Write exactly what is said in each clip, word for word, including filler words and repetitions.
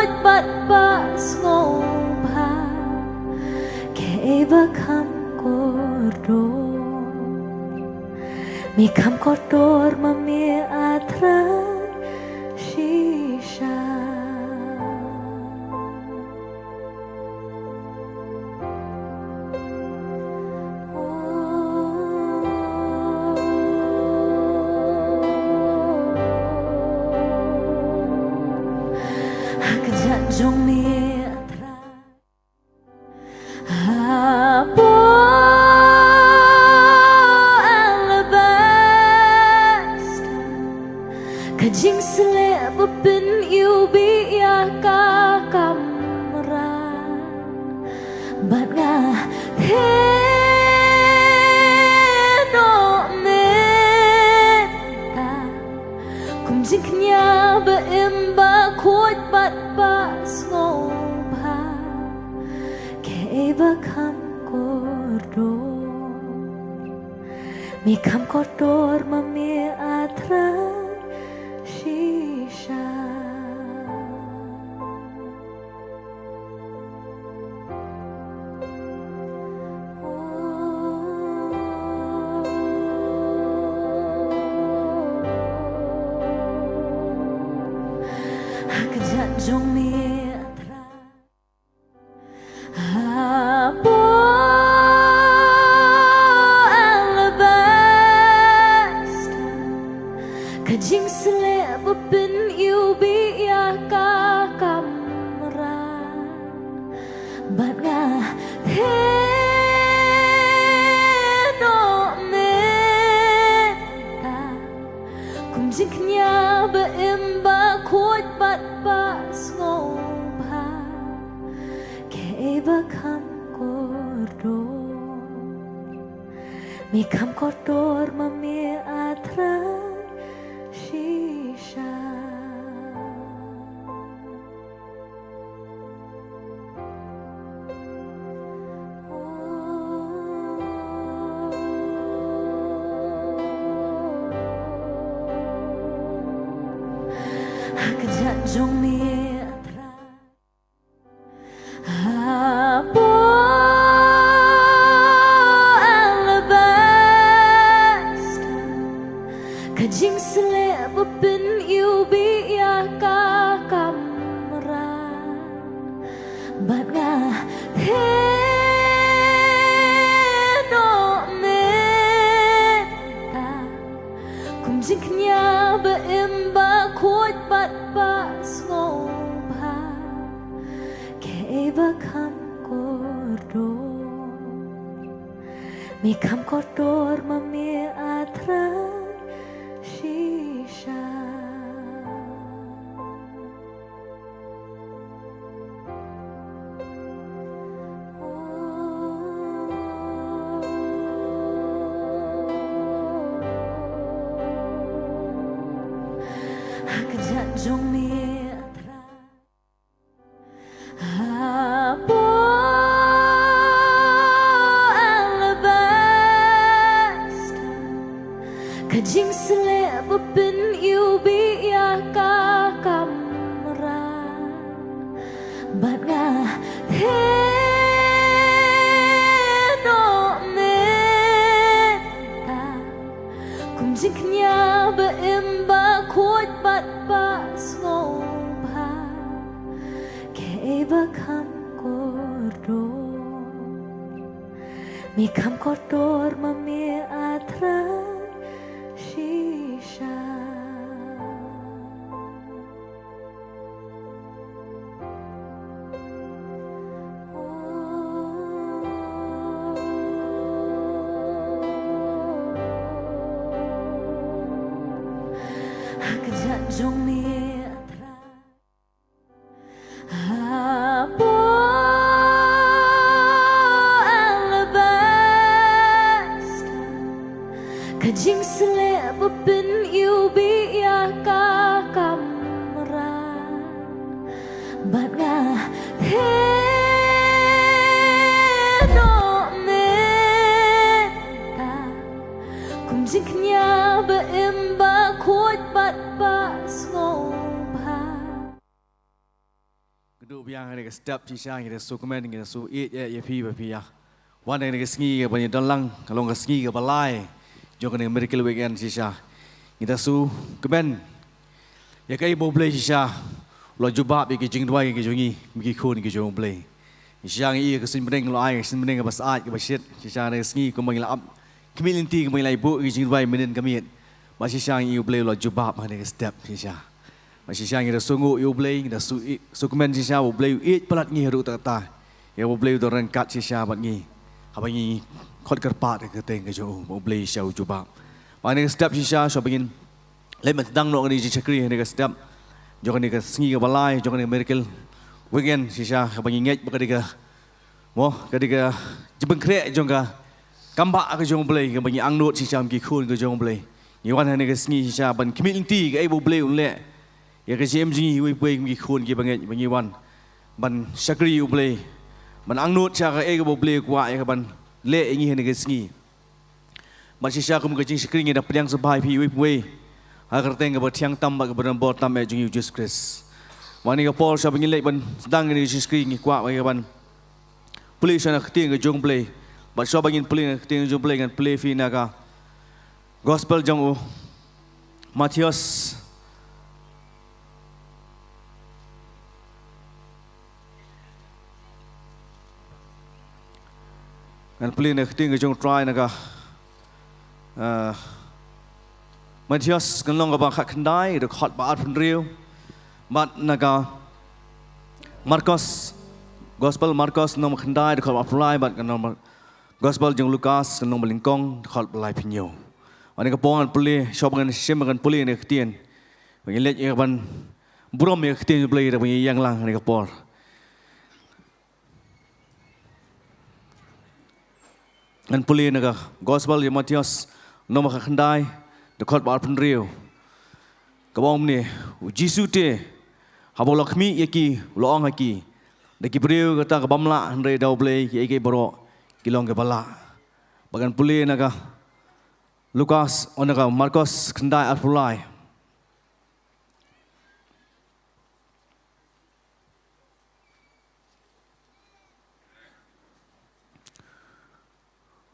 Bad ba sngewbha, kaei ba kham kordor. Me kham kordor ma me, a Trai shisha. Ha ka jait jong me, a Trai. Hapoh alabaster, ka jingsleh ba pyniwbih ïa ka kamra. Bad nga theh noh mynta kum jingkñia ba im, ba khuid bad ba sngewbha. Kaei ba kham kordor. Me kham kordor ma me, a Trai shisha. Ha ka jait jong me, a Trai. Hapoh alabaster, ka jingsleh ba pyniwbih ïa ka kamra. Bad nga theh noh mynta kum jingkñia ba im, ba khuid bad ba sngewbha. Kaei ba kham kordor. Me kham kordor ma me, a Trai shisha. Ha ka jait jong me, a Trai. Hapoh alabaster, ka jingsleh ba pyniwbih ïa ka kamra. Bad nga theh noh mynta kum jingkñia ba im, ba khuid bad ba sngewbha. Kaei ba kham kordor. Me kham kordor ma me, a Trai shisha. Ha ka jait jong me, a Trai. Hapoh alabaster, ka jingsleh ba pyniwbih ïa ka kamra. Bad nga theh noh mynta kum jingkñia ba im, ba khuid bad ba sngewbha. Kaei ba kham kordor. Me kham kordor ma me, a Trai shisha. Ha ka jait jong me, a Trai. Hapoh alabaster, ka jingsleh ba pyniwbih ïa ka kamra. Bad nga theh noh mynta kum jingkñia ba im, ba khuid bad ba sngew Biang ha kane ka step shisha ngi da sngewkmen, ngi da sngewieit ïa phi ba phi ïa wan ha kane ka sngi kaba ngi don lang, ka long ka sngi kaba lai jong kane ka Miracle Weekend shisha. Ngi da sngewkmen ïa kaei ba U Blei shisha u la jubab ïa ki jingduwai ki jong ngi, ki khun ki jong U Blei. Shisha ngi ïohi ka suiñ bneng, u la ai ka suiñ bneng kaba syaid kaba shit. Shisha ha kane ka sngi kumba ngi la ap khmih lynti, kumba ngi la ïa buh ki jingduwai mynhynnin ka miet, bad shisha ngi ïohi U Blei u la jubab ha kane ka step shisha. Bad shisha ngi da sngewnguh ïa U Blei, ngi da sngew, sngewkmen shisha ba U Blei u ïeit palat ngi haduh katta katta. Ïa ba U Blei u don ryngkat shisha bad ngi haba ngi khot kyrpad ha ka kyrteng ka jong u, ba U Blei shisha u jubab. Bad ha kane ka step shisha, shuwa ba ngin leit ban sdang noh kane ka jingshakri ha kane ka step jong kane ka sngi kaba lai jong kane ka Miracle Weekend shisha, kaba ngi ngeit ba ka dei ka, mo, ka dei ka jingpynkhreh jong ka kam bah ka jong U Blei, kaba ngi angnud shisha kum ki khun ka jong U Blei. Ngi wan ha kane ka sngi shisha ban khmih lynti kaei ba U Blei un leh ïa ka jingim jong ngi iwei pa iwei kum ki khun kiba ngeit, ba ngi wan ban shakri ïa U Blei, ban angnud sha kaei kaba U Blei u kwah ïa ka ban leh ïa ngi ha kane ka sngi. Bad shisha kum ka jingshakri ngi da pdiang sngewbha ïa phi iwei pa iwei ha ka kyrteng kaba thiang tam bad kaba donbor tam eh jong ngi U Jisu Khrist. Bad ha kane ka por shuwa ba ngin leit ban sdang kane ka jingshakri, ngi kwah ba ngi ban pule sha na ka ktien ka jong U Blei. Bad shuwa ba ngin pule na ka ktien ka jong U Blei, ngan pule ïa phi na ka Gospel jong u Mathaios. Ngan pule na ka ktien ka jong U Trai na ka, ah, Mathaios, ka lynnong kaba khatkhyndai, dkhot ba arphew hynriew. Bad na ka Markos, Gospel Markos, lynnong ba khyndai, dkhot ba arphew lai, bad ka lynnong Gospel jong u Lukas, lynnong ba nyngkong, dkhot ba laiphew hynñiew. Bad ha kane ka por ngan pule, shuwa ba ngan shim, ngan pule na ka ktien, ba ngin leit ïa ka ban burom ïa ka ktien U Blei, da ba ngin ïeng lang ha kane ka por. Ngan pule na ka Gospel jong u Mathaios, lynnong ba khatkhyndai, dkhot ba arphew hynriew. Kaba ong kumne: U Jisu te, haba u la khmih ïa ki, u la ong ha ki: Da ki briew kata ka bym lah, hynrei da U Blei kiei kiei baroh ki long kiba lah. Bad ngan pule na ka Lukas, oh, na ka Markos khyndai arphew lai.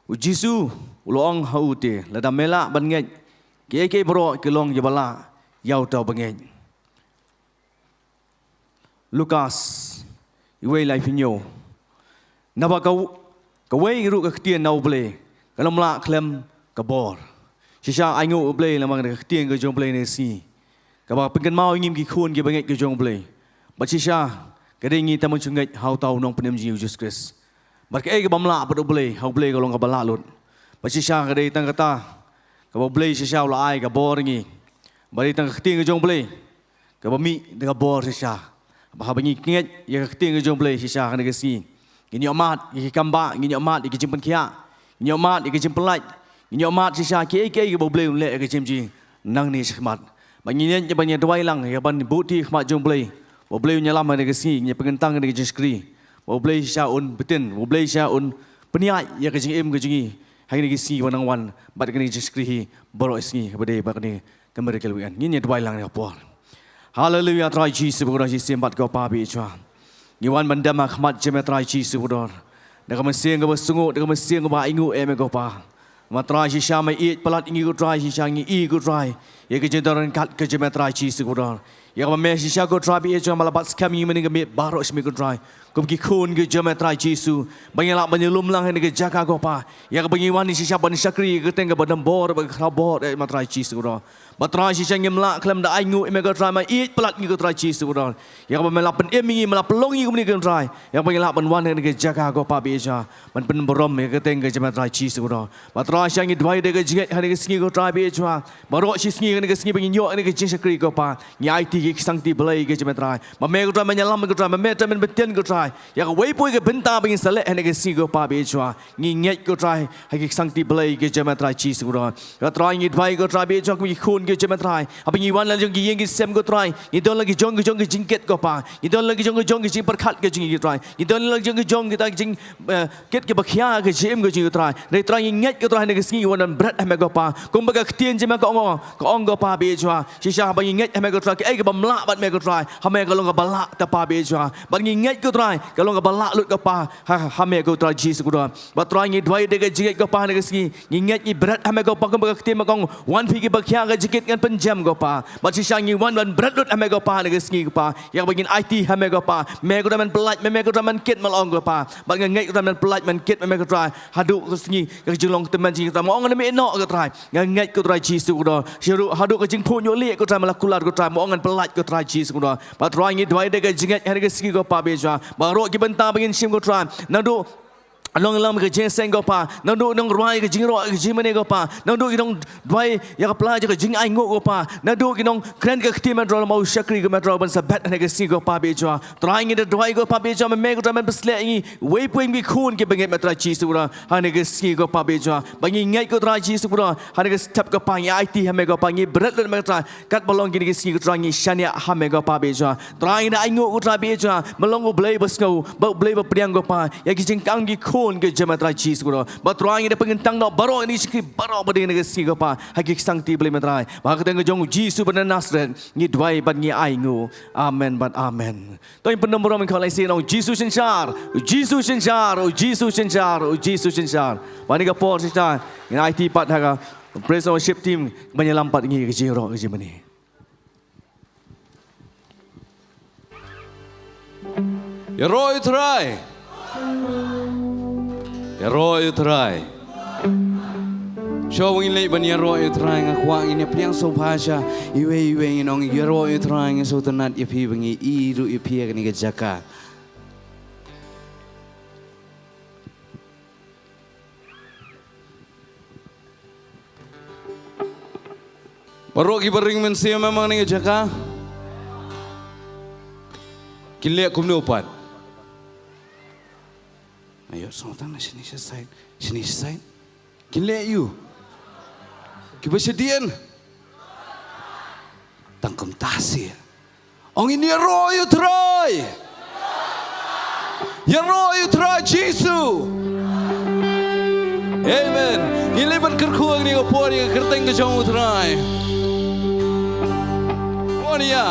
U Jisu u la ong ha u te: Lada me lah ban ngeit, kiei kiei baroh ki long kiba lah ïa uta uba ngeit. Lukas wei laiphew hynñiew. Naba ka, kawei ruh ka ktien na U Blei kan ym lah khlem ka bor. Shisha ainguh U Blei namar ka ktien ka jong U Blei ha kane ka sngi, kaba pynkynmaw ïa ngi kum ki khun kiba ngeit ka jong U Blei. Bad shisha ka dei ngi tang ban shu ngeit ha uta u Nongpynim jong ngi U Jisu Khrist. Bad kaei ka bym lah bad U Blei, ha U Blei ka long kaba lah lut. Bad shisha ka dei tang kata kaba U Blei shisha u la ai ka bor ïa ngi. Bad dei tang ka ktien ka jong U Blei kaba mih da ka bor shisha. Ba haba ngi ngeit ïa ka ktien ka jong U Blei shisha ha kane ka sngi, ngin ïoh mad ïa ki kam bah, ngin ïoh mad ïa ki jingpynkhiah, ngin ïoh mad ïa ki jingpyllait, ngin ïoh mad shisha kiei kiei kaba U Blei un leh ïa ka jingim jong ngi nangne shakhmat. Bad ngin ïeng ïa ban ïa duwai lang, ïa ban buh kti ha khmat jong U Blei, ba U Blei un ïalam ha kane ka sngi, ngin ïa pynkyntang ha kane ka jingshakri, ba U Blei shisha un btin, ba U Blei shisha un pynïaid ïa ka jingim ka jong ngi ha kane ka sngi ba nang wan, bad kane ka jingshakri hi baroh sngi kaba dei ba kane ka Miracle Weekend. Ngin ïa duwai lang ha kane ka por. Haleluia, Trai Jisu bakordor, shisien pat ko Pa ba ïeit Trai, ngi wan ban dem ha khmat jong me Trai Jisu bakordor, da ka mynsiem kaba sngewsynei, da ka mynsiem kaba ainguh ïa me ko Pa. Ma Trai shisha me ïeit palat ïa ngi ko Trai, shisha ngi ïohi ko Trai ïa ka jingdon ryngkat ka jong me Trai Jisu bakordor. Ïa kaba me shisha ko Trai ba ïeit Trai me la bat skhem ïa ngi mynhynnin ka miet baroh shi miet ko Trai, kum ki khun ki jong me Trai Jisu, ba ngin lah ban ïalum lang ha kane ka jaka ko Pa, ïa kaba ngi wan shisha ban shakri ïa ka kyrteng kaba donbor bad ka khraw bor, eh, ma Trai Jisu bakordor. Ba Trai shisha ngim lah khlem da ainguh ïa me ko Trai, me ïeit palat ïa ngi ko Trai Jisu bakordor. Ïa kaba me la pynim ïa ngi, me la pynlong ïa ngi kumne ko Trai, ïa kaba ngin lah ban wan ha kane ka jaka ko Pa ba ïeit Trai, ban pynburom ïa ka kyrteng ka jong me Trai Jisu bakordor. Ba Trai shisha ngi duwai da ka jingngeit ha kane ka sngi ko Trai ba ïeit Trai, baroh shi sngi ha kane ka sngi ba ngin ïoh ha kane ka jingshakri ko Pa, ngi aiti ki ksangkti Blei ka jong me Trai. Ba me ko Trai men ïalam ko Trai, ba me Trai men btin ko Trai ïa kawei pa kawei ka bynta ba ngin sa leh ha kane ka sngi ko Pa ba ïeit Trai. Ngi ngeit ko Trai ha ki ksangkti Blei ka jong me Trai Jisu bakordor. Ko Trai ngi duwai ko Trai ba ïeit Trai kum ki khun ki jong me Trai, haba ngi wan la jong ki ïing ki sem ko Trai, ngi don la ki jong ki jong ki jingkit ko Pa, ngi don la ki jong ki jong ki jingpyrkhat ka jong ngi ko Trai, ngi don la ki jong ki jong kita ki jing, eh, kit kiba khia ka jingim ka jong ngi ko Trai. Hynrei Trai ngi ngeit ko Trai ha kane ka sngi ngi wan ban bret ha me ko Pa, kumba ka ktien jong me ka ong, ka ong ko Pa Bejua. Shisha haba ngi ngeit ha me ko Trai, kaei kaba ym lah bad me ko Trai, ha me ka long kaba lah ta Pa Bejua. Bad ngi ngeit ko Trai, ka long kaba lah lut ko Pa, ha, ha me ko Trai Jisu ko Trai. Bad Trai ngi duwai da ka jingngeit ko Pa ha kane ka sngi. Ngi ngeit ngi bret ha me ko Pa kumba ka ktien ka ong, wan phi kiba khia ka jingkit ngan pynjem ko Pa. Bad shisha ngi wan ban bret lut ha me ko Pa ha kane ka sngi ko Pa. Ïa kaba ngin aiti ha me ko Pa. Me ko Trai men pyllait, me, me ko Trai men kit me la ong ko Pa. Bad nga ngeit ko Trai men pyllait men kit me, me ko Trai. Haduh ka sngi ka jinglong tymmen jong ngi ko Trai. Mo ong ngan ym ïeh noh ko Trai. Nga ngeit ko Trai Jisu ko Trai. Sha ruh haduh ka jingphuh ñiuh lieh ko Trai me la kular ko Trai. Mo ong ngan pyllait ko Trai Jisu ko Trai. Bad Trai ngi duwai da ka jingngeit ha kane ka sngi ko Pa Bejua. Baroh ki bynta ba ngin shim ko Trai. Naduh nongïalam ka jingïaseng ko Pa, naduh nongrwai ka jingrwai ka jingmane ko Pa, naduh ki nongduwai ïa ka pla jong ka jingainguh ko Pa, naduh ki nongkren ka ktien me Trai, lem bad u shakri ko me Trai, ban sa bet ha kane ka sngi ko Pa Bejua. Trai ngi da duwai ko Pa Bejua, me, me ko Trai men pynsleh ïa ngi, wei pa wei ki khun kiba ngeit me Trai Jisu ko Trai, ha kane ka sngi ko Pa Bejua. Ba ngi ngeit ko Trai Jisu ko Trai, ha kane ka step ko Pa ngi aiti ha me ko Pa, ngi bret lut me Trai, katba long kine ki sngi ko Trai ngi shaniah ha me ko Pa Bejua. Trai ngi da ainguh ko Trai Bejua, me long U Blei ba sngew, ba U Blei ba pdiang ko Pa, ïa ki jingkam ki khun ki jong me Trai Jisu ko Trai. Bad Trai ngi da pynkyntang noh baroh kine ki jingkyrkhu baroh ba dei ha kane ka sngi ko Pa, ha ki ksangti Blei me Trai. Bad ha ka kyrteng ka jong U Jisu ba na Nasareth, ngi duwai bad ngi ainguh. Amen bad amen. To ngin pyndonkam burom, ngin khot laisin, ong U Jisu synshar, U Jisu synshar, U Jisu synshar, U Jisu synshar. Bad ha kane ka por synshar, ngin aiti pat ha ka praise and worship team, ban ïalam pat ngi ka jingïaroh ka jingmane. Ïaroh ïa U Trai. Ïaroh ïa U Trai. Shuwa ba ngin leit ban ïaroh ïa U Trai, nga kwah ngin ïa pdiang sngewbha sha iwei iwei, ngin ong ïaroh ïa U Trai, nga sngewtynnat ïa phi ba ngi ïohi ruh ïa phi ha kane ka jaka. Baroh kiba ring mynsiem ha kane ka jaka, kin leh kumno pat? Ayo, sngewthuh na shane sha side, shane sha side. Kin leh aïu? Kiba shadien. Tang kumta seh. Ong ngin ïaroh ïa U Trai. Ïaroh ïa U Trai Jisu. Amen. Ngin leit ban kyrkhu ha kane ka por ïa ka kyrteng ka jong U Trai. Wan ïa.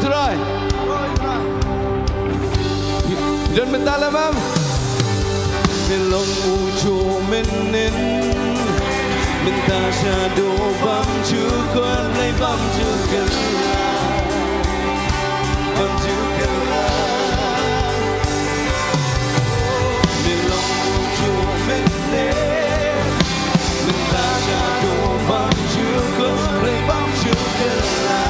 Trai. Don mynta lem em. Me long u juh mynnin. Mynta shaduh bam ju khuslai bam ju kylla. Bam ju kylla. Me long u juh mynnin. Mynta shaduh bam ju khuslai bam ju kylla.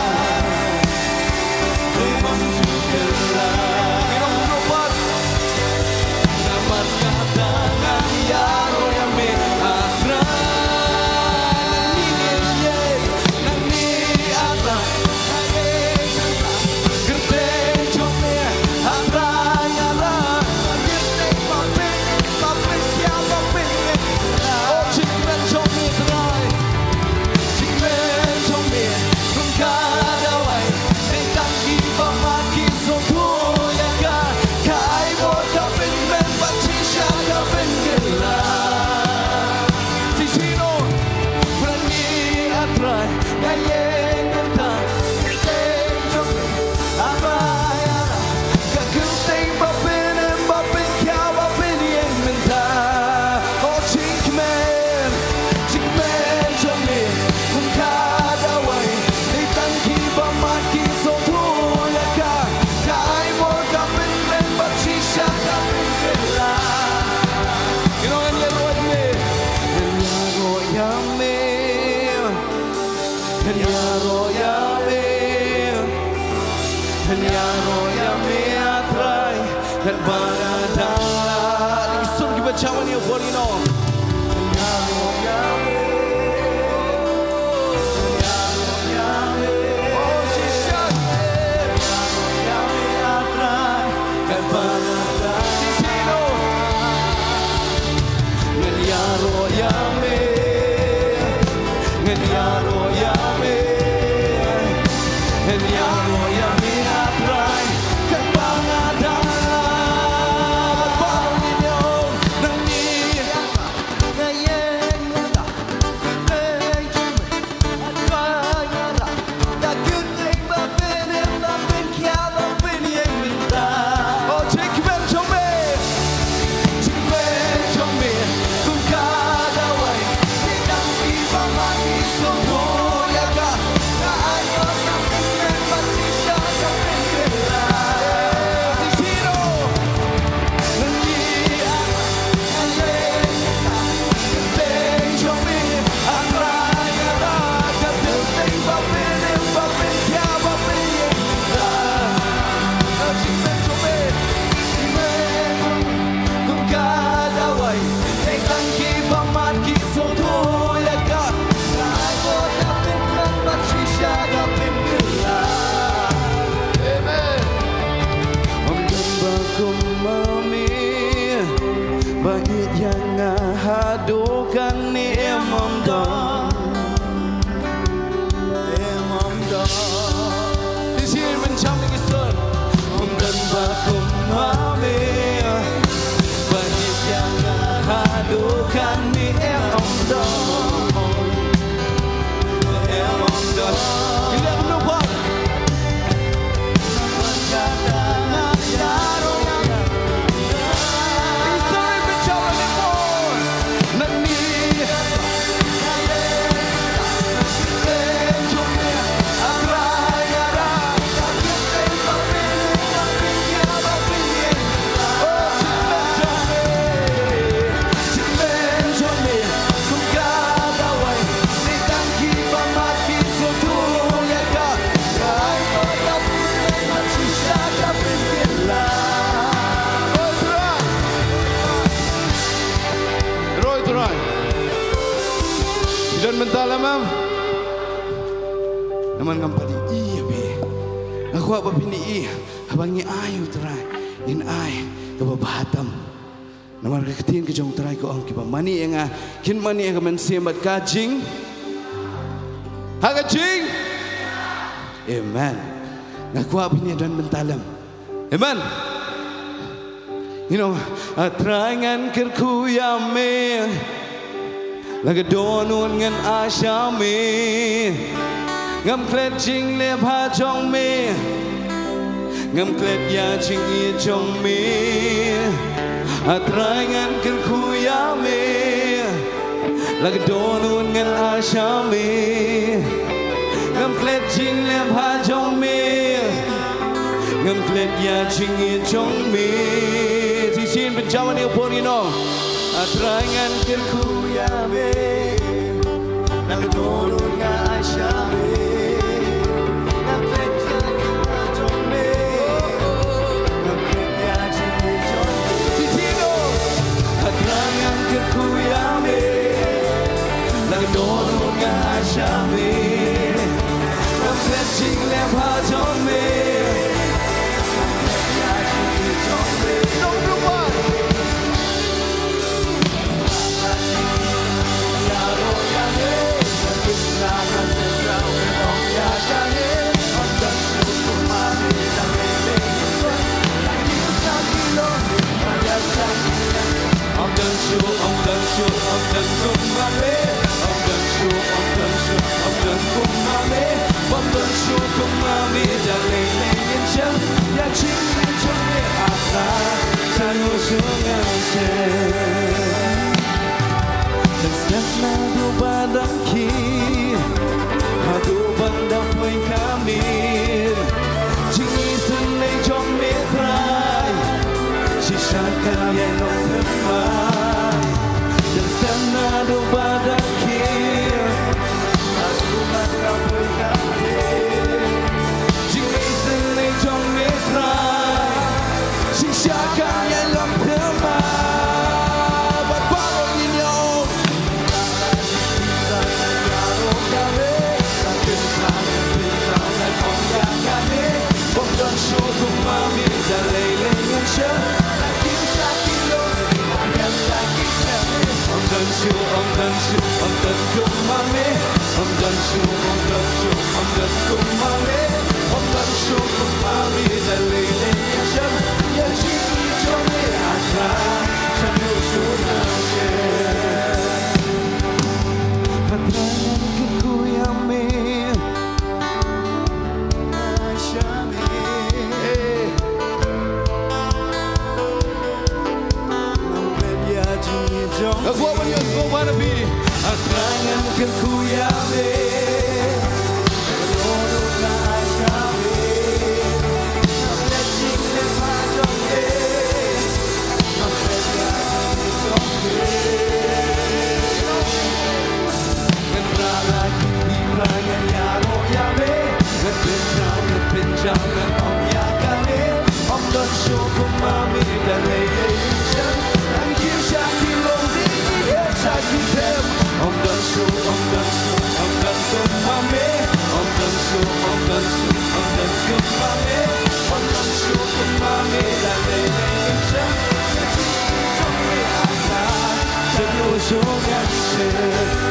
Ngan ïaroh ïa me, ngan ïaroh ïa me, ah Trai, ngan ba na dang la. Ki sur kiba jam ha ïa u bor ïa no. Ngan ïaroh ïa me, ngan ïaroh ïa me. Oh, shisha. Ngan ïaroh ïa me, ah Trai, ngan ba na dang la. Shisha, no. Ngan ïaroh ïa me. Ngan ïaroh ïa me. Ngan ïaroh ïa me, ah Trai. Kan ba nga dang. Ba ngi ong nang ni. Nga ïeng nga da. Ngan ïeng nga da. Amen. Ym don ba kum ma me, ba ïeit ïa nga haduh kane, em ym don. Em ym don. This year, men jam ki sur. Ym don ba kum ma me, ba ïeit ïa nga haduh kane, em ym don. Em ym don. Ki leh kumno pat? Roi Trai. Don mynta lem em? Namar ngam pat ïohi ïa phi. Nga kwah ba phin ïohi. Haba ngi ai ïa u Trai, ngin ai kaba bha tam. Namar ka ktien ka jong u Trai ka ong, kiba mane ïa nga kin mane ïa ka mynsiem bad ka jing. Ha ka jing. Amen. Nga kwah ba ngin ïa don bynta lem. Amen. You know, A Trai ngan kyrkhu ïa me. La ka dohnud ngan ai sha me. Ngam klet jingleh ha jong me. Ngam klet ïa jingïeit jong me, A Trai ngan kyrkhu ïa me. La ka dohnud ngan ai sha me. Ngam klet jingleh bha jong me. Ngam klet ïa jingïeit jong me. Shisien pynjam ïa u por ngi ong. A Trai ngan kyrkhu ïa me. La ka dohnud ngan ai sha me. Ngam klet ïa jingïeit jong me. Ngam klet ïa jingïeit jong me. Shisien ong. A Trai ngan kyrkhu ïa me. La ka dohnud ngan ai sha me. Ngam klet jingleh bha jong me. Ngam klet ïa jingïeit jong me. Nong Blue Band. Dang step naduh ba dang khie, haduh ban da poi ka miet. Jingisynei jong me Trai, shisha ka ïai long thymmai. Dang step naduh ba dang khie, haduh ban da poi ka miet. Jingisynei jong me Trai, shisha ka ïai long thymmai. Bad baroh ngin ïa ong.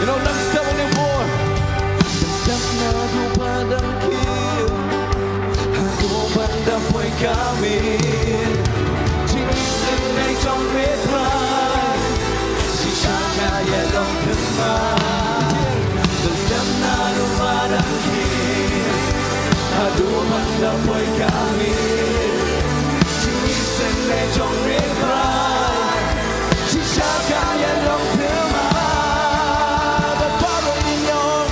You know, dang step on the board. Dang step naduh ba dang khie, haduh ban da poi ka miet. Jingisynei jong me Trai, shisha ka ïai long thymmai. Dang step naduh ba dang khie, haduh ban da poi ka miet. Jingisynei jong me Trai, shisha ka ïai long thymmai. Bad baroh ngin ïa ong.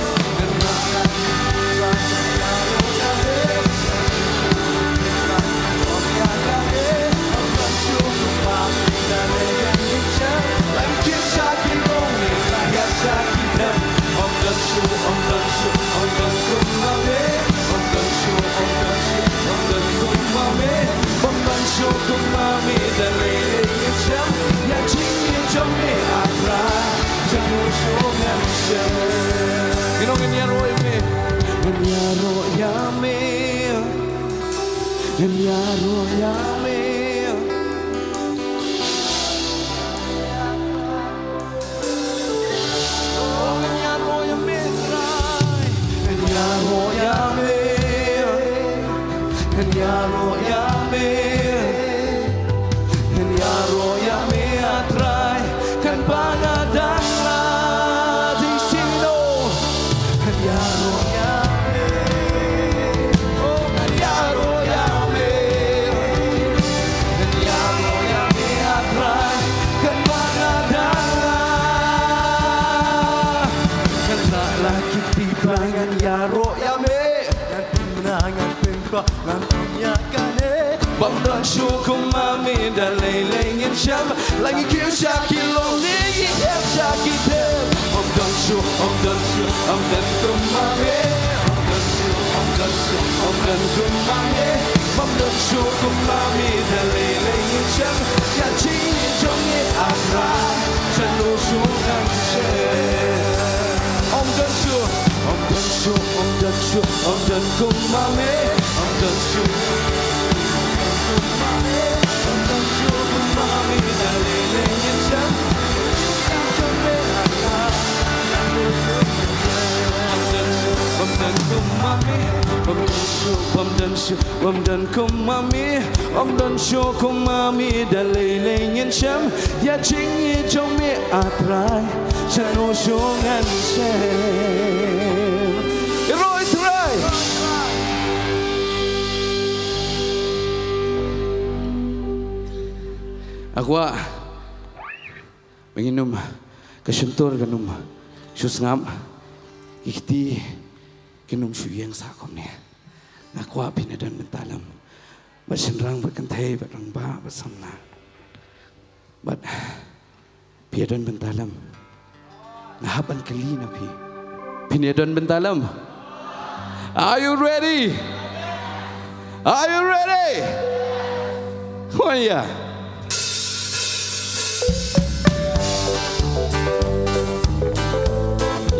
You know, ngan ïaroh ïa me. Ngan ïaroh ïa me. Ngan ïaroh ïa me. Oh, ngan ïaroh ïa me, Trai. Ngan ïaroh ïa me. Ngan ïaroh ïa me. Ngan ïaroh ïa me, A Trai. Kan ba nga dang lad. Sing, sing, no. Ngan ïaroh ïa me. Oh, ngan ïaroh ïa me. Bym don shuh kum ma me da lei lei ngin shem. La ngi kiew sha ki longning, ngi kiew sha ki them. Bym don shuh, bym don shuh, bym don kum ma me. Bym don shuh, bym don shuh, bym don kum ma me. Bym don shuh kum ma me da lei lei ngin shem. Ïa jingim jong ngi A Trai, shano shuh ngan shem. Bym don shuh, bym don shuh, bym don shuh, bym don kum ma me. Bym don shuh, bym don shuh kum ma me da lei lei ngin shem. Jingim jong me A Trai, shano shuh ngan shem. Bym don shuh, bym don kum ma me. Bym don shuh, bym don shuh, bym don kum ma me. Bym don shuh kum ma me da lei lei ngin shem. Ïa jingim jong me A Trai, shano shuh ngan shem. Ïaroh Trai. Nga kwah ba ngin ym, ka shyntur kan ym shu sngap, ki kti kin ym shu ïeng sah kumne. Nga kwah phin ïa don bynta lem. Bad shynrang bad kynthei bad rangbah bad samla. Bad phi ïa don bynta lem. Nga hap ban kylli na phi. Phin ïa don bynta lem. Are you ready? Are you ready? Wan ïa.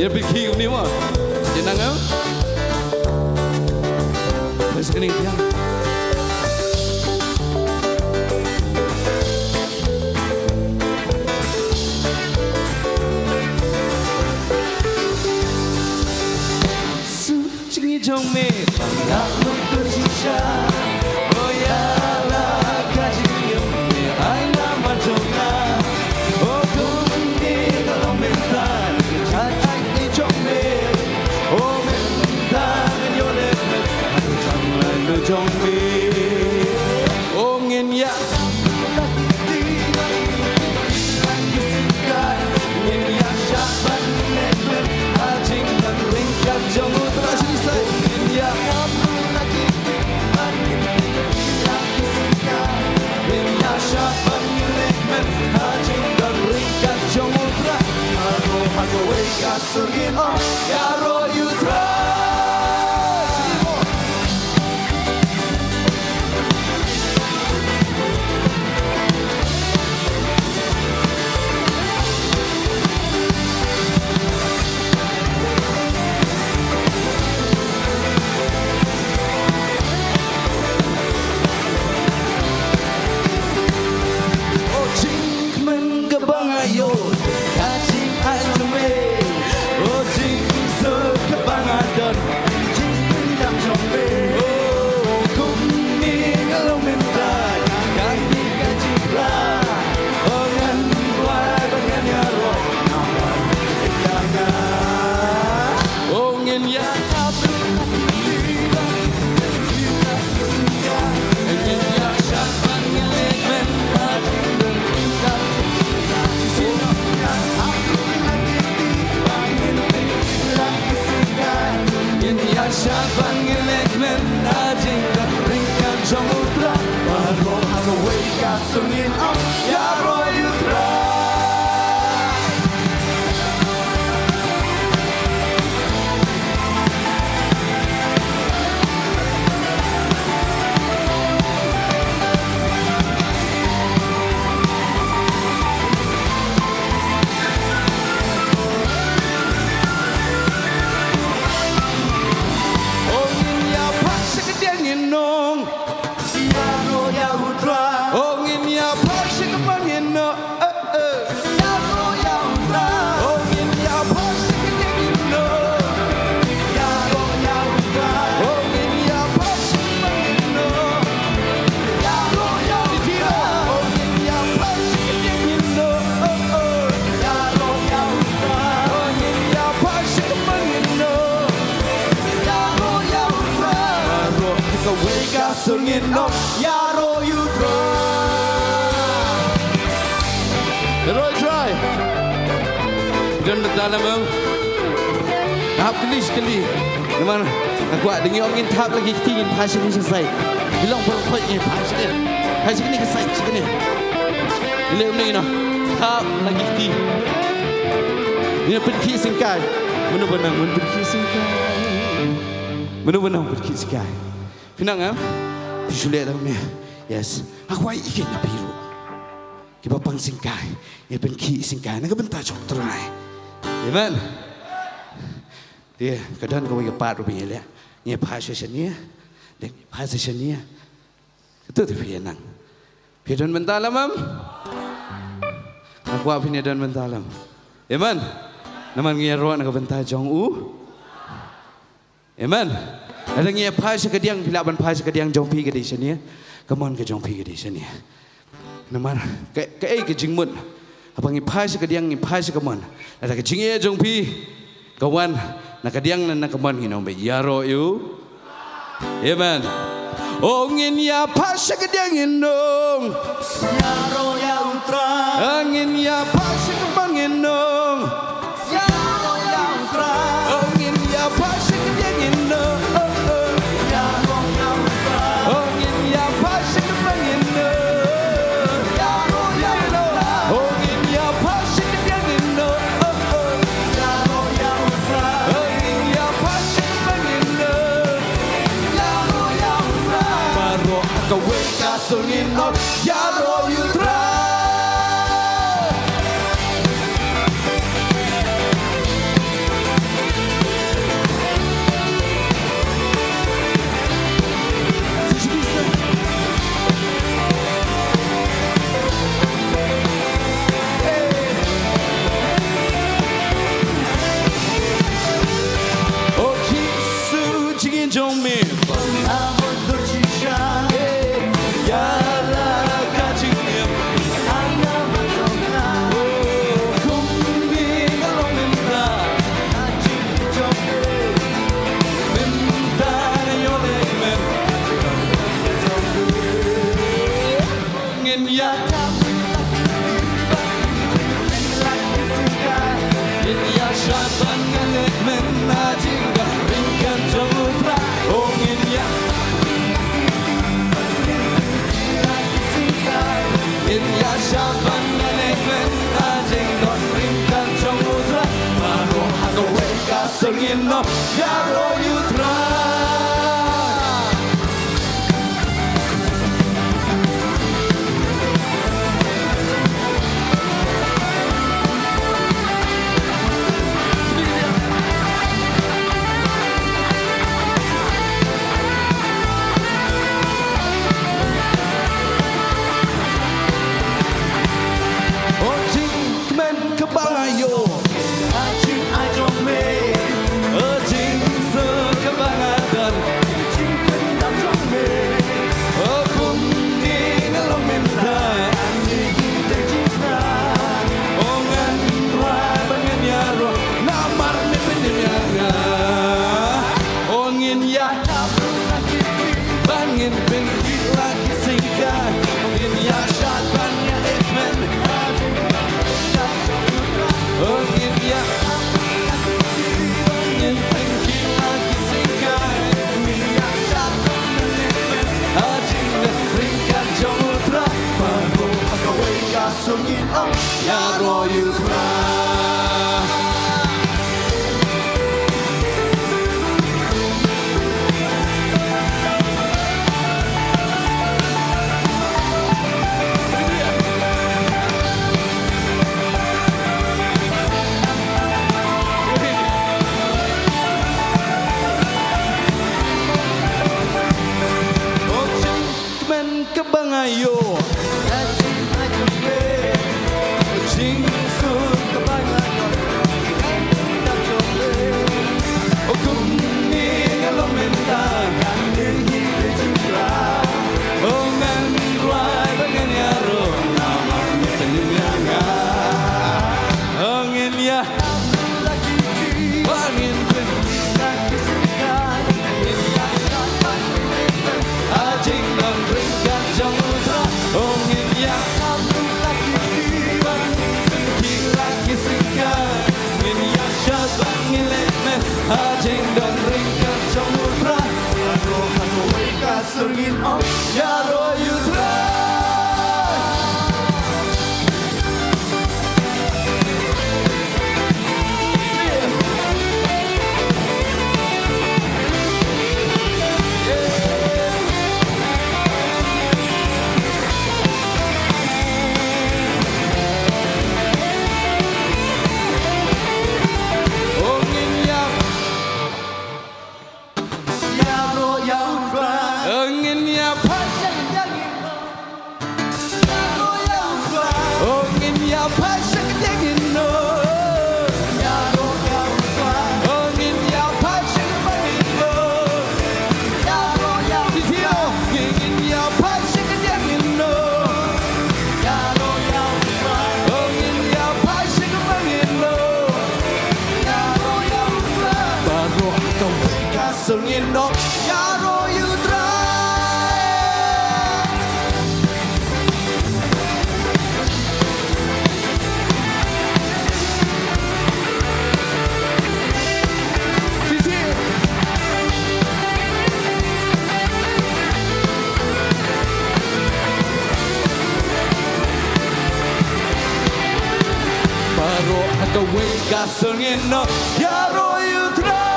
Ïa phi ki ni mo. Ïa nang em. Mas kini dia. Jingim jong me, ba nga lut shisha. Oh ïa la ka jingim me, ai namar jong nga. Oh kumne ka long mynta, ka jingim jong me. Oh mynta ngan ïoh lehbeiñ, ka jingim jong me. Oh ngin ïa Kmen kaba nga ïoh, ka jingaiñ jong me. Oh jingsuk kaba nga don, jingpyndam jong me. Oh kumne nga long mynta, kane ka jingpla. Oh ngan kwah ban ngan ïaroh, namar ka jingaiñ. Oh ngin ïa Oh ngin ïa phah sha ka dieng ngin nong. Ïaroh ïa U Trai. Oh ngin ïa phah sha ka dieng ngin nong. Eh, eh. Ïaroh ïa U Trai. Oh ngin ïa phah sha ka dieng ngin nong. Ïaroh ïa U Trai. Oh ngin ïa phah sha ka dieng ngin nong. Ïaroh ïa U Trai. Oh ngin ïa phah sha ka dieng ngin nong. Oh, oh. Ïaroh ïa U Trai. Oh ngin ïa phah sha ka dieng ngin nong. Ïaroh ïa U Trai. Baroh kawei ka sur ngin ong. Ïaroh ïa U Trai. Ïaroh ïa U Trai. Don bynta lem em. Hap kylli shi kylli. Namar nga kwah dang ïoh ngin thap la ki kti ngin phah shi kti shi sait. Ngi long baroh khoit ngi phai sha kane. Phai sha kane ka side sha kane. Ngi leh kumne ngi noh. Thap la ki kti. Ngi pynkhih syngkai. Mano ba nang ban pynkhih syngkai? Mano ba nang pynkhih syngkai? Phi nang em? Phi shu leh tang kumne. Yes. Nga kwah ïa ki na phi ruh. Kiba pang syngkai. Ngi pynkhih syngkai na ka bynta jong U Trai. Amen. Te ka don kawei ka part ruh ba ngi leh. Ngi phai sha shane. Ngi phai sha shane. Kato te phi ïa nang. Phi don bynta lem em? Nga kwah phin ïa don bynta lem. Amen. Namar ngi ïaroh na ka bynta jong U. Amen. Lada ngi ïa phai sha kadiang, phi lah ban phai sha kadiang jong phi ka dei shane. Ka mon ka jong phi ka dei shane. Namar ka, kaei ka jingmut? Haba ngi phai sha kadiang, ngi phai sha kamon. Lada ka jingeh jong phi ka wan na kadiang ne na kamon, ngin ong ba ïaroh ïa U. Amen. O ngin ïa phai sha kadiang ngin ong, ïaroh ïa U Trai. O ngin ïa phai sha kamon ngin ong, ïaroh ïa U Trai. O ngin ïa phai sha kadiang ngin ong, oh, oh, ïaroh ïa U Trai. O ngin ïa phai sha kadiang ngin ong, ïaroh ïa U Trai. O ngin ïa phai sha kadiang ngin ong, oh, oh, ïaroh ïa U Trai. O ngin ïa phai sha kadiang ngin ong, ïaroh ïa U Trai. Baroh ha kawei ka sur ngin ong, ïaroh ïa U Trai. O Jisu, jingin jong me. Ngin ïa Ngin ïa shad ban ngan ïa kmen na jingdon ryngkat jong U Trai. O ngin ïa, ngin ïa shad ban ngan ïa kmen na jingdon ryngkat jong U Trai. Baroh ha kawei ka sur ngin ong, ïaroh ïa U Trai. O jingkmen kaba nga ïoh. Ha jingai jong me. O jingsuk kaba nga don. Jingpyndap jong me. O kumne nga long mynta. Ani dei jingpyndap. O ngan rai ba ngan ïaroh. Namar me pynïaid ïa nga. O ngin ïa Ba ngin pynkhih la ki syngkai. Ngin ïa shad ban ïa ekmen. O ngin ïa. Ngin pynkhih la ki syngkai. Ngin ïa shad ban ïa ekmen. Ha jingryngkat jong U Trai. Baroh ha kawei ka sur ngin ong. Ïaroh ïa U Trai. Kmen kaba nga ïoh. Jingsuk kaba nga ïoh. O kumne nga long mynta. O ngan rai ba ngan ïaroh. Namar me pynïaid ïa nga. O ngin ïa. Ba ngin pynkhih la ki syngkai. Ngin ïa. Ha jingdon ryngkat jong U Trai. O ngin ïa. Ba ngin pynkhih. Ïaroh ïa U Trai. Ïaroh ïa U Trai. Ngin ïa phai sha ka diang. Ïaroh ïa U Trai. Ngin ïa phai sha ka diang. Ngin ïa phai sha ka diang. Ïaroh ïa U Trai. Ngin ïa phai sha ka diang. Ïaroh ïa U Trai. Ngin ïa phai sha ka diang. Ïaroh ïa U Trai. Baroh kawei ka sngewthuh. Ïaroh ïa U Trai. Baroh ha kawei ka sngewthuh. Ïaroh ïa U Trai.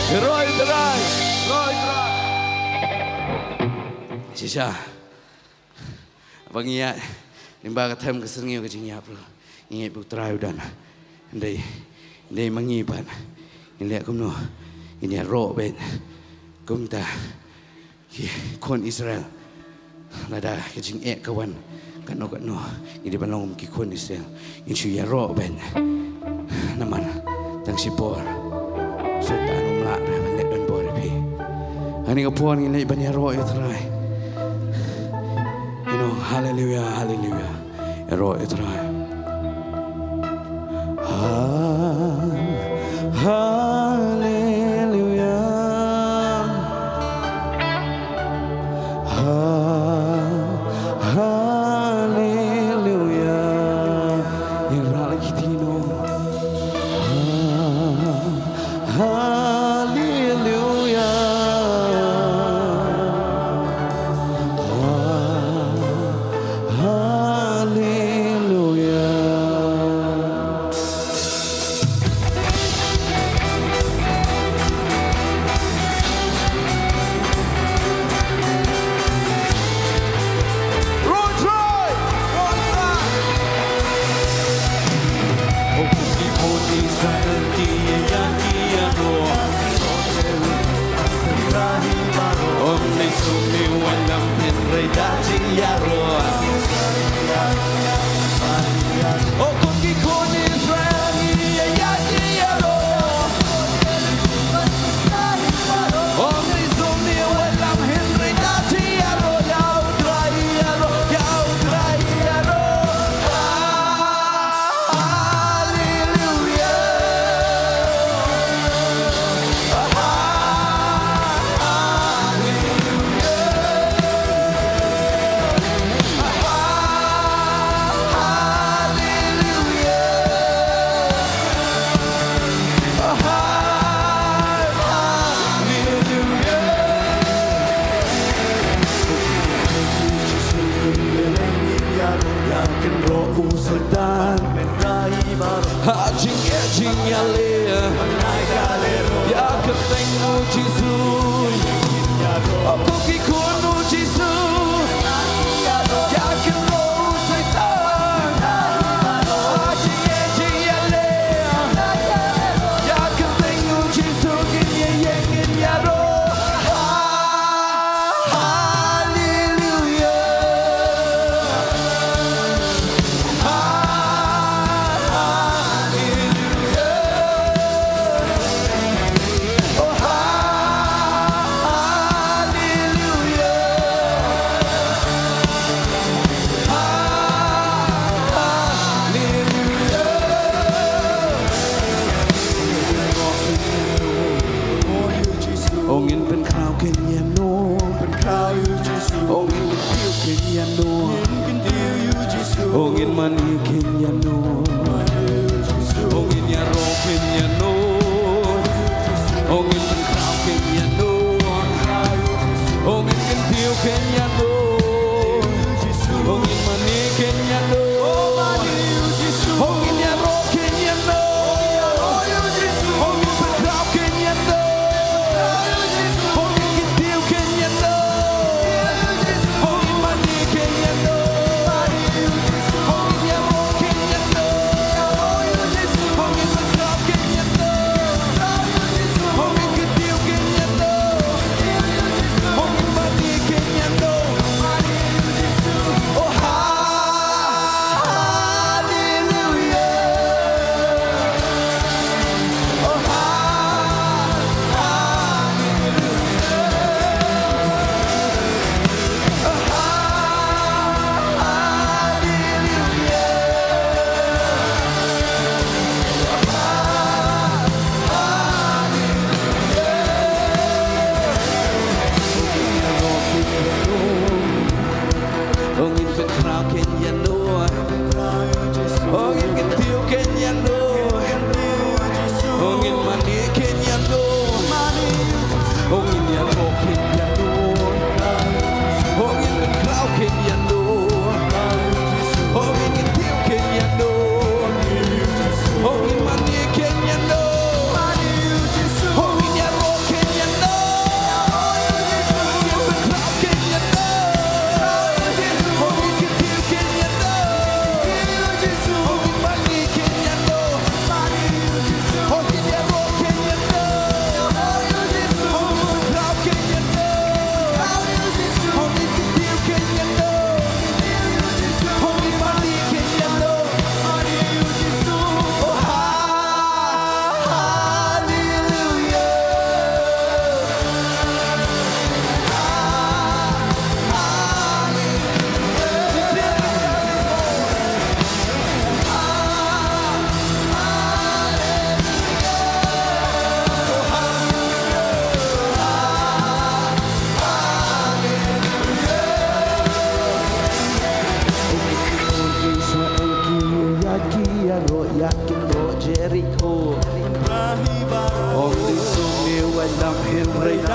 Ïaroh ïa U Trai. Ïaroh ïa U Trai. Shisha. Ba ngi ïa, lyngba ka them ka syrngiew ka jingïap ruh, ngi ngeit ba U Trai u don. Hynrei, hynrei ma ngi pat, ngin leh kumno? Ngin ïaroh beit kumta ki khun Israel. Lada ka jingeh ka wan katno katno, ngi dei ban long kum ki khun Israel. Ngin shu ïaroh beit. Namar tang shipor Soitan um lah ban leh donbor ïa phi. Hangne ka por ngin leit ban ïaroh ïa U Trai. You know, hallelujah, hallelujah. Ïaroh ïa U Trai. Ha-, hallelujah. Ha-, hallelujah. Ïaroh lagi tino. Ha-, hallelujah. Ha-, hallelujah. Roy Troy! Roy Troy! Ha jingeh jingïaleh, ïa kyrteng U Jisu. O ko ki khun U Jisu, ïa kyrteng U Soitan. Ha jingeh jingïaleh, ïa kyrteng U Jisu ngin ïeng ngin ïaroh. Haleluya. O ngin pynkhraw kein ïa no, pynkhraw ïa U Jisu. O ngin kyntiew kein ïa no, ngin kyntiew ïa U Jisu. O ngin mane kein ïa no, mane ïa U Jisu. O ngin ïaroh kein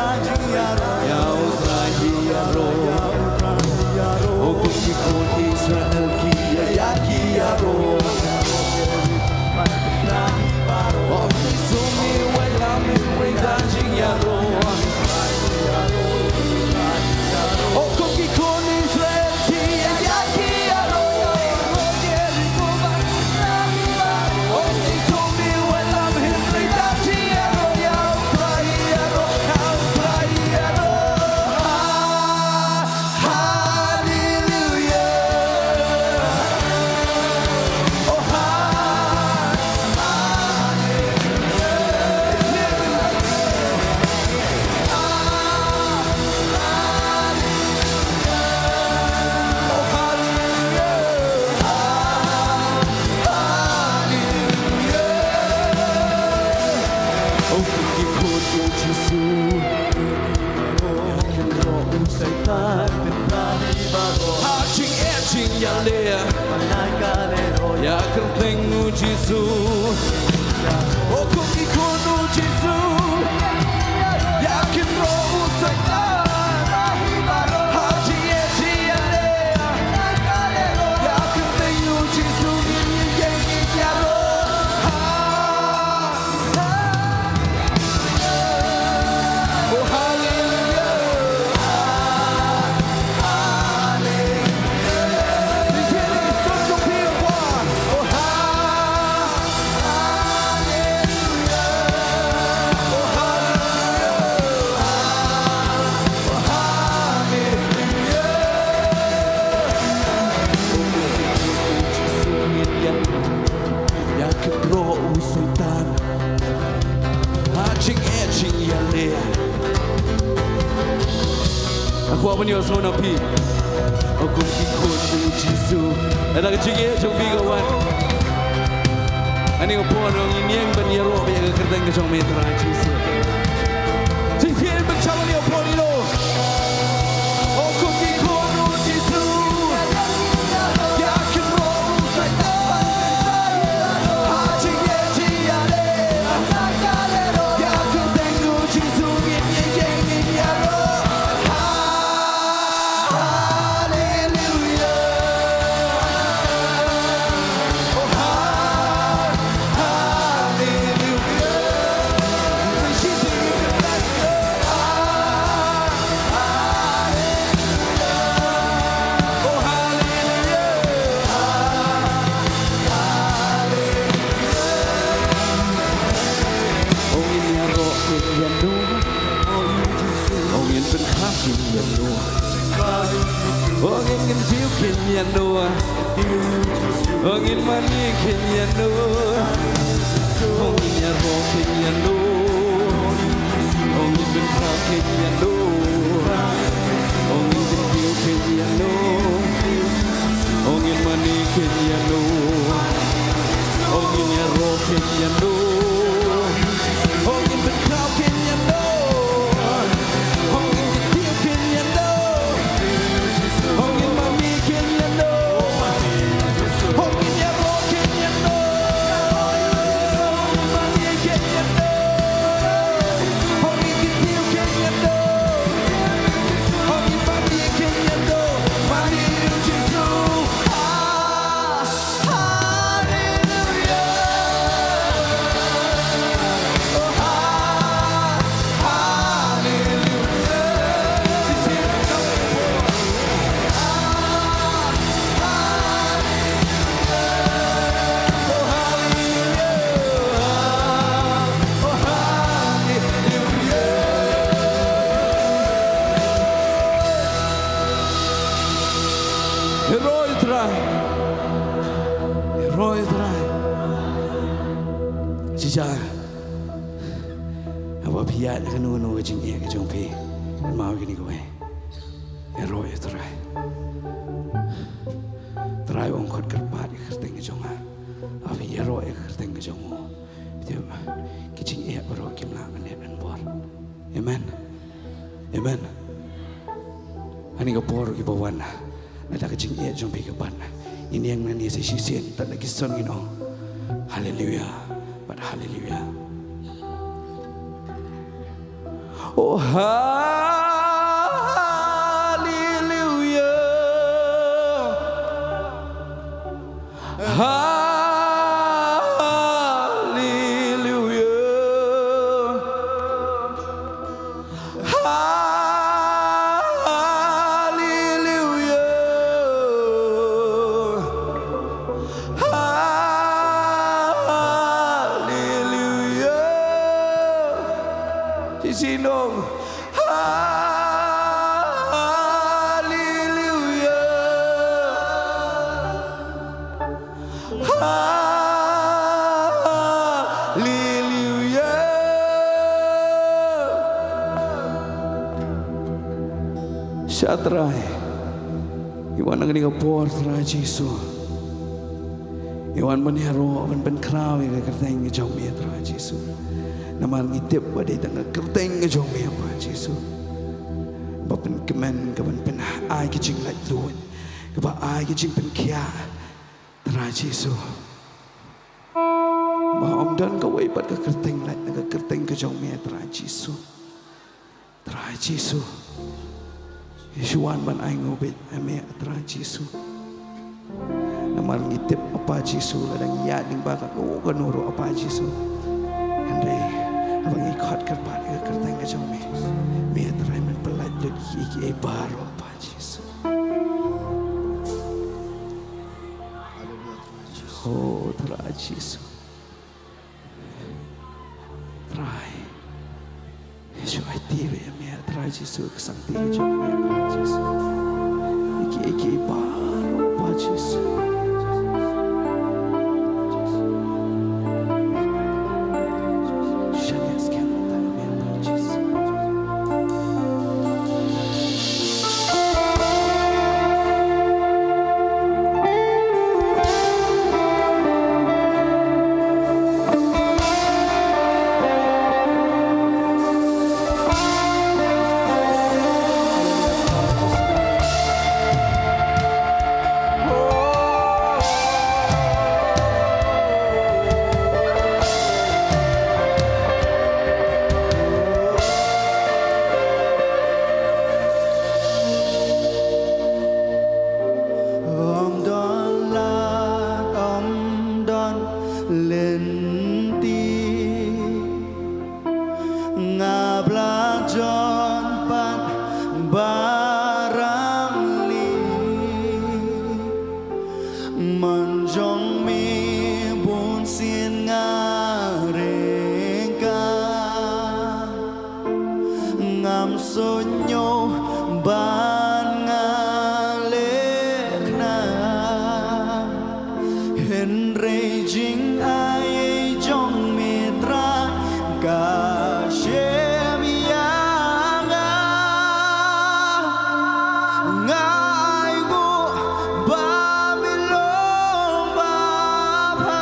Ïa u Trai ïaroh. O kum ki khun Israel ki ïa ki ïaroh. O ki sumar ïa la mynta jingïaroh. O kum ki khun Israel ki ïa ki ïaroh. Ha jingeh jingïaleh, ïa kyrteng u Jisu. O kum ki khun u Jisu, ïa kynroh u Soitan. Ha jingeh jingïaleh, ïa kyrteng u Jisu ngin ïeng ngin ïaroh. Ha. Oh, hallelujah. Hallelujah. Let's hear this song, your people. Oh, ha-, hallelujah. Oh, hallelujah. Oh, hallelujah. Ïa kynroh u Soitan. Ha jingeh jingïaleh. Nga kwah ban ïohsngew na phi. O kum ki khun u Jisu. Lada ka jingeh jong phi ka wan, ha kane ka por ngin ïeng ban ïaroh ïa ka kyrteng ka jong me Trai Jisu. Shisien ban shah ïa ka por ïa u. O kum ki khun u Jisu. Ïa kynroh u Soitan. Ha jingeh jingïaleh. Ïa kyrteng u Jisu ngin ïeng ngin ïaroh. Hallelujah. Oh, ha-, hallelujah. Ong in pynkhreh kin ïa no. Ong in kyntiew kin ïa no. Ong in mane kin ïa no. Ong in ïaroh kin ïa no. Ong in pynkhreh kin ïa no. Ong in kyntiew kin ïa no. Ong in mane kin ïa no. Ong in ïaroh kin ïa no. Ong in pynkhreh kin ïa no. Ong in kyntiew kin ïa no. Ong in mane kin ïa no. Ong in ïaroh kin ïa no. Ong in mane kin ïa no. Ong in kyntiew kin ïa no. Ong in mane kin ïa no. Mane u Jisu. Ah, hallelujah. Oh, ha-, hallelujah. Ïaroh ïa u Trai. Ïaroh ïa u Trai. Shisha. Haba phi ïaid ha kano kano ka jingeh ka jong phi, kynmaw ïa kane kawei. Ïaroh ïa u Trai. Trai u ong khot kyrpad ïa ka kyrteng ka jong nga. Haba phi ïaroh ïa ka kyrteng ka jong u, phi tip, ki jingeh baroh kim lah ban leh ban bor. Amen. Amen. Ha kane ka por kiba wan, lada ka jingeh jong phi ka ban, ngin ïeng nangne sa shisien, tad la ki son ngin ong haleluya bad haleluya. Oh, hallelujah. Hallelujah. Hallelujah. Hallelujah. Shisha nong. Hallelujah. Hallelujah. Sha Trai. Ngi wan ha kane ka por Trai Jisu. Ngi wan ban ïaroh ban pynkhraw ïa ka kyrteng ka jong me Trai Jisu. Namar ngi tip ba dei tang ka kyrteng ka jong me Trai Jisu. Ba pynkmen ka ban pyn-ai ka jinglaitluid. Kaba ai ka jingpynkhiah Trai Jisu. Ba ym don kawei pat ka kyrteng lait na ka kyrteng ka jong me Trai Jisu. Trai Jisu. Ngi shu wan ban ai nguh beit ïa me Trai Jisu. Namar ngi tip Apa Jisu lada ngi ïaid lyngba kano kano ruh Apa Jisu. Hynrei haba ngi khot kyrpad ïa ka kyrteng ka jong me. Me Trai men pyllait lut ïa kiei kiei baroh Apa Jisu. Oh, Trai Jisu. Trai. Shu aiti beit ïa me Trai Jisu, ka sangti jong me Trai Jisu. Ïa kiei kiei baroh Trai Jisu. Shaniah skhem Trai me Trai Jisu. Ym don lad, ym don lynti. Ngab la jon pat barang lieh. Man jong me bun sien nga ryngkat. Ngam sngewthuh ban nga leh khnang. Hynrei jingai jong me Trai ka shem ïa nga. Nga ainguh ba me long babha.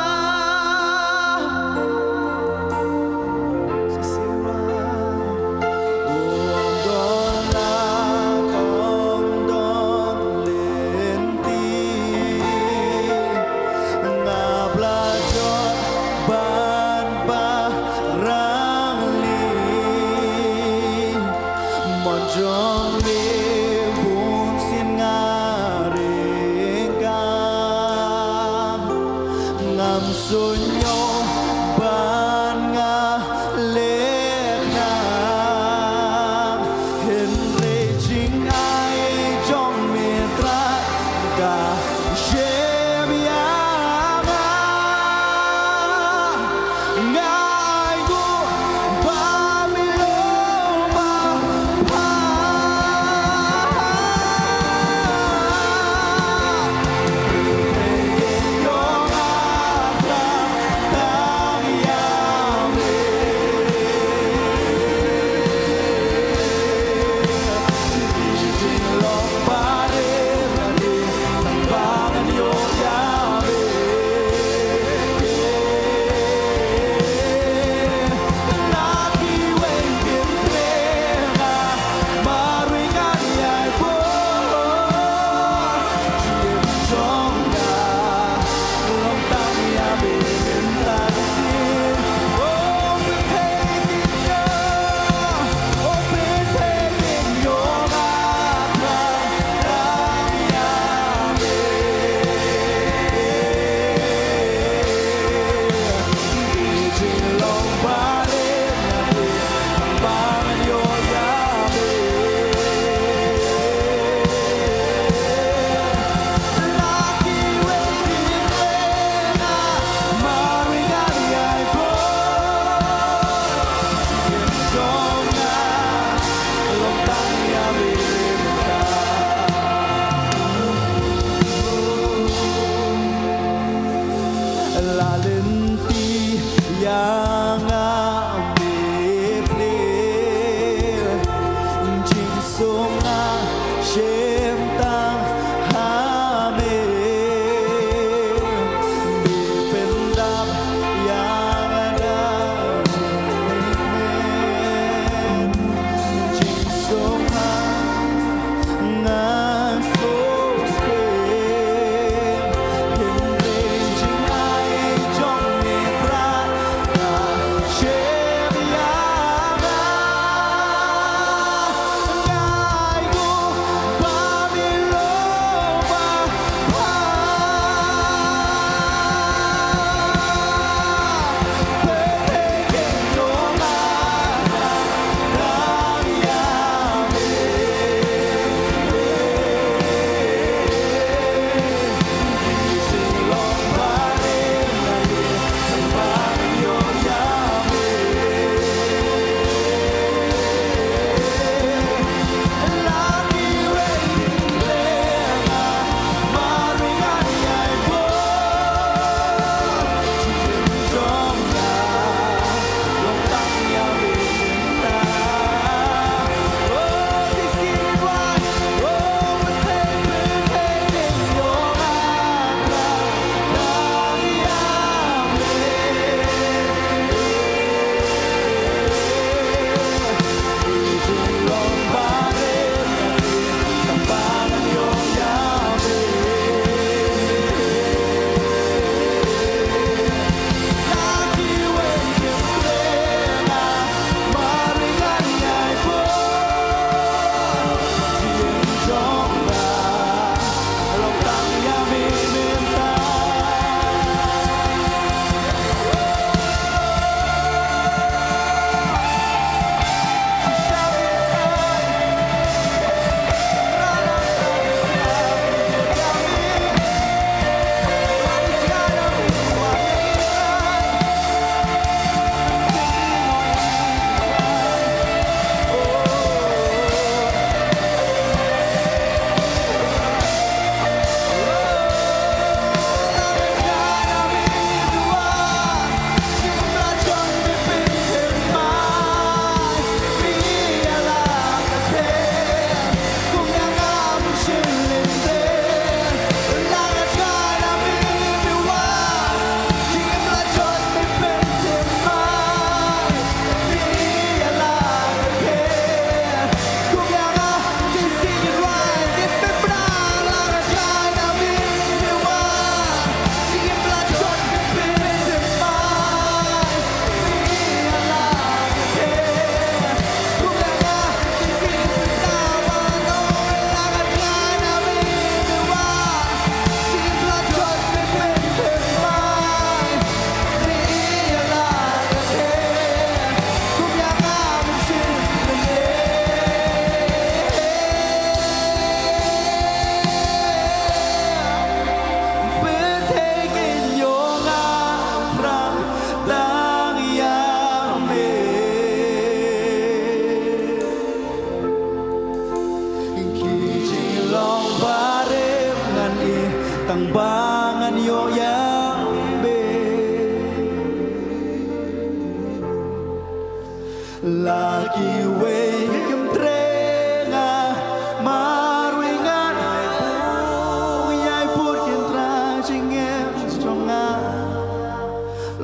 La kiwei kim treh nga, marwei ngan ïai bud, ïai bud ki trai jingim jong nga,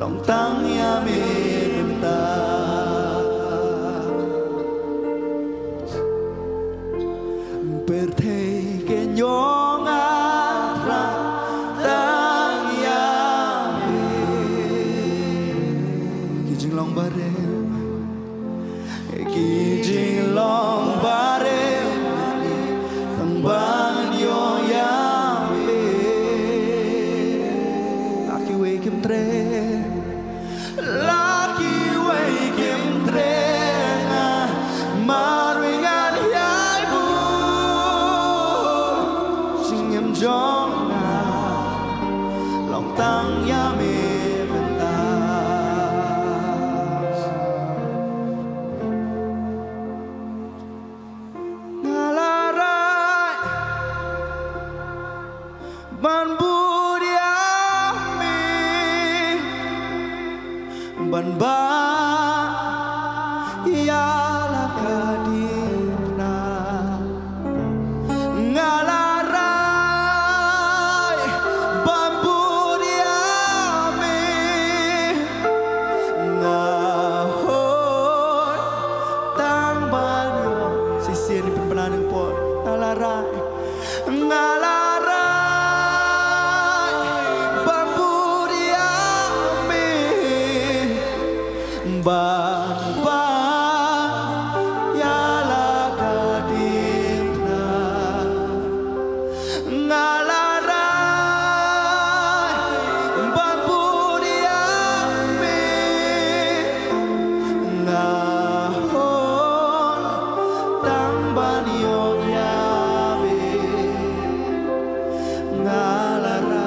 long tang ïa me mynta. Pyrthei kin ïoh nga, Trai, tang ïa me. Ki jinglong barim, ki jinglong barim, tang ban ïoh ïa me. La kiwei kim treh, la kiwei kim treh nga, marwei ngan ïai bud, jingim jong nga, long tang ïa me mynta. Nga la rai ban bud ïa me, ban bud ïa la ka diengphna. Nga la rai ban bud ïa me, nga hoid tang ban ïoh. Shisien ïa pynbna nang pok, nga la rai. Nga la rai ban bud ïa me, ban bud ïa la ka diengphna. Nga la rai ban bud ïa me, nga hoid tang ban ïoh ïa me. Nga la rai.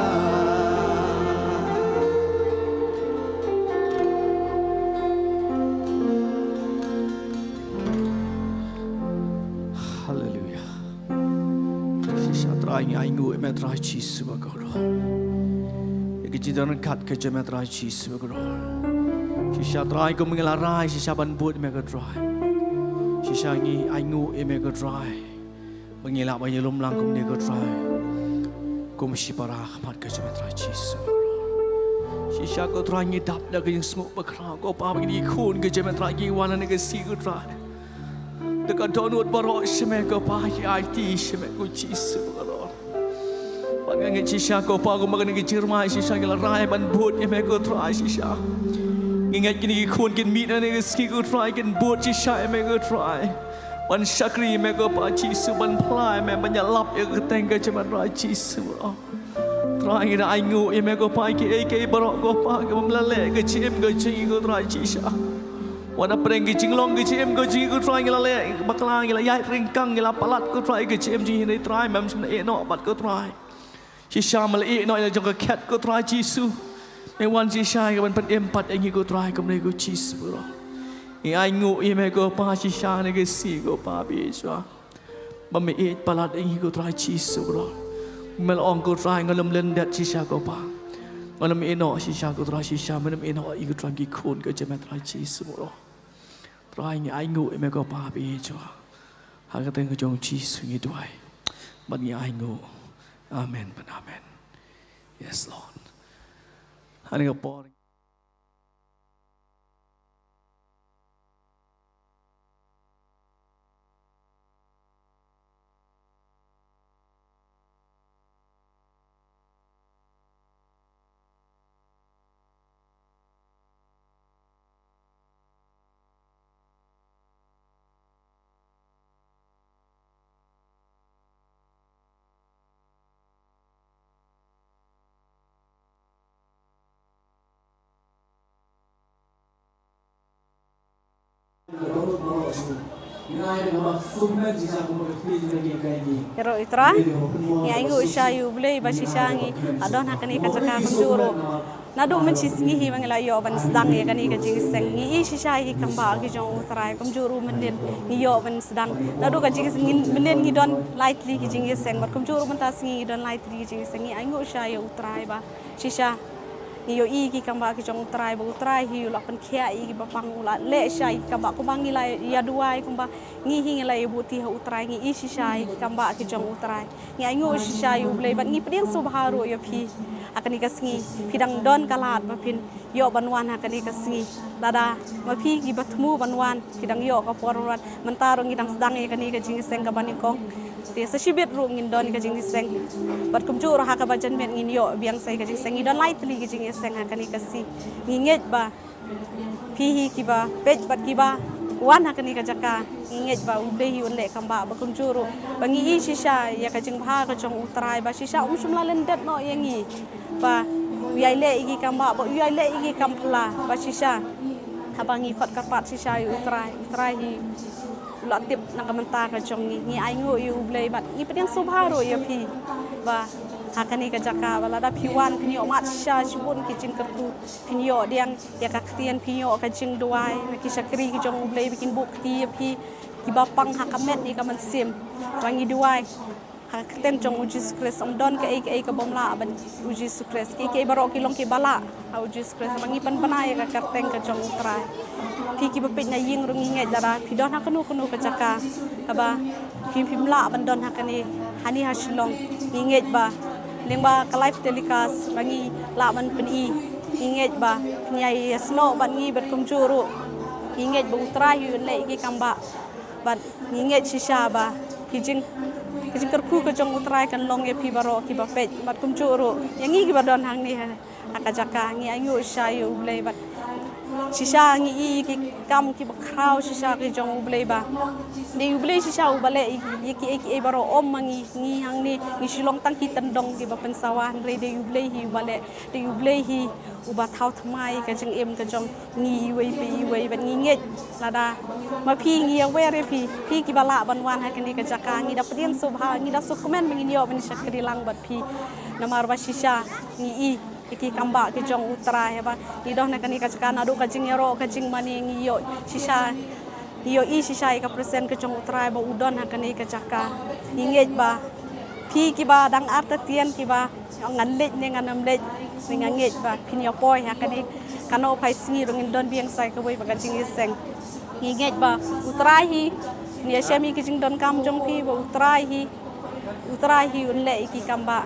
Haleluia. Shisha Trai ngi ainguh ïa me Trai Jisu ba kordor. Ïa ka jingdon ryngkat ka jong me Trai Jisu ba kordor. Shisha Trai kum ngi la rai shisha ban bud ïa me ko Trai. Shisha ngi ainguh ïa me ko Trai. Ba ngi lah ban ïalum lang kumne ko Trai. Kum shipara ha khmat ka jong me Trai Jisu. Shisha ko Trai ngi dap da ka jingsngew bakhraw ko Pa ba kine ki khun ka jong me Trai ki wan ha kane ka sngi ko Trai. Da ka dohnud baroh sha me ko Pa ki aiti sha me ko Jisu ko Lord. Bad nga ngeit shisha ko Pa kumba kane ka jingrwai shisha ngi la rai ban bud ïa me ko Trai shisha. Ngi ngeit kine ki khun kin mih na kane ka sngi ko Trai kin bud shisha ïa me ko Trai. Ban shakri ïa me ko Pa Jisu ban phla ïa me ban ïalap ïa ka kyrteng ka jong me Trai Jisu. Trai ngi da ainguh ïa me ko Pa kiei kiei baroh ko Pa kiba me la leh ka jingim ka jong ngi ko Trai shisha. Wat hapdeng ka jinglong ka jingim ka jong ngi ko Trai ngi la leh bakla ngi la ïaid ryngkang ngi la palat ko Trai ka jingim jong ngi Trai mem shym la ïeh noh pat ko Trai. Shisha me la ïeh noh ïa la jong ka khet ko Trai Jisu. Me wan shisha ïa ka ban pynim pat ïa ngi ko Trai kumne ko Jisu baroh. Ngi ainguh ïa me ko Pa shisha ne ka sngi ko Pa ba ïeit shuwa. Ba me ïeit palat ïa ngi ko Trai Jisu baroh. Me la ong ko Trai ngan ym lyndet shisha ko Pa. Ngan ym ïeh noh shisha ko Trai shisha me ym ïeh noh ïa ko Trai ki khun ka jong me Trai Jisu baroh. Trai ngi ainguh ïa me ko Pa ba ïeit shuwa. Ha ka kyrteng ka jong Jisu ngi duwai. Bad ngi ainguh. Amen bad amen. Yes Lord. Ha kane ka por Ïaroh i Trai, ngi ainguh shisha ïa U Blei ba shisha ngi la don ha kane ka jaka kumjuh ruh. Naduh mynshisngi hi ba ngi la ïoh ban sdang ïa kane ka jingïaseng. Ngi i shisha ïa ki kambah ki jong U Trai kumjuh ruh mynnin ngi ïoh ban sdang. Naduh ka jingïaseng mynnin ngi don lai tylli ki jingïaseng bad kumjuh ruh mynta sngi ngi don lai tylli ki jingïaseng. Ngi ainguh shisha ïa U Trai ba shisha Ngi ïohi ki kambah ki jong U Trai ba U Trai hi u la pynkhiah ïa ki bapang, u la leh shisha ïa ki kambah kumba ngi la ïa duwai, kumba ngi hi ngi la ïa buti ha U Trai, ngi ïohi shisha ïa ki kambah ki jong U Trai. Ngi ainguh shisha ïa U Blei bad ngi pdiang sngewbha ruh ïa phi. Ha kane ka sngi phi dang don ka lad ba phin ïoh ban wan ha kane ka sngi. Lada ma phi kiba thmu ban wan, phi dang ïoh ka por ban wan, mynta ruh ngi dang sdang ïa kane ka jingïaseng kaba nyngkong. Te sa shibit ruh ngin don ka jingïaseng. Bad kumjuh ruh ha kaba janmiet ngin ïoh biang sa ïa ka jingïaseng. Ngi don lai tylli ka jingïaseng ha kane ka sngi. Ngi ngeit ba phi hi kiba peit bad kiba wan ha kane ka jaka, ngi ngeit ba U Blei hi un leh kambah, ba kumjuh ruh ba ngi ïohi shisha ïa ka jingbha ka jong U Trai, ba shisha um shym la lyndet noh ïa ngi, ba u ïai leh ïa ki kambah, ba u ïai leh ïa ki kam phylla, ba shisha haba ngi khot kyrpad shisha ïa U Trai, U Trai hi u la tip na ka bynta ka jong ngi. Ngi ainguh ïa U Blei bad ngi pdiang sngewbha ruh ïa phi ba ha kane ka jaka ba lada phi wan phin ïoh mad shisha shibun ki jingkyrkhu, phin ïoh pdiang ïa ka ktien, phin ïoh ka jingduwai na ki shakri ki jong U Blei ba kin buh kti ïa phi kiba pang ha ka met ne ka mynsiem. Ba ngi duwai ha ka kyrteng jong U Jisu Khrist, ym don kaei kaei ka bym lah ban U Jisu Khrist. Kiei kiei baroh ki long kiba lah ha U Jisu Khrist. Ba ngi pynbna ïa ka kyrteng ka jong U Trai. Phi kiba peit na ïing ruh ngi ngeit lada phi don ha kano kano ka jaka kaba phim phim lah ban don ha kane, hani ha Shillong, ngi ngeit ba lyngba ka live telecast ba ngi lah ban pyni, ngi ngeit ba phin ïai ïasnoh bad ngi bad kumjuh ruh ngi ngeit ba U Trai hi un leh ïa ki kambah. Bad ngi ngeit shisha ba ki jing, ki jingkyrkhu ka jong U Trai kan long ïa phi baroh kiba peit bad kumjuh ruh ïa ngi kiba don hangne ha, ha ka jaka. Ngi ainguh shisha ïa U Blei bad shisha ngi ïohi ki kam kiba khraw shisha ki jong U Blei ba dei U Blei shisha uba leh ïa kiei kiei baroh, ym ma ngi, ngi hangne ngi shu long tang ki tyndong kiba pynsawa, hynrei dei U Blei hi uba leh, dei U Blei hi uba thaw thymmai ka jingim ka jong ngi iwei pa iwei. Bad ngi ngeit lada ma phi ngi ïawer ïa phi, phi kiba lah ban wan ha kane ka jaka, ngi da pdiang sngewbha, ngi da sngewkmen ba ngin ïoh ban shakri lang bad phi. Namar ba shisha ngi ïohi ïa ki kambah ki jong U Trai, haba ngi don ha kane ka jaka, naduh ka jingïaroh ka jingmane ngi ïohi shisha, ngi ïohi shisha ïa ka presence ka jong U Trai ba u don ha kane ka jaka. Ngi ngeit ba phi kiba dang artatien kiba ngan leit ne ngan ym leit, ne nga ngeit ba phin ïa poi ha kane ka nohphai sngi ruh ngin don biang sa ïa kawei pat ka jingïaseng. Ngi ngeit ba U Trai hi, ngi ïashem ïa ki jingdonkam jong phi ba U Trai hi, U Trai hi un leh ïa ki kambah.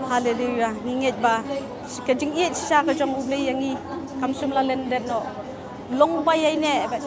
Haleluya. Ngi ngeit ba ka jingïeit shisha ka jong U Blei ïa ngi kam shym la lyndet noh. Long ba ïaineh bad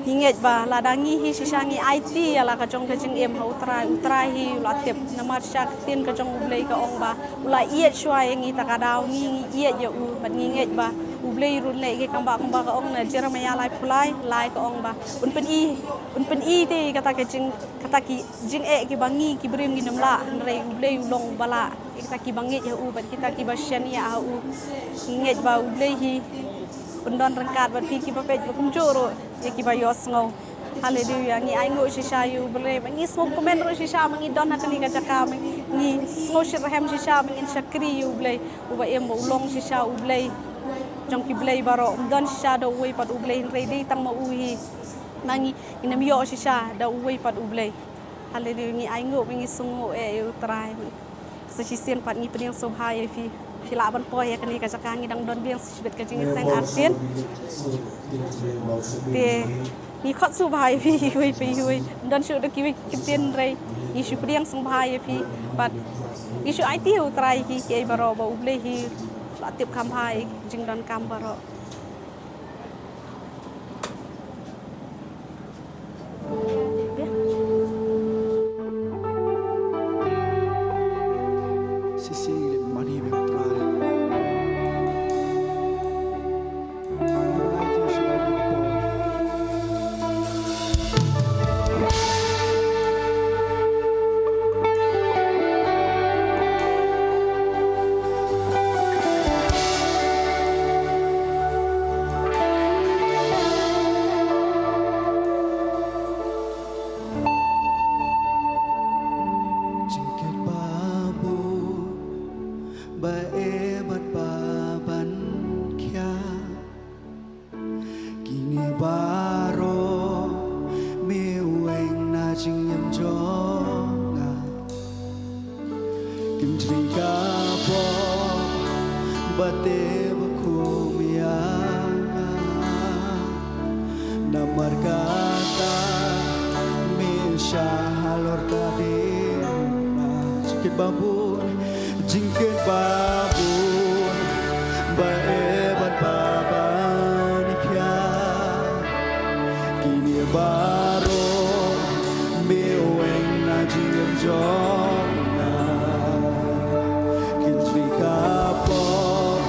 ngi ngeit ba lada ngi hi shisha ngi aiti ïa la ka jong ka jingim ha U Trai, U Trai hi u la tip. Namar shisha ka ktien ka jong U Blei ka ong ba u la ïeit shuwa ïa ngi ta ka daw, ngi, ngi ïeit ïa u. Bad ngi ngeit ba U Blei ruh un leh ïa ki kambah kumba ka ong na Jeremaïah laiphew lai, lai ka ong ba un pyni, un pyni te kata ka jing, kata ki jingeh kiba ngi ki briew ngin ym lah, hynrei U Blei u long uba lah. Kita kiba ngeit ha u bad kita kiba shaniah ha u. Ngi ngeit ba U Blei hi un don ryngkat bad phi kiba peit bad kumjuh ruh ïa kiba ïohsngew. Haleluya, ngi ainguh shisha ïa U Blei ba ngi sngewkmen ruh shisha ba ngi don ha kane ka jaka, ba ngi sngewshitrhem shisha ba ngin shakri ïa U Blei uba im, ba u long shisha U Blei jong ki blei baroh. Ym don shisha da uwei pat U Blei, hynrei dei tang ma u hi. Ma ngi ngin ym ïoh shisha da uwei pat U Blei. Haleluya, ngi ainguh, ngi sngewnguh eh ïa U Trai. Sa shisien pat ngi pdiang sngewbha ïa phi. Phi lah ban poi ha kane ka jaka, ngi dang don biang sa shibit ka jingïaseng arsien. Te ngi khot sngewbha ïa phi iwei pa iwei. Ym don shuh da kiwei ki ktien, hynrei ngi shu pdiang sngewbha ïa phi. Bad ngi shu aiti ha U Trai ïa ki, kiei baroh ba U Blei hi la tip kham bha ïa ki jingdonkam baroh. Jingkit ba bun, ba eh bad ba ban khia. Kine baroh me weng na jingim jong nga. Kim jri ka pop te ba khum ïa nga. Namar kata me shah halor ka diengphna. Jingkit ba bun, jingkit ba bun ba eh bad ba ban khia. Kine baroh me weng na jingim jong nga. Kin jri ka por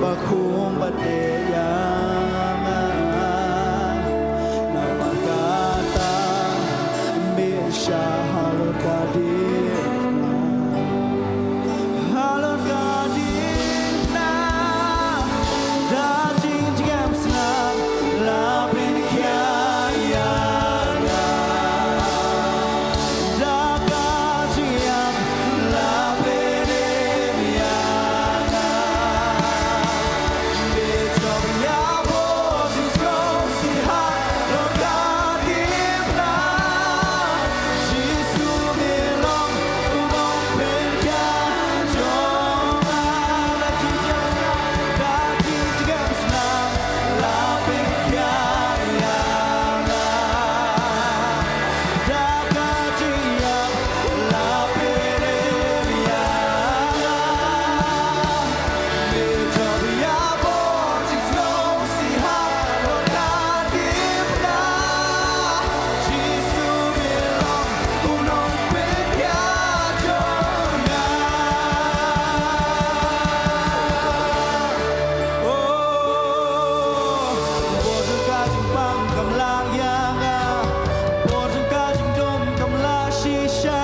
ba khum ba teh ïa nga. Namar kata me shah halor ka diengphna. Halor ka diengphna da jingjem snam la pynkhia ïa nga. Da ka jingïap la pynim ïa nga. Me jop ïa bor jingsngewsih halor ka diengphna. Jisu me long u nongpynkhiah jong nga. Da jingjem snam, da jingjem snam la pynkhia ïa nga. Da ka jingïap la pynim ïa nga. Me jop ïa bor jingsngewsih halor ka diengphna. Jisu me long u nongpynkhiah jong nga. Oh, bor jong ka jingpang kam lah ïa nga. Bor jong ka jingdum kam lah shisha.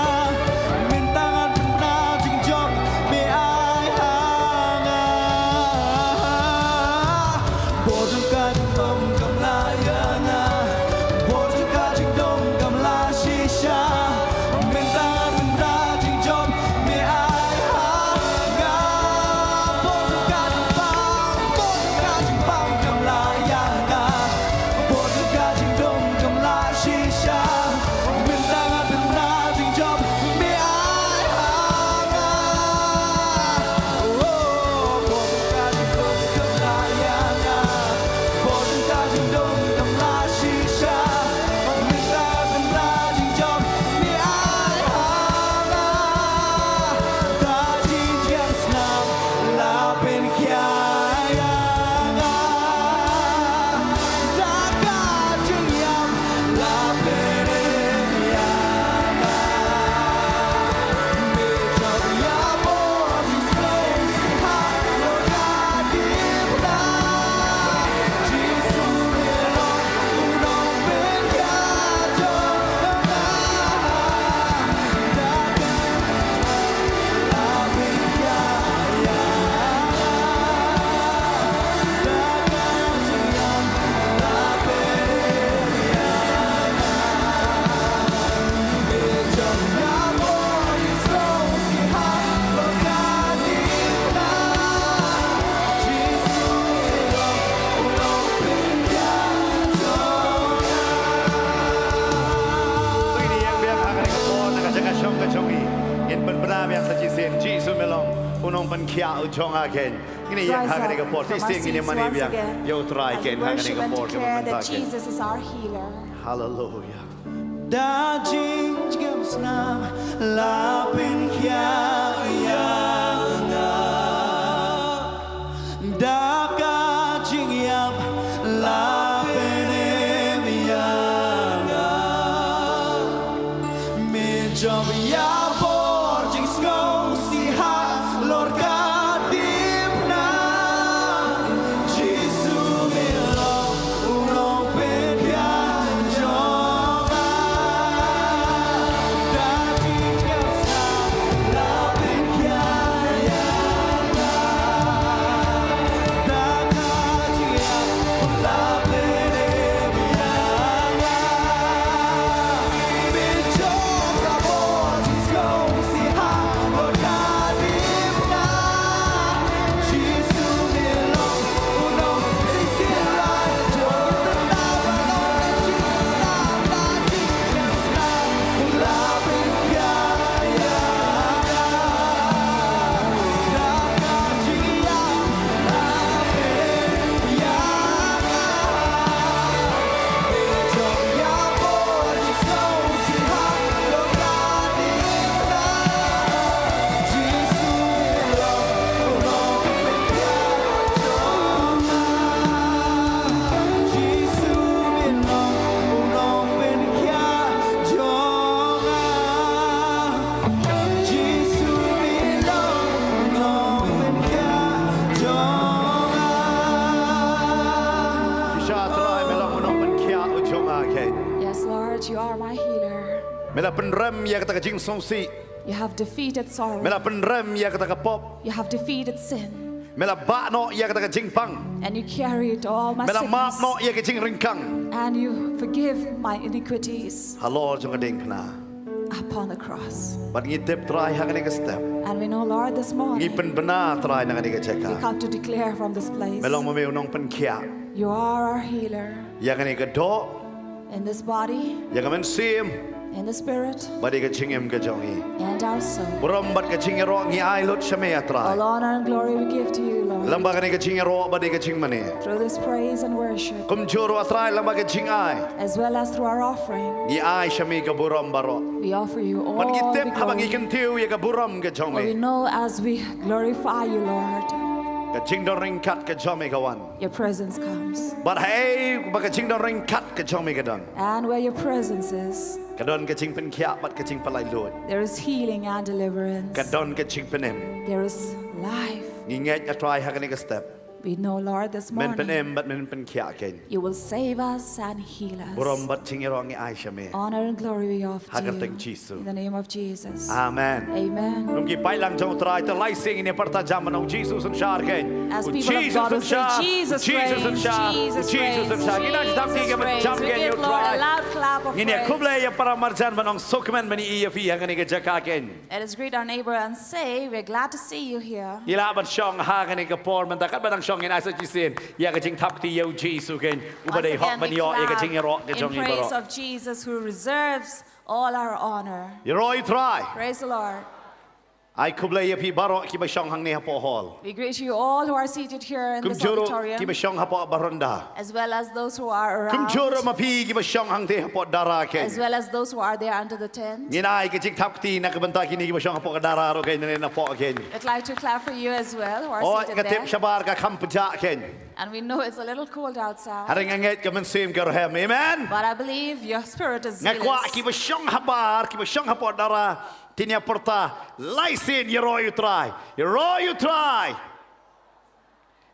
Mynta ngan pynbna jingjop me ai ha nga. Bor jong ka jingdum kam lah ïa nga. Bor jong ka jingdum kam lah shisha. Mynta ngan pynbna jingjop me ai ha nga. Bor jong ka jingpang, bor jong ka jingpang kam lah ïa nga. Bor jong ka jingdum kam lah shisha. Mynta ngan pynbna jingjop me ai ha nga. Oh, bor jong ka jingdum kam lah ïa nga. Bor jong ka jingdum kam lah shisha. Mynta ngan pynbna jingjop me ai ha nga. Da jingjem snam la pynkhia ïa nga. Da ka jingïap la pynim ïa nga. Me jop ïa bor jingsngewsih halor ka diengphna. Jisu me long u nongpynkhiah jong nga. Da ka Ngin ïeng biang ha kane ka por na ka jaka shong ka jong ngi. Ngin pynbna biang sa shisien, Jisu me long u nongpynkhiah u jong nga keiñ. Ngin ïeng ha kane ka por shisien, ngin ïa mane biang ïa U Trai keiñ ha kane ka por kaba mynta keiñ. Haleluya. Da jingjem snam la pynkhia ïa nga. Da ka jingïap la pynim ïa nga. Me jop ïa bor jingsngewsih halor ka diengphna. Jisu me long u nongpynkhiah jong nga. Da jingjem snam la pynkhia ïa nga. Da ka jingïap la pynim ïa nga. Me jop ïa bor You are my healer. Me la pynrem ïa kata ka jingsngewsih. You have defeated sorrow. Me la pynrem ïa kata ka pop. You have defeated sin. Me la bah noh ïa kata ka jingpang. And you carried all my sickness. Me la map noh ïa ka jingryngkang. And you forgive my iniquities. Halor jong ka diengphna. Upon the cross. Bad ngi tip Trai ha kane ka step. And we know, Lord, this morning. Ngi pynbna Trai na kane ka jaka. We come to declare from this place. Me long ma me u nongpynkhiah. You are our healer. Ïa kane ka doh. In this body. Ïa ka mynsiem. In the spirit. Bad ïa ka jingim ka jong ngi. And our soul. Burom bad ka jingïaroh ngi ai lut sha me ïa Trai. All honor and glory we give to you, Lord. Lyngba kane ka jingïaroh bad ïa ka jingmane. Through this praise and worship. Kumjuh ruh Trai lyngba ka jingai. As well as through our offering. Ngi ai sha me ka burom baroh. We offer you all the glory. Bad ngi tip haba ngi kyntiew ïa ka burom ka jong me. For we know as we glorify you, Lord. Ka jingdon ryngkat ka jong me ka wan. Your presence comes. Bad haei ba ka jingdon ryngkat ka jong me ka don. And where your presence is. Ka don ka jingpynkhiah bad ka jingpynlait luid. There is healing and deliverance. Ka don ka jingpynim. There is life. Ngi ngeit ïa Trai ha kane ka step. We know, Lord, this morning. Men pynim bad men pynkhiah kein. You will save us and heal us. Burom bad jingïaroh ngi ai sha me. Honor and glory we offer to you. Ha ka kyrteng Jisu. In the name of Jesus. Amen. Amen. Kum ki paidlang jong u Trai, te lai sien ngin ïa pyrta jam ban ong Jisu synshar kein. As people of God will say, "Jesus reigns, Jesus reigns, Jesus reigns." Ngin ïa jam kein, ngin ïa pyrta jam kein ïa u Trai. We give Lord a loud clap of praise. Ngin ïa khublei ïa para marjan ban ong sngewkmen ban ïohi ïa phi ha kane ka jaka kein. Let us greet our neighbor and say, "We're glad to see you here." Ngi lah ban shong ha kane ka por mynta, katba dang shong ngin ai sa shisien ïa ka jingthap kti ïa u Jisu kein, uba dei hok ban ïoh ïa ka jingïaroh ka jong ngi baroh. Once again, we clap in praise of Jesus who reserves all our honor. Ïaroh ïa u Trai. Praise the Lord. Ai khublei ïa phi baroh kiba shong hangne hapoh hall. We greet you all who are seated here in this auditorium. Kumjuh ruh kiba shong hapoh baranda. As well as those who are around. Kumjuh ruh ma phi kiba shong hangtei hapoh dara kein. As well as those who are there under the tent. Ngin ai ka jingthap kti na ka bynta kine kiba shong hapoh ka dara ruh kein, na ne na poh kein. I'd like to clap for you as well who are seated there. Oh, nga tip shabar ka kham pjah kein. And we know it's a little cold outside. Hynrei nga ngeit ka mynsiem ka rhem. Amen. But I believe your spirit is zealous. Nga kwah kiba shong habar, kiba shong hapoh dara, te ngi ïa pyrta lai sien, "Ïaroh ïa u Trai. Ïaroh ïa u Trai."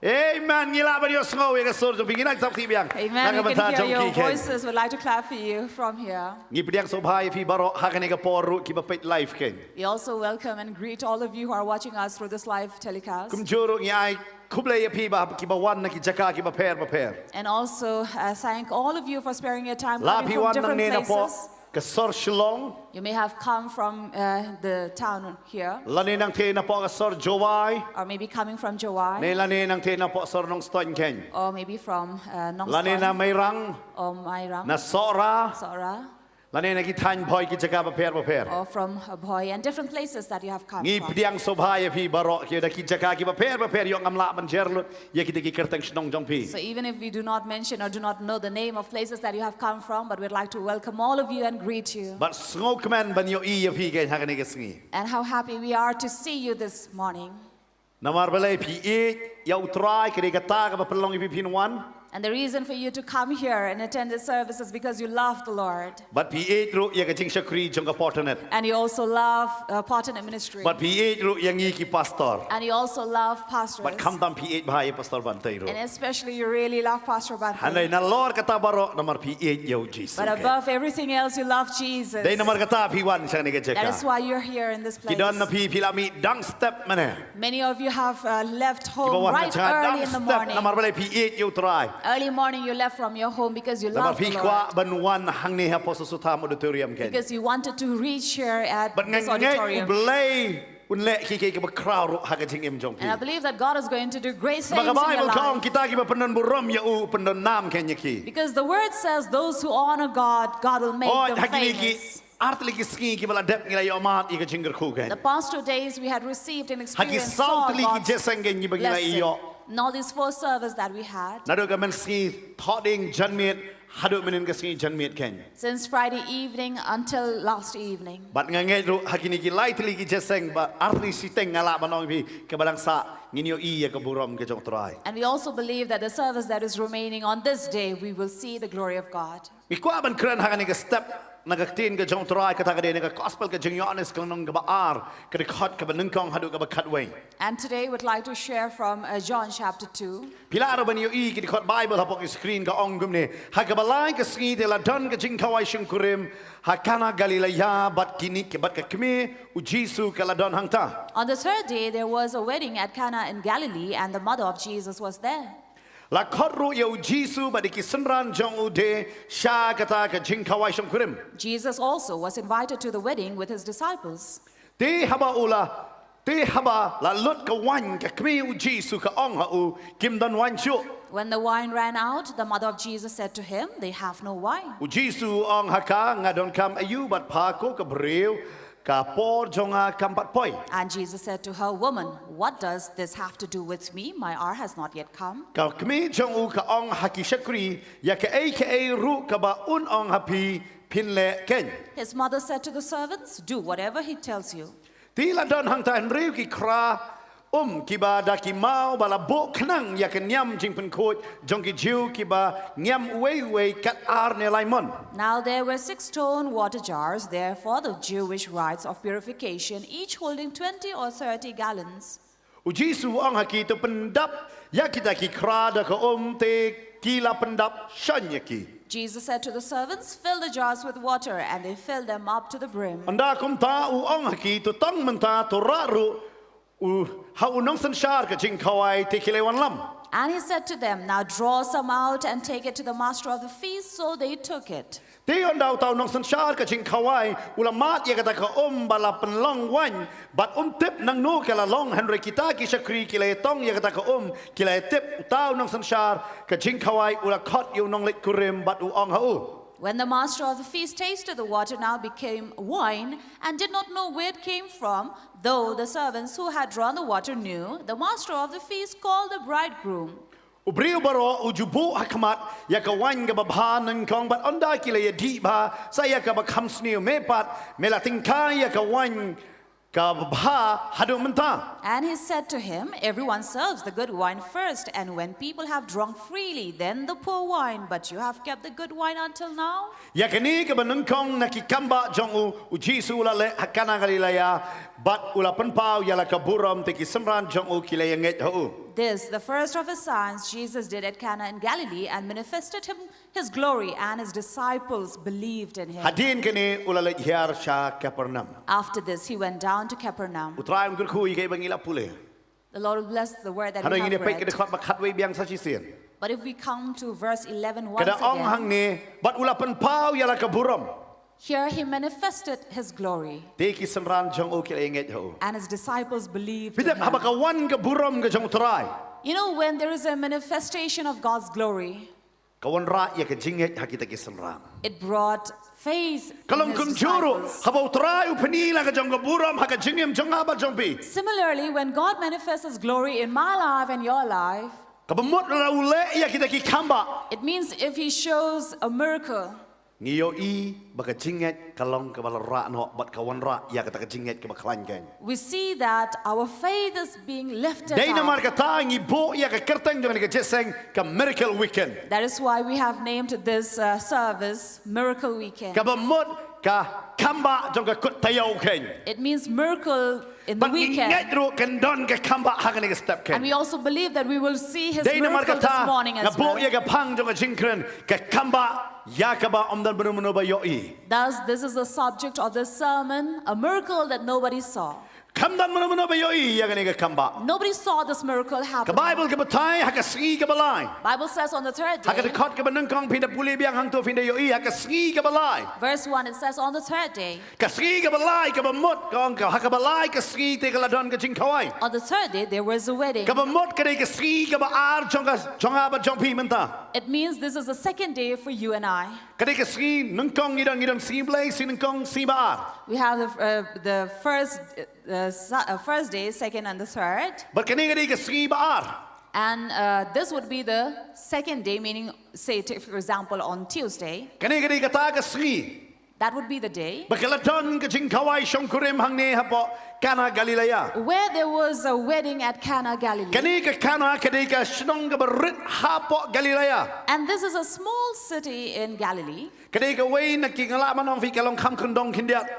Amen. Ngi lah ban ïohsngew ïa ka sur jong phi. Ngin ai thap kti biang. Amen. We can hear your voices. We'd like to clap for you from here. Ngi pdiang sngewbha ïa phi baroh ha kane ka por ruh kiba peit live kein. We also welcome and greet all of you who are watching us through this live telecast. Kumjuh ruh ngi ai khublei ïa phi ba kiba wan na ki jaka kiba pher bapher. And also, uh, thank all of you for sparing your time coming from different places. La phi wan nangne na poh ka sor Shillong. You may have come from, uh, the town here. Lane nangtei na poh ka sor Jowai. Or maybe coming from Jowai. Ne lane nangtei na poh sor Nongstoiñ kein. Or maybe from, uh, Nongstoiñ. Lane na Mairang. Or Mairang. Na Sohra. Sohra. Lane na ki thaiñ Bhoi, ki jaka bapher bapher. Or from, uh, Bhoi and different places that you have come from. Ngi pdiang sngewbha ïa phi baroh ki da ki jaka kiba pher bapher, ïoh ngam lah ban jer lut ïa kita ki kyrteng shnong jong phi. So even if we do not mention or do not know the name of places that you have come from, but we'd like to welcome all of you and greet you. Bad sngewkmen ban ïohi ïa phi kein ha kane ka sngi. And how happy we are to see you this morning. Namar balei? Phi ïeit ïa u Trai, ka dei kata kaba pynlong ïa phi phin wan. And the reason for you to come here and attend this service is because you love the Lord. Bad phi ïeit ruh ïa ka jingshakri jong ka Potternet. And you also love, uh, Potternet Ministry. Bad phi ïeit ruh ïa ngi ki pastor. And you also love pastors. Bad khamtam phi ïeit bha ïa Pastor Bantei ruh. And especially you really love Pastor Bantei. Hynrei nalor kata baroh namar phi ïeit ïa u Jisu. But above everything else, you love Jesus. Dei namar kata phi wan sha kane ka jaka. That is why you're here in this place. Ki don na phi, phi la mih dang step mynne. Many of you have, uh, left home right early in the morning. Kiba wan na jaka dang step namar balei? Phi ïeit ïa u Trai. Early morning you left from your home because you love the Lord. Namar phi kwah ban wan hangne hapoh Sossotham Auditorium kein. Because you wanted to reach here at this auditorium. Bad nga ngeit U Blei un leh kiei kiei kiba khraw ruh ha ka jingim jong phi. And I believe that God is going to do great things in your life. Namar ka Baibl ka ong kita kiba pyndon burom ïa u, pyndon nam kein ïa ki. Because the word says those who honor God, God will make them famous. Oh, ha kine ki artylli ki sngi kiba la dep ngi la ïohmad ïa ka jingkyrkhu kein. The past two days we had received and experienced, saw God's blessing. Ha ki saw tylli ki jingïaseng kein kiba ngi la ïoh. In all these four services that we had. Naduh ka mynsngi Thohdieng janmiet haduh mynhynnin ka sngi janmiet kein. Since Friday evening until last evening. Bad nga ngeit ruh ha kine ki lai tylli ki jingïaseng, ba artylli shiteng nga lah ban ong ïa phi, kaba dang sah Ngin ïohi ïa ka burom ka jong u Trai. And we also believe that the service that is remaining on this day, we will see the glory of God. Ngi kwah ban kren ha kane ka step na ka ktien ka jong u Trai, kata ka dei na ka Gospel ka jong u Ïoannis ka lynnong kaba ar, ka dkhot kaba nyngkong haduh kaba khatwei. And today we'd like to share from uh, John chapter two. Phi lah ruh ban ïohi ki dkhot Baibl hapoh ki screen, ka ong kumne: Ha kaba lai ka sngi te la don ka jingkhawai shongkurim ha Kana Galilea, bad kine, bad ka kmie u Jisu ka la don hangta. On the third day, there was a wedding at Cana in Galilee, and the mother of Jesus was there. La khot ruh ïa u Jisu bad ïa ki synran jong u de sha kata ka jingkhawai shongkurim. Jesus also was invited to the wedding with his disciples. Te haba u la, te haba la lut ka waiñ, ka kmie u Jisu ka ong ha u: Kim don waiñ shuh. When the wine ran out, the mother of Jesus said to him, "They have no wine." U Jisu u ong ha ka: Nga donkam aïu bad pha, ko ka briew? Ka por jong nga kam pat poi. And Jesus said to her, "Woman, what does this have to do with me? My hour has not yet come." Ka kmie jong u ka ong ha ki shakri: Ïa kaei kaei ruh kaba un ong ha phi, phin leh keiñ. His mother said to the servants, "Do whatever he tells you." Te la don hangta hynriew ki khra um kiba da ki maw ba la buh khnang ïa ka niam jingpynkhuid jong ki Jiw, kiba niam uwei uwei kat ar ne lai mon. Now there were six stone water jars there for the Jewish rites of purification, each holding twenty or thirty gallons. U Jisu u ong ha ki: To pyndap ïa kita ki khra da ka um. Te ki la pyndap shon ïa ki. Jesus said to the servants, "Fill the jars with water," and they filled them up to the brim. Ynda kumta u ong ha ki: To tong mynta, to rah ruh u ha u nongsynshar ka jingkhawai. Te ki la wan lam. And he said to them, "Now draw some out and take it to the master of the feast." So they took it. Te ynda uta u nongsynshar ka jingkhawai u la mad ïa kata ka um ba la pynlong waiñ, bad um tip nangno ka la long, hynrei kita ki shakri ki la ïatong ïa kata ka um, ki la ïatip. Uta u nongsynshar ka jingkhawai u la khot ïa u nongleit kurim bad u ong ha u: When the master of the feast tasted the water now became wine, and did not know where it came from, though the servants who had drawn the water knew, the master of the feast called the bridegroom. U briew baroh u ju buh ha khmat ïa ka waiñ kaba bha nyngkong, bad ynda ki la ïadih bha sa ïa kaba kham sniew, me pat me la tyngkai ïa ka waiñ kaba bha haduh mynta. And he said to him, "Everyone serves the good wine first, and when people have drunk freely, then the poor wine, but you have kept the good wine until now." Ïa kane kaba nyngkong na ki kambah jong u, u Jisu u la leh ha Kana Galilea, bad u la pynpaw ïa la ka burom, te ki synran jong u ki la ïangeit ha u. This, the first of his signs Jesus did at Cana in Galilee, and manifested him his glory, and his disciples believed in him. Hadien kane u la leit hiar sha Kapernaum. After this, he went down to Capernaum. U Trai un kyrkhu ïa kaei ba ngi la pule. The Lord will bless the word that we have read. Hynrei ngin ïa peit ka dkhot ba khatwei biang sa shisien. But if we come to verse eleven once again, ka da ong hangne: Bad u la pynpaw ïa la ka burom. Here he manifested his glory. Te ki synran jong u ki la ïangeit ha u. And his disciples believed in him. Phi tip, haba ka wan ka burom ka jong u Trai, you know, when there is a manifestation of God's glory, ka wanrah ïa ka jingngeit ha kita ki synran. It brought faith in his disciples. Ka long kumjuh ruh haba u Trai u pyni la ka jong ka burom ha ka jingim jong nga bad jong phi. Similarly, when God manifests his glory in my life and your life, kaba mut lada u leh ïa kita ki kambah, it means if he shows a miracle, ngi ïohi ba ka jingngeit ka long kaba la rah noh bad ka wanrah ïa kata ka jingngeit kaba khlaiñ keiñ. We see that our faith is being lifted up. Dei namar kata ngi buh ïa ka kyrteng jong kane ka jingïaseng ka Miracle Weekend. That is why we have named this uh, service Miracle Weekend. Kaba mut ka kambah jong ka kut taïew keiñ. It means miracle in the weekend. Bad ngi ngeit ruh kan don ka kambah ha kane ka step keiñ. And we also believe that we will see his miracle this morning as well. Dei namar kata nga buh ïa ka phang jong ka jingkren ka kambah ïa kaba ym don mano mano ba ïohi. Thus, this is the subject of this sermon, a miracle that nobody saw. Kam don mano mano ba ïohi ïa kane ka kambah. Nobody saw this miracle happen. Ka Baibl ka batai ha ka sngi kaba lai. Bible says on the third day. Ha ka dkhot kaba nyngkong phin da pule biang hangto phin da ïohi, ha ka sngi kaba lai. Verse one, it says, "On the third day." Ka sngi kaba lai, kaba mut ka ong ka, ha kaba lai ka sngi te ka la don ka jingkhawai. On the third day there was a wedding. Kaba mut ka dei ka sngi kaba ar jong ka, jong nga bad jong phi mynta. It means this is the second day for you and I. Ka dei ka sngi nyngkong, ngi don, ngi don sngi Blei, sngi nyngkong, sngi ba ar. We have the, uh, the first, uh, sa- uh, first day, second and the third. Bad kane ka dei ka sngi ba ar. And uh, this would be the second day, meaning, say, take for example, on Tuesday. Kane ka dei kata ka sngi. That would be the day ba ka la don ka jingkhawai shongkurim hangne hapoh Kana Galilea. Where there was a wedding at Cana, Galilee. Kane ka Kana ka dei ka shnong kaba rit hapoh Galilea. And this is a small city in Galilee. Ka dei kawei na ki, nga lah ban ong ïa phi, ka long kham kyndong khyndiat.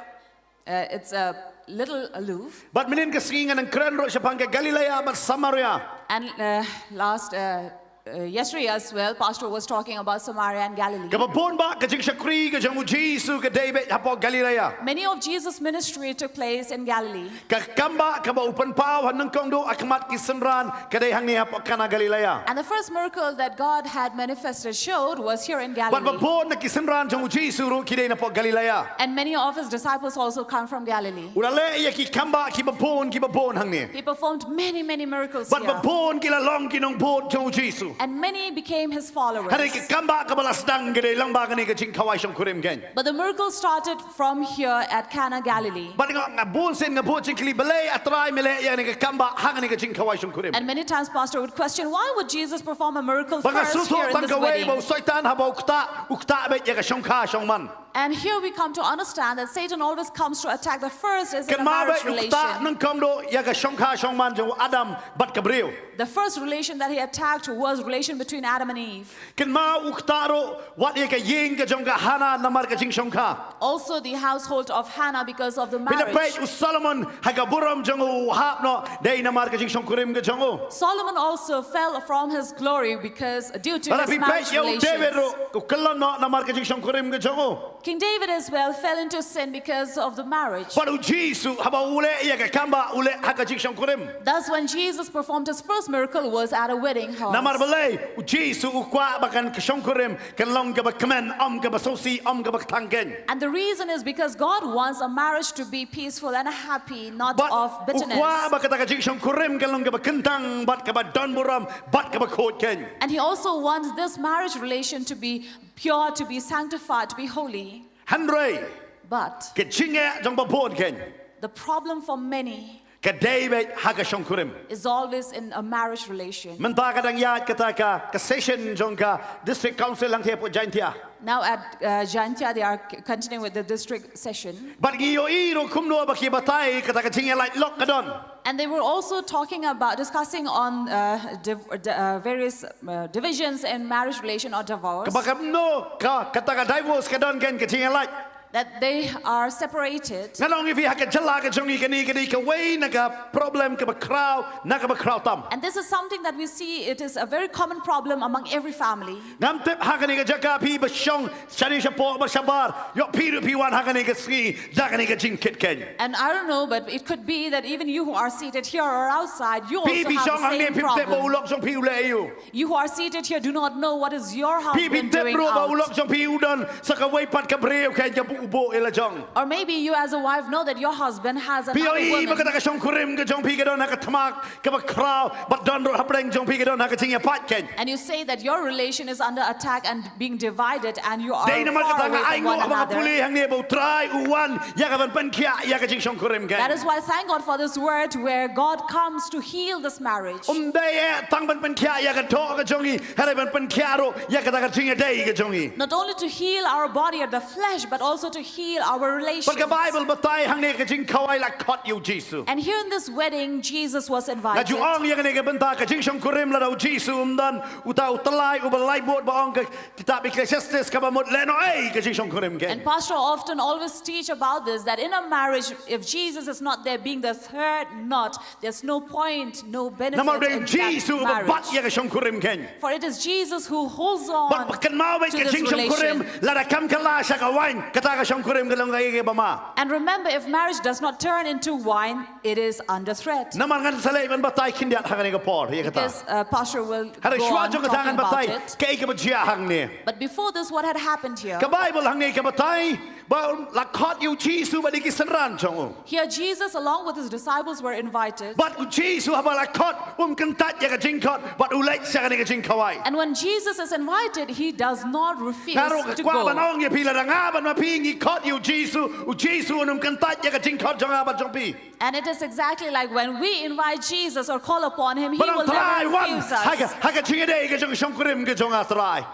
Uh, it's a little aloof. Bad mynhynnin ka sngi nga dang kren ruh shaphang ka Galilea bad Samaria. And uh, last, uh, uh, yesterday as well, Pastor was talking about Samaria and Galilee. Kaba bun bah ka jingshakri ka jong U Jisu ka dei beit hapoh Galilea. Many of Jesus' ministry took place in Galilee. Ka kambah kaba u pynpaw ha nyngkong duh ha khmat ki synran ka dei hangne hapoh Kana Galilea. And the first miracle that God had manifested, showed, was here in Bad ba Galilee. bun na ki synran jong U Jisu ruh ki dei napoh Galilea. And many of his disciples also come from Galilee. U la leh ïa ki kambah kiba bun kiba bun hangne. He performed many, many miracles Bad ba here. bun ki la long ki nongbud jong U Jisu. And many became his followers. Hynrei ka kambah kaba la sdang ka dei lyngba kane ka jingkhawai shongkurim kein. But the miracle started from here at Cana, Galilee. Bad nga, nga bun sien nga bud jingkylli, balei A Trai me leh ïa kane ka kambah ha kane ka jingkhawai shongkurim. And many times, Pastor would question, why would Jesus perform a miracle Ba nga first sngewthuh here in tang this kawei ba u wedding? Soitan haba u ktah, u ktah beit ïa ka shongkha shongman. And here we come to understand that Satan always comes to attack the first is in a Kynmaw marriage beit u ktah relation. nyngkong duh ïa ka shongkha shongman jong u Adam bad ka briew. The first relation that he attacked was relation between Adam and Eve. Kynmaw u ktah ruh wat ïa ka ïing ka jong ka Hana namar ka jingshongkha. Also the household of Hannah because of the Phi la peit marriage. u Solomon ha ka burom jong u hap noh dei namar ka jingshongkurim ka jong u. Solomon also fell from his glory because due to Bad his phi peit marriage ïa u David relations. ruh u kyllon noh namar ka jingshongkurim ka jong u. King David as well fell into sin because of the marriage. Bad U Jisu haba u leh ïa ka kambah u leh ha ka jingshongkurim. Thus, when Jesus performed his first miracle was at a wedding house. Namar balei, U Jisu u kwah ba kan ka shongkurim kan long kaba kmen, ym kaba sngewsih, ym kaba kthang kein. And the reason is because God wants a marriage to be peaceful and happy, not Bad of u bitterness. kwah ba kata ka jingshongkurim kan long kaba kyntang, bad kaba don burom, bad kaba khuid kein. And he also wants this marriage relation to be pure, to be sanctified, to be holy. Hynrei, But ka jingeh jong ba bun kein, the problem for many ka dei beit ha ka shongkurim. is always in a marriage relation. Mynta ka dang ïaid kata ka, ka session jong ka District Council hangtei hapoh Jaintia. Now at uh, Jaintia, they are c- continuing with the district session. Bad ngi ïohi ruh kumno ba ki batai kata ka jingïalait lok ka don. And they were also talking about discussing on uh, div- uh, various uh, divisions in marriage relation or divorce. Kaba kumno ka, kata ka divorce ka don kein, ka jingïalait. That they are separated. Ngan ong ïa phi, ha ka jylla ka jong ngi kane ka dei kawei na ka problem kaba khraw, na kaba khraw tam. And this is something that we see, it is a very common problem among every family. Ngam tip ha kane ka jaka phi ba shong shane shapoh ba shabar, ïoh phi ruh phi wan ha kane ka sngi da kane ka jingkit kein. And I don't know, but it could be that even you who are seated here or outside, you also Phi phi have shong the hangne, same phim tip ba u problem. lok jong phi u leh aïu. You who are seated here do not know what is your Phi phi husband tip doing ruh ba u out. lok jong phi u don sa kawei pat ka briew kein, ka u buh ïa la jong. Or maybe you as a wife know that your husband has Phi another ïohi ba woman. kata ka shongkurim ka jong phi ka don ha ka thma kaba khraw, bad don ruh hapdeng jong phi ka don ha ka jingïapait kein. And you say that your relation is under attack and being divided and you are Dei namar far kata nga away from ainguh one ba nga another. Pule hangne ba U Trai u wan ïa ka ban pynkhiah ïa ka jingshongkurim kein. That is why thank God for this word where God comes to heal this marriage. Um dei eh tang ban pynkhiah ïa ka doh ka jong ngi, hynrei ban pynkhiah ruh ïa kata ka jingïadei ka jong ngi. Not only to heal our body or the flesh, but also to heal our Bad ka relations. Baibl batai hangne ka jingkhawai la khot ïa U Jisu. And here in this wedding, Jesus was Nga invited. ju ong ïa kane ka bynta, ka jingshongkurim lada U Jisu um don, uta u tyllai uba lai bud ba ong ka kitab Ecclesiastes kaba mut, lehnohei ka jingshongkurim kein. And Pastor often always teach about this, that in a marriage, if Jesus is not there being the third knot, there's no point, no benefit Namar ba in U Jisu that uba bat marriage. ïa ka shongkurim kein. For it is Jesus who holds on Bad ba kynmaw beit to ka this jingshongkurim, relation. lada kam kylla sha ka wain, kata ka shongkurim ka long kaei ba ma. And remember, if marriage does not turn into wine, it is under threat. Namar ngan sa leit ban batai khyndiat ha kane ka por ïa kata. Because uh, Pastor will Hynrei go shuwa on jong kata talking ngan batai about it. kaei kaba jia hangne. But before this, what had happened here? Ka Baibl hangne ka batai ba la khot ïa U Jisu bad ïa ki synran jong u. Here, Jesus, along with his disciples, were invited. Bad U Jisu haba la khot, um kyntait ïa ka jingkhot, bad u leit sha kane ka jingkhawai. And when Jesus is invited, he does not refuse Nga ruh ka to kwah ban go. ong ïa phi, lada nga bad ma phi ngi khot ïa U Jisu, U Jisu un ym kyntait ïa ka jingkhot jong nga bad jong phi. And it is exactly like when we invite Jesus or call upon him, he Bad ong, will Trai, never wan refuse ha ka, us. ha ka jingïadei ka jong, shongkurim ka jong nga, Trai.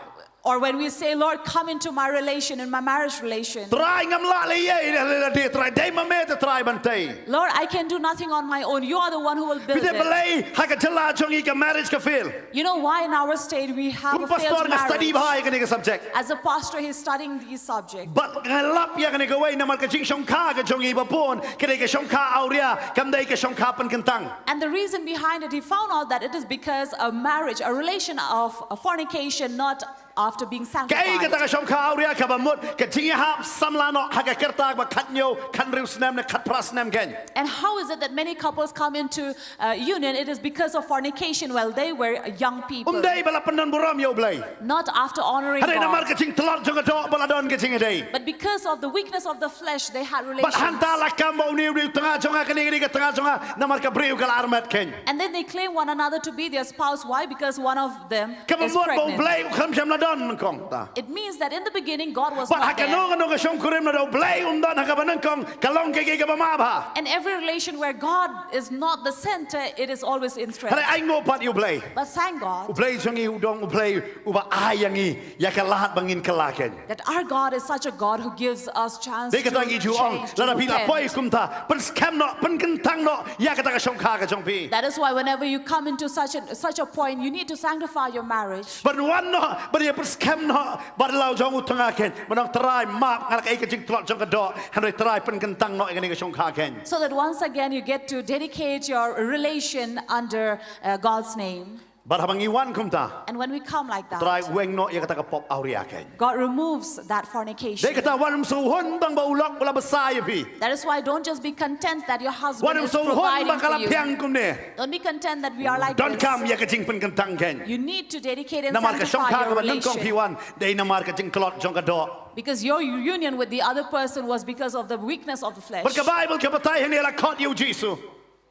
Or when we say, "Lord, come into my relation, in my marriage relation." Trai, ngam lah leh ei ei leh lade, Trai, dei ma me te Trai ban tei. "Lord, I can do nothing on my own. You are the one who will build Phi tip it." balei ha ka jylla jong ngi ka marriage ka fail? You know why in our state we have Kum a failed pastor nga study marriage? bha ïa kane ka subject. As a pastor, he's studying these subjects. Bad nga lap ïa kane kawei namar ka jingshongkha ka jong ngi ba bun ka dei ka shongkha awria, kam dei ka shongkha pynkyntang. And the reason behind it, he found out that it is because a marriage, a relation of a fornication, not after being Kaei kata sanctified. ka shongkha awria? Kaba mut ka jingïahap samla noh ha ka kyrta ba khathynñiew, khathynriew snem ne khatphra snem kein. And how is it that many couples come into uh, union? It is because of fornication while they were young people. Um dei ba la pyndonburom ïa U Blei. Not after honoring Hynrei namar God, ka jingtlot jong ka doh ba la don ka jingïadei. But because of the weakness of the flesh, they had Bad hangta relations. la kam ba une u dei u tnga jong nga, kane ka dei ka tnga jong nga, namar ka briew ka la armet kein. And then they claim one another to be their spouse. Why? Because one of them Kaba is mut ba U pregnant. Blei u khlem shym la don nyngkong ta. It means that in the beginning, God was Bad ha not there. kano kano ka shongkurim lada U Blei um don ha kaba nyngkong, ka long kaei kaei kaba map bha. And every relation where God is not the center, it is always in stress. Hynrei ainguh pat ïa U Blei. But thank U God Blei jong ngi u dong U Blei uba ai ïa ngi ïa ka lad ba ngin kylla kein. that our God is such a God who gives us chance Dei to kata ngi ju ong, change, to lada phi la poi repent. kumta, pynskhem noh, pynkyntang noh ïa kata ka shongkha ka jong phi. That is why whenever you come into such a, such a point, you need to sanctify your marriage. Ban wan noh, ban ïa pynskhem noh bad la u jong u tnga kein, ban ong, Trai map nga la kaei ka jingtlot jong ka doh, hynrei Trai pynkyntang noh ïa kane ka shongkha kein. So that once again you get to dedicate your relation under uh, God's name. Bad haba ngi wan kumta, And when we come like Trai that, weng noh ïa kata ka pop awria kein. God removes that fornication. Dei kata, wat ym sngewhun tang ba u lok u la bsa ïa phi. That is why don't just be content that your Wat husband ym is sngewhun ba providing ka la for you. phiang kumne. Don't be content that we are like Donkam this. Ïa ka jingpynkyntang kein. You need to dedicate and Namar ka shongkha sanctify your kaba nyngkong phi relationship. wan dei namar ka jingtlot jong ka doh. Because your union with the other person was because of the weakness of the flesh. Bad ka Baibl ka batai hangne la khot ïa u Jisu.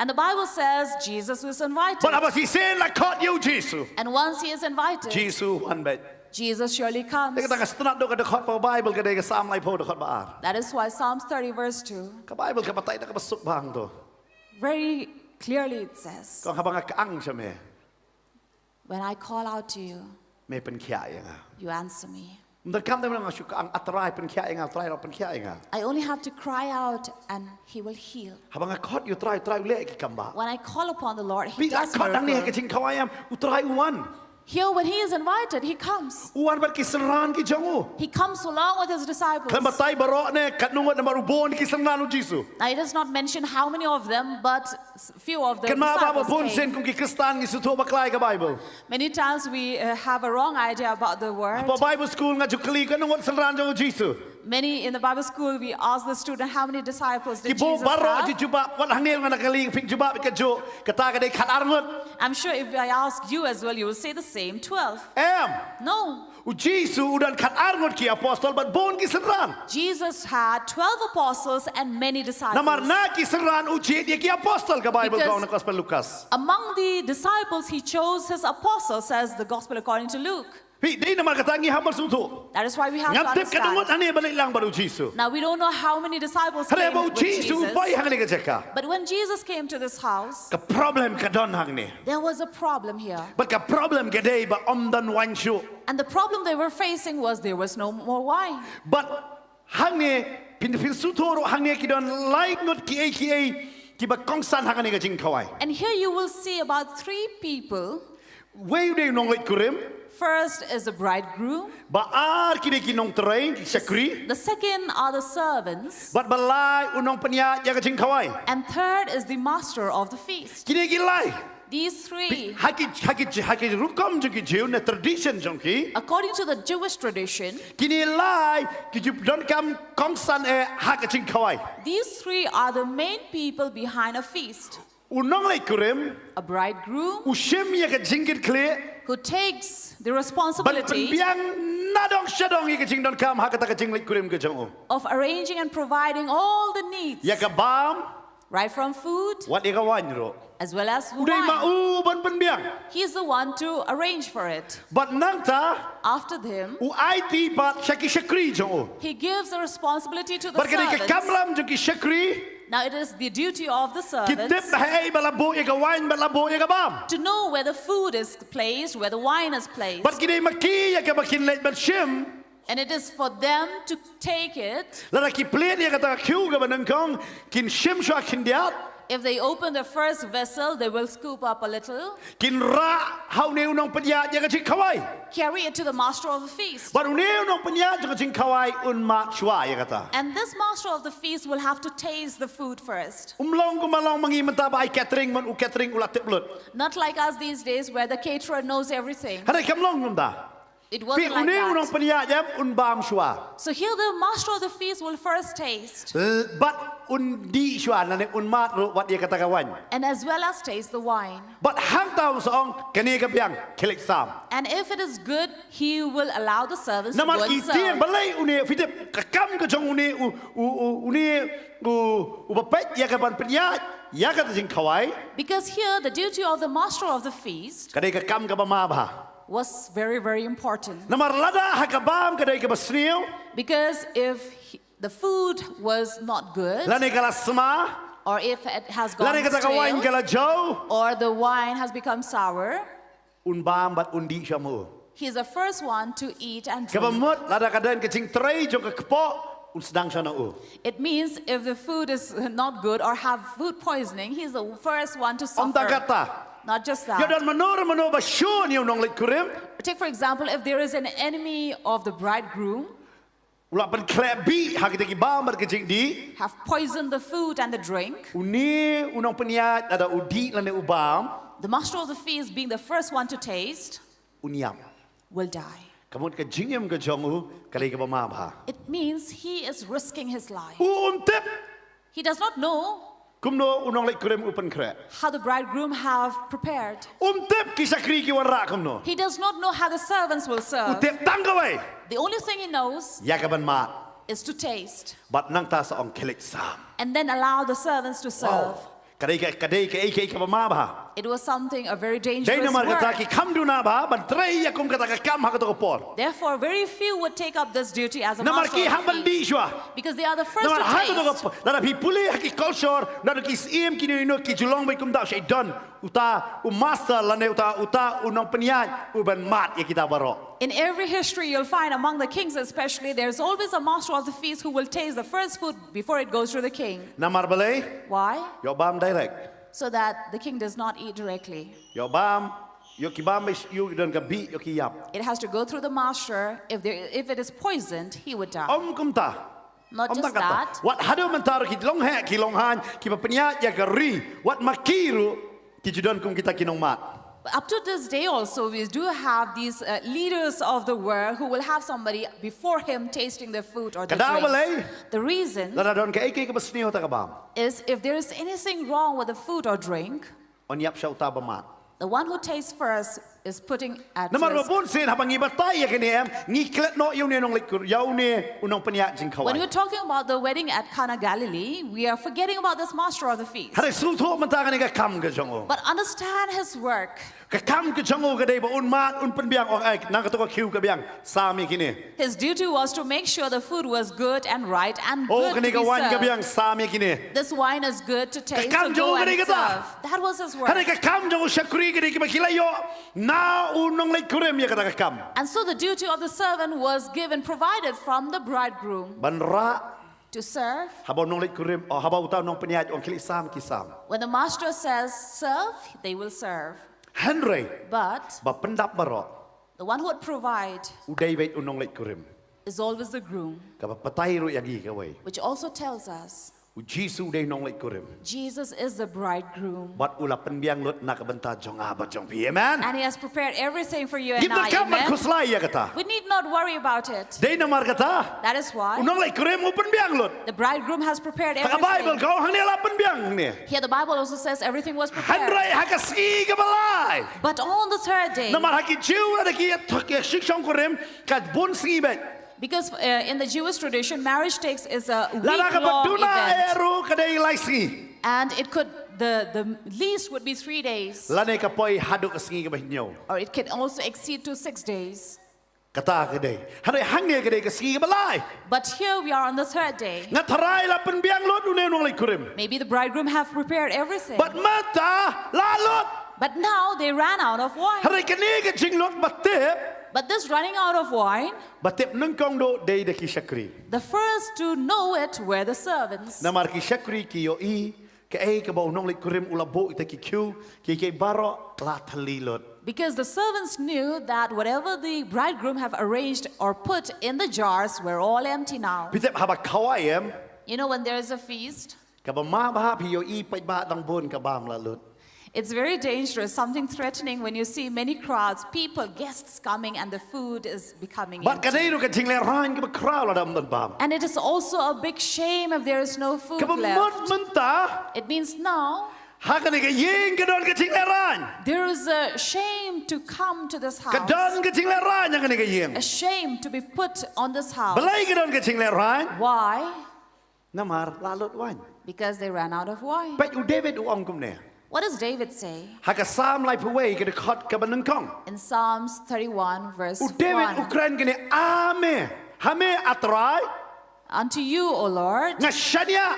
And the Bible says Jesus was invited. Bad haba shisien la khot ïa u Jisu, And once he is invited, Jisu u wan beit. Jesus surely comes. Dei kata ka sngewthuh ka dkhot ba Baibl ka dei ka Salm laiphew dkhot ba ar. That is why Psalms thirty verse two, Ka Baibl ka batai da kaba suk bha hangto. very clearly it says, Ka ong haba nga kyang sha me, "When I call out to you, me pynkhiah ïa nga. you answer me." Ym donkam te me ong nga shu kyang, A Trai pynkhiah ïa nga, Trai ruh pynkhiah ïa nga. I only have to cry out and he will heal. Haba nga khot ïa u Trai, u Trai u leh ki kam ba. When I call upon the Lord, he Phi la does khot hangne ha ka miracle. jingkhawai em, u Trai u wan. Here when he is invited, he comes. U wan bad ki synran ki jong u. He comes along with his disciples. Khlem batai baroh ne katno ngut namar u bun ki synran u Jisu. Now, it does not mention how many of them, but s- few of the Kynmaw ba ba disciples bun came. sien kum ki Khristan ngi sngewthuh bakla ïa ka Baibl. Many times we uh, have a wrong idea about the word. Hapoh Bible school nga ju kylli katno ngut synran jong u Jisu. Many in the Bible school, we ask the student, "How many disciples Ki did bun Jesus baroh have?" ju jubab, wat hangne nga na kylli, phin jubab ïa kajuh, kata ka dei khatar ngut. I'm sure if I ask you as well, you will say the same, twelve. Em. No. U Jisu u don khatar ngut ki apostol bad bun ki synran. Jesus had twelve apostles and many disciples. Namar na ki synran u jied ïa ki apostol, ka Baibl ka ong na Because Gospel Lukas. Among the disciples, he chose his apostles, says the gospel according to Luke. Phi, dei namar kata ngi hap ban sngewthuh. That is why we have to Ngam tip katno ngut understand. Hangne ba leit lang bad u Jisu. Now, we don't know how many disciples Hynrei came ba u with Jisu u Jesus. poi hangne ka jaka, But when Jesus came to this house, ka problem ka don hangne. there was a problem here. Bad ka problem ka dei ba ym don wine shuh. And the problem they were facing was there was no more wine. Bad hangne, phin, phin sngewthuh ruh hangne ki don lai ngut kiei kiei kiba kongsan hangne ka jingkhawai. And here you will see about three people. Wei u dei u nongleit kurim. First is the bridegroom. Ba ar ki dei ki nongtrei, ki shakri. The second are the servants. Bad ba lai u nongpynïaid ïa ka jingkhawai. And third is the master of the feast. Ki dei ki lai. These three, Ha ki, ha ki, ha ki rukom jong ki Jiw ne tradition jong ki. According to the Jewish tradition, Kine lai ki ju donkam kongsan eh ha ka jingkhawai. These three are the main people behind a feast. U nongleit kurim, A bridegroom u shim ïa ka jingkitkhlieh, who takes the ban responsibility pynbiang nadong shadong ïa ka jingdonkam ha kata ka jingleit kurim ka jong u. of arranging and providing all the needs, Ïa ka bam, right from food wat ïa ka wine ruh. As well as U dei ma wine. u ban pynbiang. He is the one to arrange for it. Bad nangta, After them, u aiti pat sha ki shakri jong u. He gives the responsibility to the Bad ka dei ka servants. kamram jong ki shakri. Now it is the duty of the servants. Ki tip ba hei ba la buh ïa ka wine, ba la buh ïa ka bam. To know where the food is placed, where the wine is placed. Bad ki dei ma ki ïa kaba kin leit ban shim. And it is for them to take it. Lada ki plied ïa kata ka khiew kaba nyngkong, kin shim shuwa khyndiat. If they open the first vessel, they will scoop up a little. Kin rah ha une u nongpynïaid ïa ka jingkhawai. Carry it to the master of the feast. Bad une u nongpynïaid ïa ka jingkhawai un mad shuwa ïa kata. And this master of the feast will have to taste the food first. Um long kumba long mynta ba ai catering, man u catering u la tip lut. Not like us these days where the caterer knows everything. Hynrei kam long kumta. It wasn't like that. Phi, une u nongpynïaid em un bam shuwa. So here the master of the feast will first taste. L-, bad un dih shuwa, lane un mad ruh wat ïa kata ka wine. And as well as taste the wine. Bad hangta un sa ong, kane ka biang, khie leit sam. And if it is good, he will allow the servants to go and serve. Namar ki tieng balei une, phi tip, ka kam ka jong une u, u, u, une u, uba peit ïa kaban pynïaid ïa kata ka jingkhawai. Because here the duty of the master of the feast, ka dei ka kam kaba ma bha. Was very, very important. Namar lada ha ka bam ka dei kaba sniew. Because if he, the food was not good, lane ka la sma, or if it has gone stale, lane kata ka wine ka la jaw, or the wine has become sour, un bam bad un dih shuwa ma u. He is the first one to eat and drink. Kaba mut lada ka don ka jingtrei jong ka kpoh, un sdang shuwa na u. It means if the food is not good or have food poisoning, he is the first one to suffer. Ym tang kata. Not just that. Ïa don mano mano ba shun ïa u nongleit kurim. Take for example, if there is an enemy of the bridegroom, u la pynkhleh bih ha kita ki bam bad ka jingdih, have poisoned the food and the drink, une u nongpynïaid lada u dih lane u bam, the master of the feast being the first one to taste, un ïap. Will die. Ka mut ka jingim ka jong u ka dei kaba ma bha. It means he is risking his life. U um tip. He does not know kumno u nongleit kurim u pynkhreh. How the bridegroom have prepared. Um tip ki shakri ki wanrah kumno. He does not know how the servants will serve. U tip tang kawei. The only thing he knows, ïa kaban mad, is to taste. Bad nangta sa ong khie leit sam. And then allow the servants to serve. Wow. Ka dei ka, ka dei kaei kaei kaba ma bha. It was something, a very dangerous work. Dei namar kata ki kham duna bha ban trei ïa kum kata ka kam ha kato ka por. Therefore, very few would take up this duty as a master of the feast. Namar ki hap ban dih shuwa. Because they are the first to taste. Namar ha kato ka por, lada phi pule ha ki culture, naduh ki syiem kino kino ki ju long beit kumta, u shait don uta u master lane uta, uta u nongpynïaid uban mad ïa kita baroh. In every history, you'll find among the kings especially, there's always a master of the feast who will taste the first food before it goes to the king. Namar balei? Why? Ïoh bam direct. So that the king does not eat directly. Ïoh bam, ïoh ki bam, ïoh don ka bih, ïoh ki ïap. It has to go through the master. If there, if it is poisoned, he would die. Ym kumta. Not just that. Ym tang kata. Wat haduh mynta ruh ki longheh, ki longhaiñ kiba pynïaid ïa ka ri, wat ma ki ruh ki ju don kum kita ki nongmad. Up to this day also, we do have these, uh, leaders of the world who will have somebody before him tasting the food or the drinks. Ka daw balei? The reason, lada don kaei kaei kaba sniew ha kata ka bam, is if there is anything wrong with the food or drink, un ïap sha uta ba mad. The one who tastes first is putting at risk. Namar ba bun sien haba ngi batai ïa kane em, ngi klet noh ïa une u nongleit kurim, ïa une u nongpynïaid jingkhawai. When we're talking about the wedding at Cana Galilee, we are forgetting about this master of the feast. Hynrei sngewthuh mynta kane ka kam ka jong u. But understand his work. Ka kam ka jong u ka dei ba un mad, un pynbiang, ong ai, nang kato ka khiew ka biang, sam ïa kine. His duty was to make sure the food was good and right and good to be served. Oh, kane ka wine ka biang, sam ïa kine. This wine is good to taste, so go and serve. Ka kam jong u ka dei kata. That was his work. Hynrei ka kam jong u shakri ka dei kiba ki la ïoh na u nongleit kurim ïa kata ka kam. And so the duty of the servant was given, provided from the bridegroom. Ban rah. To serve. Haba u nongleit kurim, oh, haba uta u nongpynïaid u ong khie leit sam, ki sam. When the master says serve, they will serve. Hynrei, but, ba pyndap baroh, the one who would provide, u dei beit u nongleit kurim, is always the groom. Kaba batai ruh ïa ngi kawei. Which also tells us, u Jisu u dei u nongleit kurim. Jesus is the bridegroom. Bad u la pynbiang lut na ka bynta jong nga bad jong phi. Amen. And he has prepared everything for you and I. Amen. Ngim donkam ban khuslai ïa kata. We need not worry about it. Dei namar kata, that is why, u nongleit kurim u pynbiang lut. The bridegroom has prepared everything. Ha ka Baibl ka ong hangne la pynbiang hangne. Here the Bible also says everything was prepared. Hynrei ha ka sngi kaba lai. But on the third day, namar ha ki Jiw lada ki ïa, ki ïa shong kurim ka bun sngi beit. Because, uh, in the Jewish tradition, marriage takes, is a week-long event. Lada kaba duna eh ruh ka dei lai sngi. And it could, the, the least would be three days. Lane ka poi haduh ka sngi kaba hynñiew. Or it can also exceed to six days. Kata ka dei. Hynrei hangne ka dei ka sngi kaba lai. But here we are on the third day. Nga tharai la pynbiang lut une u nongleit kurim. Maybe the bridegroom have prepared everything. Bad mynta la lut. But now they ran out of wine. Hynrei kane ka jinglut ba tip. But this running out of wine, Ba tip nyngkong duh dei da ki shakri. The first to know it were the servants. Namar ki shakri ki ïohi kaei kaba u nongleit kurim u la buh ïa kita ki khiew, kiei kiei baroh la thylli lut. Because the servants knew that whatever the bridegroom have arranged or put in the jars were all empty now. Phi tip haba khawai em. You know, when there is a feast, Kaba ma bha phi ïohi paidbah dang bun ka bam la lut. It's very dangerous, something threatening when you see many crowds, people, guests coming, and the food is becoming Bad ka empty. dei ruh ka jinglehrain kaba khraw lada ym don bam. And it is also a big shame if there is no food Kaba mut left. Mynta. It means now Ha kane ka ïing ka don ka jinglehrain. There is a shame to come to this house. Ka don ka jinglehrain ha kane ka ïing. A shame to be put on this house. Balei ka don ka jinglehrain. Why? Namar la lut wine. Because they ran out of wine. Peit u David u ong kumne. What does David say? Ha ka Salm laiphew wei ka dkhot kaba nyngkong. In Psalms thirty-one, verse U David u one. Kren kane, a me, ha me a Trai. Unto you, O Lord, Nga shaniah.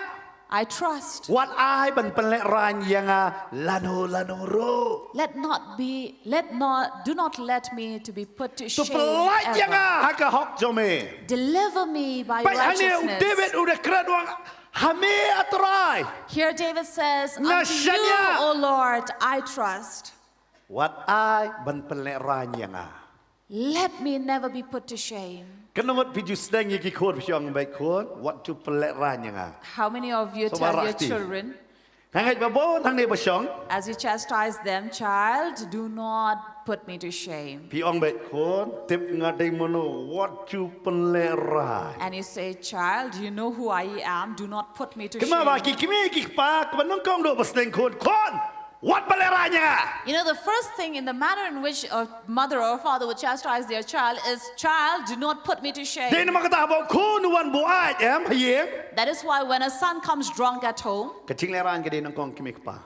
I trust. Wat ai ban pynlehraiñ ïa nga lano lano ruh. Let not be, let not, do not let me to be put to To shame pynlait ïa nga ever. Ha ka hok jong me. Deliver me by your Peit hangne u righteousness. David u da kren u ong, ha me a Trai. Here David says, Nga unto you, shaniah. O Lord, I trust. Wat ai ban pynlehraiñ ïa nga. Let me never be put to shame. Katno ngut phi ju sdang ïa ki khun phi ong beit khun, wat ju pynlehraiñ ïa nga. How many of you So tell your barati. Children, Nga ngeit ba bun hangne ba shong. As you chastise them, child, do not put me to shame. Phi ong beit khun, tip nga dei mano, wat ju pynlehraiñ. And you say, child, you know who I am, do not put me to Kynmaw ba shame. ki kmie ki kpa, kaba nyngkong duh ba sdang khun, khun, wat pynlehraiñ ïa nga. You know, the first thing in the manner in which a mother or father would chastise their child is, child, do not put me to shame. Dei namar kata ba u khun u wan buaid em, ha ïing. That is why when a son comes drunk at home, Ka jinglehraiñ ka dei nyngkong kmie kpa.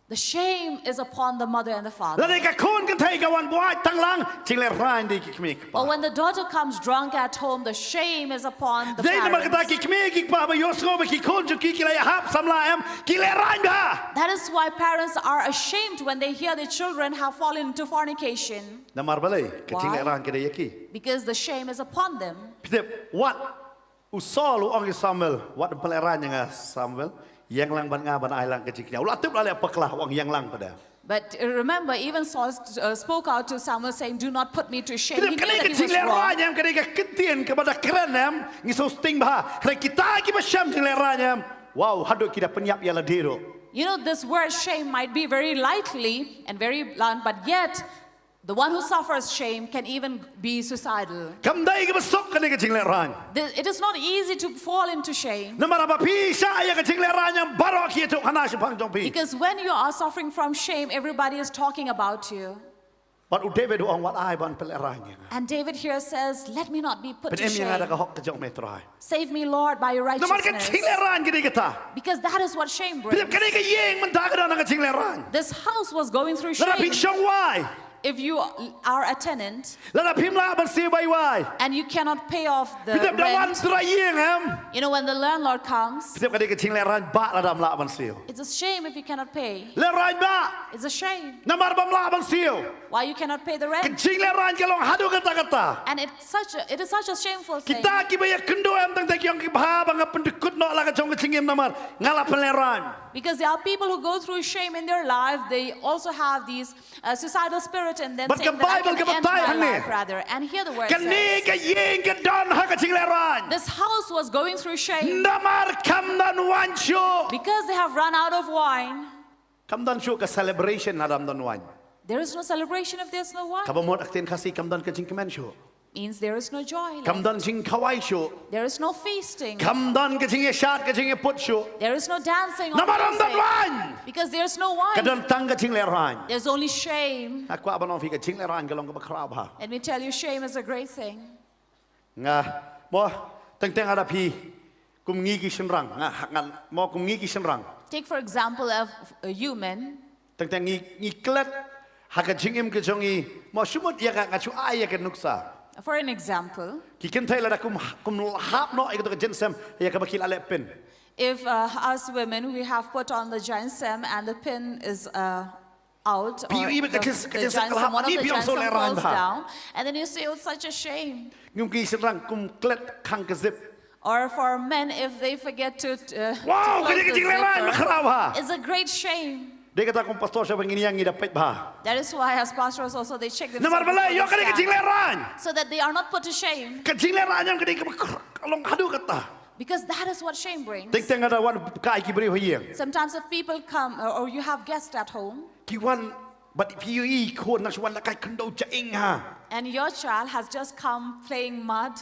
the shame is upon the mother and the father. Lada ka khun kynthei ka wan buaid tang lang, jinglehraiñ dei ki kmie kpa. But when the daughter comes drunk at home, the shame is upon the Dei namar kata parents. Ki kmie ki kpa ba ïohsngew ba ki khun jong ki ki la ïahap samla em, ki lehraiñ bha. That is why parents are ashamed when they hear their children have fallen into fornication. Namar balei, ka Why? Jinglehraiñ ka dei ïa ki. Because the shame is upon them. Phi tip, wat u Saul u ong ïa Samuel, wat pynlehraiñ ïa nga Samuel, ïeng lang bad nga ban ai lang ka jingkñia. U la tip la leh bakla, u ong ïeng lang pat de. But uh, remember, even Saul uh, spoke out to Samuel saying, do not put me to shame. Phi He tip, knew kane that ka he was wrong. jinglehraiñ em, kane ka ktien kaba da kren em, ngi sngewsting bha. Hynrei kita kiba shem jinglehraiñ em, wow, haduh ki da pynïap ïa lade ruh. You know, this word shame might be very lightly and very blunt, but yet the one who suffers shame can even be suicidal. Kam dei kaba suk kane ka jinglehraiñ. The- It is not easy to fall into shame. Namar haba phi shah ïa ka jinglehraiñ em, baroh ki ïathuhkhana shaphang jong phi. Because when you are suffering from shame, everybody is talking about you. Bad u David u ong, wat ai ban pynlehraiñ ïa nga. And David here says, let me not be put to Pynim ïa nga da ka shame. hok ka jong me Trai. Save me, Lord, by your Namar ka righteousness. jinglehraiñ ka dei kata. Because that is what shame Phi tip, brings. kane ka ïing mynta ka don ha ka jinglehraiñ. This house was going through Lada phi shame. shong wai. If you are a tenant Lada phim lah ban siew bai wai. And you cannot pay off the Phi tip, da wan rent, trai ïing em. You know, when the landlord comes, Phi tip, ka dei ka jinglehraiñ bha lada ym lah ban siew. It's a shame if you cannot pay. Lehraiñ bha. It's a shame. Namar bym lah ban siew. Why you cannot pay the Ka rent? jinglehraiñ ka long haduh katta katta. And it's such a, it is such a shameful thing. Kita kiba ïakynduh em tang te ki ong, ki bha ba nga pyndykut noh la ka jong ka jingim namar nga la pynlehraiñ. Because there are people who go through shame in their life. They also have these uh, suicidal spirit and then But saying ka that I Bible can ka end batai my hangne. Life rather. And here the word Kane says, ka ïing ka don ha ka jinglehraiñ. This house was going through shame. Namar kam don wine shuh. Because they have run out of wine. Kam don shuh ka celebration lada ym don wine. There is no celebration if there's no wine. Kaba mut ha ka ktien Khasi, kam don ka jingkmen shuh. Means there is no joy. Kam don jingkhawai shuh. There is no feasting. Kam don ka jingïashad, ka jingïaput shuh. There is no dancing or Namar ym don music. Wine. Because there's no wine. Ka don tang ka jinglehraiñ. There's only shame. Nga kwah ban ong ïa phi, ka jinglehraiñ ka long kaba khraw bha. Let me tell you, shame is a great thing. Nga, mo, teng teng lada phi kum ngi ki shynrang. Nga, nga, mo kum ngi ki shynrang. Take, for example, of a human. Teng teng ngi, ngi klet ha ka jingim ka jong ngi, mo, shu mut ïa nga, nga shu ai ïa ka nuksa. For an example, Ki kynthei lada kum kum hap noh ïa ka jingsem ïa kaba ki la leh pin. If uh, us women, we have put on the giant sem and the pin is uh, out, or Phi ïohi ba ka the, jins- ka the jingsem giant ka sem, hap one of ni the phi ong giant sole sem ran falls bha. Down, and then you say, oh, it's such a shame. Ngim ki shynrang kum klet khang ka zip. Or for men, if they forget to, uh, Wow, to ka close ka the jingleh ran zipper, ma khraw bha. It's a great shame. Dei kata kum pastor sha ba ngin ïa ngi da peit bha. That is why, as pastors also, they check themselves Namar balei before ïoh ka they dei ka stand, jingleh ran. So that they are not put to shame. Ka jingleh ran ïa ka dei kaba kr- ka long haduh katta. Because that is what shame brings. Teng teng ada wan kai ki briew ha ïing. Sometimes if people come, or, or you have guests at home, Ki wan bad phi ïohi khun nang shu wan la kai khyndew ja ing ha. And your child has just come playing mud.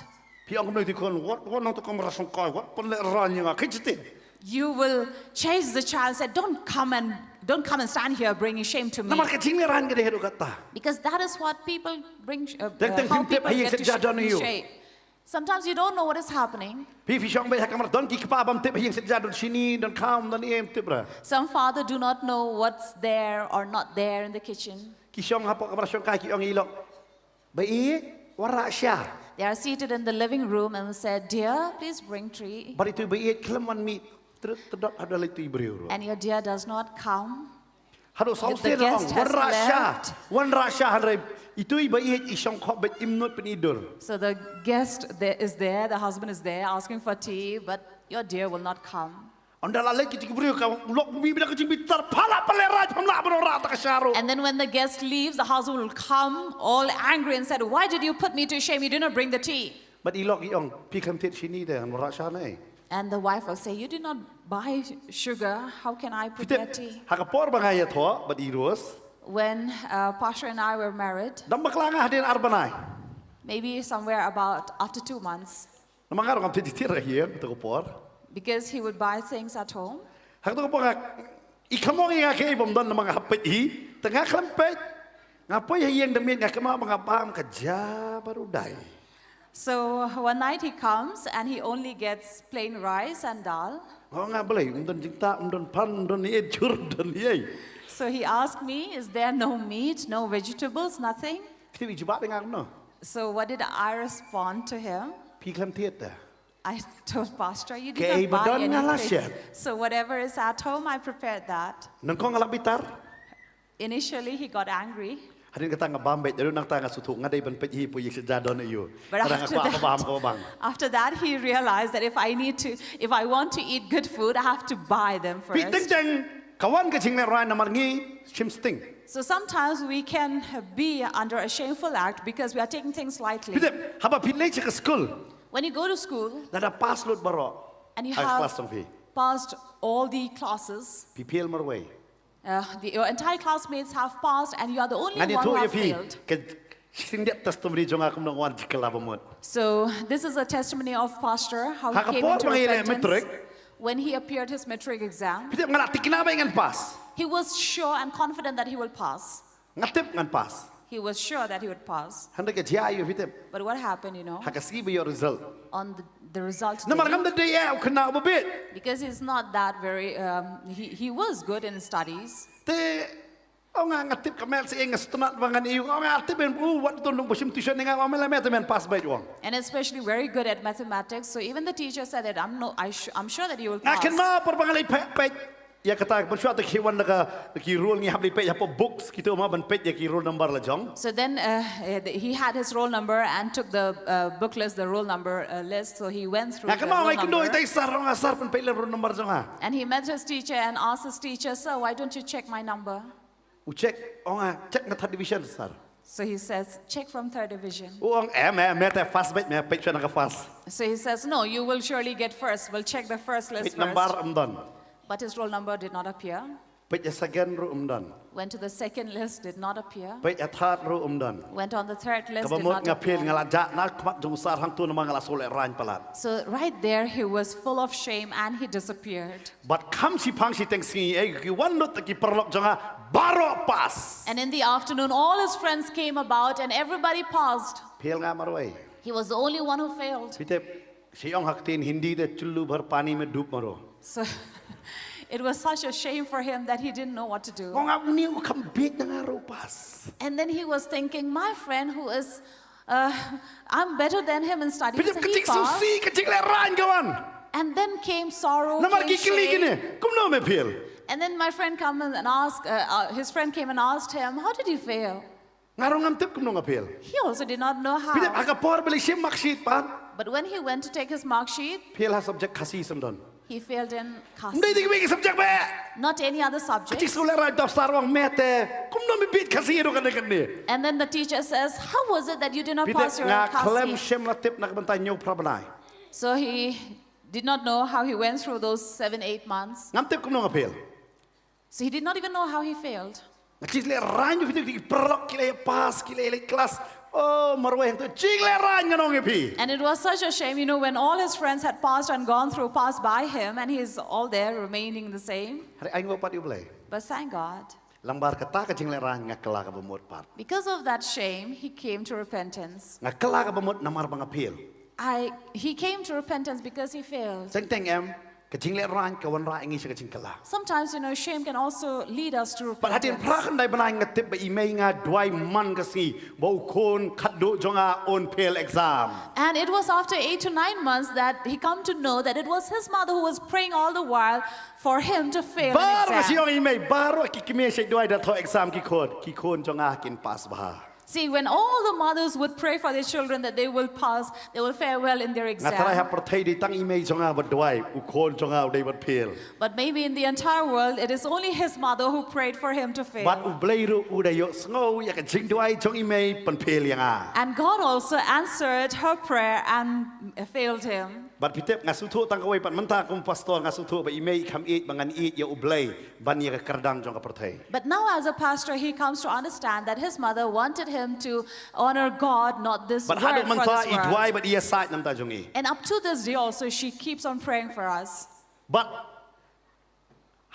Phi ong kumno ïa ki khun wat wat nang to kam ra song kai wat pynleh ran ïa nga ki jiti. You will chase the child and say, don't come and don't come and stand here bringing shame to me. Namar ka jingleh ran ka dei haduh katta. Because that is what people bring, uh, Teng uh, teng how phim tip people ha ïing get to shet ja sh- don ïoh. shame. Sometimes you don't know what is happening. Phi phi shong beit ha kamra don ki kpa bam tip ha ïing shet ja don shini don kham don ïem tip ra. Some father do not know what's there or not there in the kitchen. Ki shong hapoh kamra shong kai ki ong ïa i lok. Ba i warrah sha. They are seated in the living room and said, dear, please bring tea. Bad itu ba i khlem wan mih. Trut tedot haduh leit tu i briew ruh. And your dear does not come. Haduh saw The sien ong guest has wanrah sha. left. Wanrah sha hynrei itu i ba i i shong khop beit im nud pyn i dur. So the guest there is there, the husband is there asking for tea, but your dear will not come. Ynda la leit ki briew ka lok mi bina ka jingbitar pha la pynleh ran pham la ban wanrah ta ka sha ruh. And then when the guest leaves, the husband will come all angry and said, why did you put me to shame? You did not bring the tea. Bad i lok i ong phi khlem thied shini te ngan wanrah sha ne. And the wife will say, you did not buy sugar. How can I Phi prepare tip tea? ha ka por ba nga ïathoh bad i Rose. When uh, Pastor and I were married, Dang bakla nga hadien ar bnai. maybe somewhere about after two months, Namar nga ruh ngam thied thied ra hi ha kato ka por. because he would buy things at home. Ha kato ka por nga i khlem ong ïa nga kaei bym don namar nga hap peit hi. Te nga khlem peit. Nga poi ha ïing da miet nga kynmaw ba nga bam ka ja baroh dai. So one night he comes and he only gets plain rice and dal. Nga ong balei um don jingtah um don phan um don ïeit jur um don ïeit. So he asked me, is there no meat, no vegetables, nothing? Phi tip i jubab ïa nga kumno. So what did I respond to him? Phi khlem thied te. I told Pastor, you Kaei did ba not buy don nga la anything. shet. So whatever is at home, I prepared that. Nyngkong nga la bitar. Initially, he got angry. Hadien kata nga bam beit, nangta nga sngewthuh nga dei ban peit hi poi ïing shet ja don aïu. But Nga dang after kwah that, ka bam ka bam. After that, he realized that if I need to, if I want to eat good food, I have to buy them Phi teng first. teng ka wan ka jingleh ran namar ngi shim sting. So sometimes we can be under a shameful act because we are taking things lightly. Phi tip haba phi leit sha ka skul. When you go to school Lada pass lut baroh. and you Ha ka have klas jong phi. Passed all the classes, Phi fail marwei. uh, the, your entire classmates have passed and you are the only Ngan one who ïathuh ïa have phi. failed. Ka shisien testimony jong nga kumno nga wan jingkylla bamut. So this is a testimony of Pastor, how Ha he ka came por into ba ngi leh repentance. Matric. When he appeared his matric exam, Phi tip nga la thikna ba ngan pass. He was sure and confident that he will pass. Nga tip ngan pass. He was sure that he would pass. Hynrei ka jia aïu phi tip. But what happened, you know, Ha ka sngi ba ïoh result. On the, the result Namar day? Ngam da dei ïa u khynnah uba bit. Because he's not that very, um, he, he was good in studies. Te ong nga nga tip ka maths ïa nga sngewtynnat ba ngan ïoh. Ong nga tip ban u wat tun long ba shim tuition ïa nga, ong me la me te men pass beit, ong. And especially very good at mathematics. So even the teacher said that I'm, no, I sh- I'm sure that you will Nga pass. kynmaw por ba nga leit peit, peit ïa kata, mynshuwa te ki wan da ka, da ki roll, ngi hap leit peit hapoh books, kito ma ban peit ïa ki roll number la jong. So then uh, he had his roll number and took the uh, book list, the roll number uh, list. So he went through Nga the kynmaw roll nga kynduh ïa number. i sir, ong nga, sir, pynpeit lem roll number jong nga. And he met his teacher and asked his teacher, sir, why don't you check my number? U check, ong nga, check na third division, sir. So he says, check from third division. U ong em em, me te first beit, me peit shuwa na ka first. So he says, no, you will surely get first. We'll check the first list Peit number first. Em don. But his roll number did not appear. Peit ïa second ruh em don. Went to the second list, did not appear. Peit ïa third ruh em don. Went on the third list, Kaba did mut not nga fail, appear. Nga la jah na khmat jong u sir hangto namar nga la sngewlehrain palat. So right there, he was full of shame and he disappeared. Bad kham shiphang shiteng sngi, eh, ki wan lut ki paralok jong nga baroh pass. And in the afternoon, all his friends came about and everybody passed. Fail nga marwei. He was the only one who failed. Phi tip, shu ong ha ka ktien Hindi te, chullu bhar pani mein dub maro. So it was such a shame for him that he didn't know what to do. Ong nga, uni u kham bieit na nga ruh pass. And then he was thinking, my friend who is Uh, I'm better than him in studies. Phi tip, ka jingsngewsih, ka jinglehrain ka wan. And then came sorrow, namar ki kylli kine, kumno me fail? And then my friend come and ask, uh, uh, his friend came and asked him, "How did you fail?" Nga ruh ngam tip kumno nga fail. He also did not know how. Phi tip, ha ka por ba la shim mark sheet pat, but when he went to take his mark sheet, fail ha subject Khasi syndon. He failed in Khasi. Ym dei te kiwei ki subject bha. Not any other subject. Ka teacher u lehrain, dap star, ong, "Me te, kumno me bieit Khasi ruh kane kane?" And then the teacher says, "How was it that you did not pass your Khasi?" Phi tip, nga khlem shym la tip na ka bynta hynñiew phra bnai. So he did not know how he went through those seven, eight months. Ngam tip kumno nga fail. So he did not even know how he failed. Nga jinglehrain, phi tip, ki paralok ki la ïa pass, ki la ïa leit klas. Oh, marwei hangto, jinglehrain, ngan ong ïa phi. And it was such a shame, you know, when all his friends had passed and gone through, passed by him, and he's all there remaining the same. Hynrei ainguh pat ïa U Blei. But thank God. Lyngba kata ka jinglehrain nga kylla ka bamut pat. Because of that shame, he came to repentance. Nga kylla ka bamut namar ba nga fail. I, he came to repentance because he failed. Teng teng em, ka jinglehrain ka wanrah ïa ngi sha ka jingkylla. Sometimes, you know, shame can also lead us to repentance. Bad hadien phra khyndai bnai nga tip ba i mei nga duwai man ka sngi ba u khun khatduh jong nga un fail exam. And it was after eight to nine months that he come to know that it was his mother who was praying all the while for him to fail an exam. Baroh shi ong i mei, baroh ki kmie sha duwai da thoh exam ki khun, ki khun jong nga kin pass bha. See, when all the mothers would pray for their children that they will pass, they will fare well in their exam. Nga tharai ha pyrthei dei tang i mei jong nga ba duwai, u khun jong nga u dei ban fail. But maybe in the entire world, it is only his mother who prayed for him to fail. Bad U Blei ruh u da ïohsngew ïa ka jingduwai jong i mei ban fail ïa nga. And God also answered her prayer and failed him. Bad phi tip, nga sngewthuh tang kawei pat, mynta kum pastor nga sngewthuh ba i mei i kham ïeit ba ngan ïeit ïa U Blei ban ïa ka kyrdan jong ka pyrthei. But now as a pastor, he comes to understand that his mother wanted him to honor God, not this world, for this world. Bad haduh mynta i duwai bad i ïasaid namar jong ngi. And up to this day also, she keeps on praying for us. Bad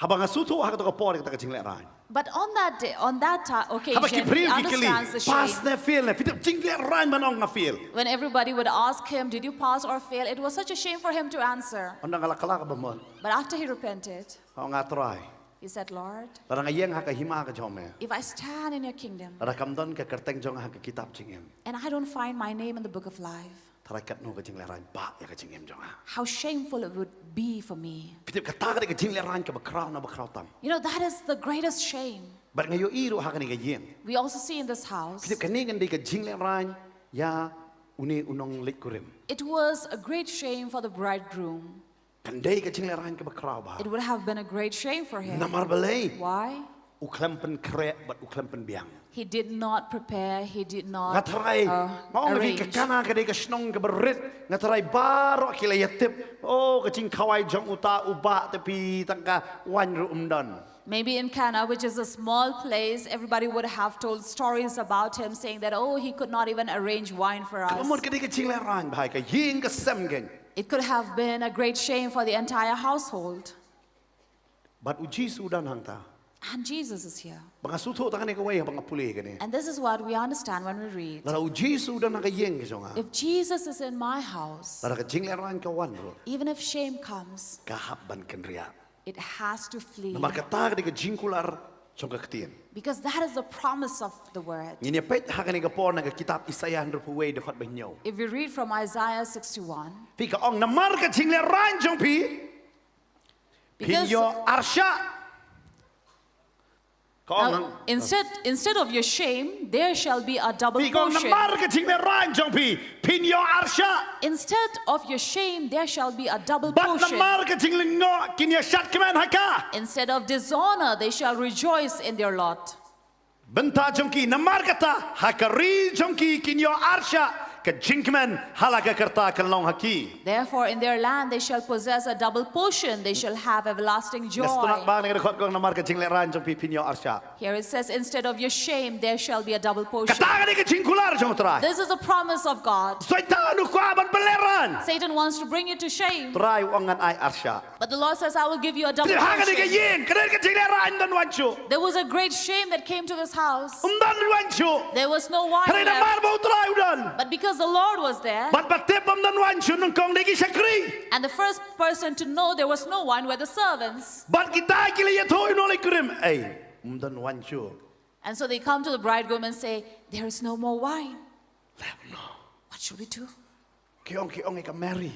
haba nga sngewthuh ha kato ka por ïa kata ka jinglehrain. But on that day, on that ti-, occasion, he understands the shame. Haba ki briew ki kylli, pass ne fail ne, phi tip, jinglehrain ban ong nga fail. When everybody would ask him, "Did you pass or fail?" It was such a shame for him to answer. Ynda nga la kylla ka bamut. But after he repented, nga ong, Trai, he said, "Lord, lada nga ïeng ha ka hima ka jong me, if I stand in your kingdom, lada kam don ka kyrteng jong nga ha ka kitab jingim, and I don't find my name in the book of life, tharai katno ka jinglehrain bah ïa ka jingim jong nga. How shameful it would be for me." Phi tip, kata ka dei ka jinglehrain kaba khraw na ba khraw tam. You know, that is the greatest shame. Bad nga ïohi ruh ha kane ka ïing. We also see in this house. Phi tip, kane kan dei ka jinglehrain ïa une u nongleit kurim. It was a great shame for the bridegroom. Kan dei ka jinglehrain kaba khraw bha. It would have been a great shame for him. Namar balei? Why? U khlem pynkhreh bad u khlem pynbiang. He did not prepare, he did not, uh, arrange. Nga tharai, nga ong ïa phi, ka Cana ka dei ka shnong kaba rit. Nga tharai baroh ki la ïa tip, oh, ka jingkhawai jong uta u bah, te phi, tang ka waiñ ruh ym don. Maybe in Cana, which is a small place, everybody would have told stories about him, saying that, "Oh, he could not even arrange wine for us." Ka mut ka dei ka jinglehrain bha ïa ka ïing ka sem keiñ. It could have been a great shame for the entire household. Bad U Jisu u don hangta. And Jesus is here. Ba nga sngewthuh tang kane kawei haba nga pule kane. And this is what we understand when we read. Lada U Jisu u don ha ka ïing ka jong nga, if Jesus is in my house, lada ka jinglehrain ka wan ruh, even if shame comes, ka hap ban kynriah. It has to flee. Namar kata ka dei ka jingkular jong ka ktien. Because that is the promise of the word. Ngin ïa peit ha kane ka por na ka kitab Isaïah hynriewphew wei, dkhot ba hynñiew. If we read from Isaiah sixty-one, phi, ka ong, namar ka jinglehrain jong phi, phin ïoh arshah. Ka ong, now, instead, instead of your shame, there shall be a double portion. Phi, ka ong, namar ka jinglehrain jong phi, phin ïoh arshah. Instead of your shame, there shall be a double portion. Bad namar ka jinglyngngoh, kin ïa shad kmen ha ka. Instead of dishonor, they shall rejoice in their lot. Bynta jong ki, namar kata, ha ka ri jong ki kin ïoh arshah ka jingkmen, ha la ka rta kan long ha ki. Therefore, in their land they shall possess a double portion, they shall have everlasting joy. Nga sngewthuh ba na ka dkhot ka ong, namar ka jinglehrain jong phi, phin ïoh arshah. Here it says, "Instead of your shame, there shall be a double portion." Kata ka dei ka jingkular jong U Trai. This is a promise of God. Soitan u kwah ban pynlehrain. Satan wants to bring you to shame. U Trai u ong, ngan ai arshah. But the Lord says, "I will give you a double portion." Te ha kane ka ïing, ka dei ka jinglehrain, ym don waiñ shuh. There was a great shame that came to this house. Ym don waiñ shuh. There was no wine left. Hynrei namar ba U Trai u don. But because the Lord was there, bad ba tip ba ym don waiñ shuh, nyngkong dei ki shakri. And the first person to know there was no wine were the servants. Bad kita ki la ïathuh ïa u nongleit kurim, ei, ym don waiñ shuh. And so they come to the bridegroom and say, "There is no more wine." Leh kumno? What should we do? Ki ong, ki ong ïa ka Mary.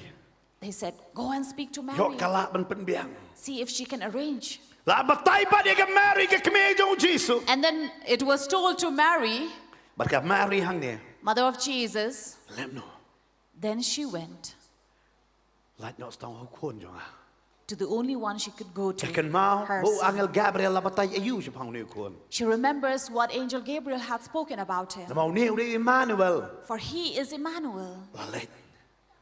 They said, "Go and speak to Ïoh Mary. ka lah ban pynbiang. See if she can arrange." La batai pat ïa ka Mary ka kmie jong u Jisu. And then it was told to Mary, Bad ka Mary hangne. mother of Jesus. Leh kumno? Then she went Lait noh shatang ha u khun jong nga. to the only one she could go to. Ka kynmaw her ba u son. angel Gabriel la batai ïa u shaphang une u khun. She remembers what angel Gabriel had spoken about him. Namar une u dei Emmanuel. For he is Emmanuel. La leit.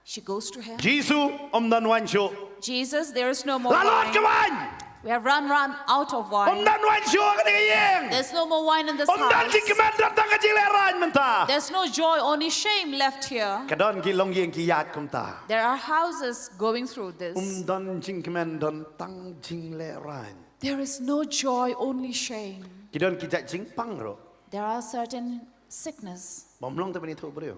She goes to him. Jisu, ym don waiñ shuh. Jesus, there is no more La lut ka wine. waiñ. We have run run out of Ym wine. don waiñ shuh ha kane ka ïing. There's no more wine in this Ym don house. jingkmen, don tang ka jinglehrain mynta. There's no joy, only shame left here. Ka don ki longïing ki ïaid kumta. There are houses going through this. Ym don jingkmen, don tang jinglehrain. There is no joy, only shame. Ki don ki jait jingpang ruh. There are certain sickness Bym long te ban ïathuh briew.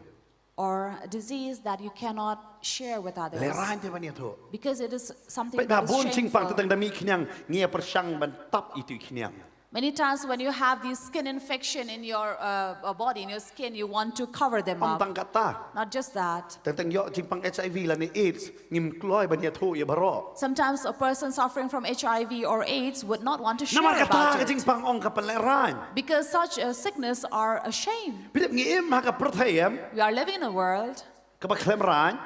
or a disease that you cannot share with others. Lehrain te ban ïathuh. Because it is something Peit that ba is bun jingpang shameful. Tang da mih khniang ngi ïa pyrshang ban tap ïa itu i khniang. Many times when you have these skin infection in your uh, uh, body, in your skin, you want to cover them Ym up. Tang kata. Not just that. Tang tang ïoh jingpang HIV lane AIDS ngim kloi ban ïathuh ïa baroh. Sometimes a person suffering from HIV or AIDS would not want to share Namar kata about ka it. Jingpang ong ka pynlehrain. Because such a sickness are a shame. Peit ngi im ha ka pyrthei em. We are living in a world Kaba khlem rain.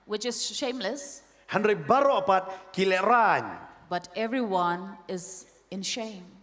Which is shameless. Hynrei baroh pat ki lehrain. But everyone is in shame.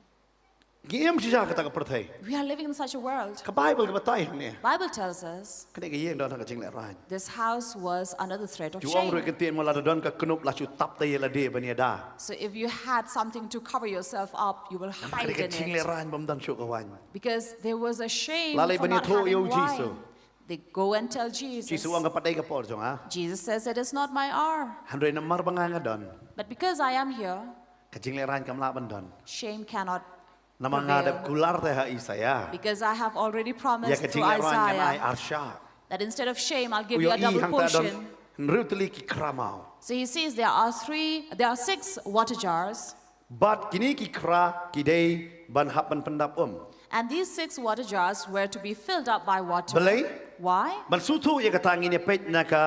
Ngi im shisha ha kata ka pyrthei. We are living in such a world. Ka Baibl ka batai hangne. Bible tells us Kane ka ïing don ha ka jinglehrain. This house was under the threat of Ju ong ruh shame. Ka ktien mo lada don ka knup la shu tap te ïa lade ban ïada. So if you had something to cover yourself up, you will Namar hide kane ka in it. Jinglehrain bym don shuh ka waiñ. Because there was a shame La leit for ban not ïathuh ïa having u Jisu. Wine. They go and tell Jesus. Jisu ong ka pat dei ka por jong nga. Jesus says, "It is not my hour." Hynrei namar ba nga nga don. But because I am here, Ka jinglehrain kam lah ban don. Shame cannot Namar nga prevail. Dep kular te ha Isaïah. Because I have already promised Ïa ka to jinglehrain ngan ai Isaiah arshah. That instead of shame, I'll give U you a ïohi double hangta don portion. Hynriew tylli ki khra maw. So he sees there are three, there are six water jars. Bad kine ki khra ki dei ban hap ban pyndap um. And these six water jars were to be filled up by water. Balei? Why? Ban sngewthuh ïa kata ngin ïa peit na ka,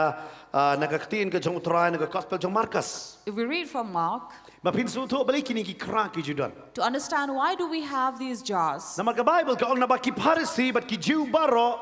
ah, na ka ktien ka jong U Trai na ka gospel jong Markus. If we read from Mark, Ba phin sngewthuh balei kine ki khra ki ju don. To understand why do we have these jars? Namar ka Baibl ka ong naba ki Pharisi bad ki Jiw baroh,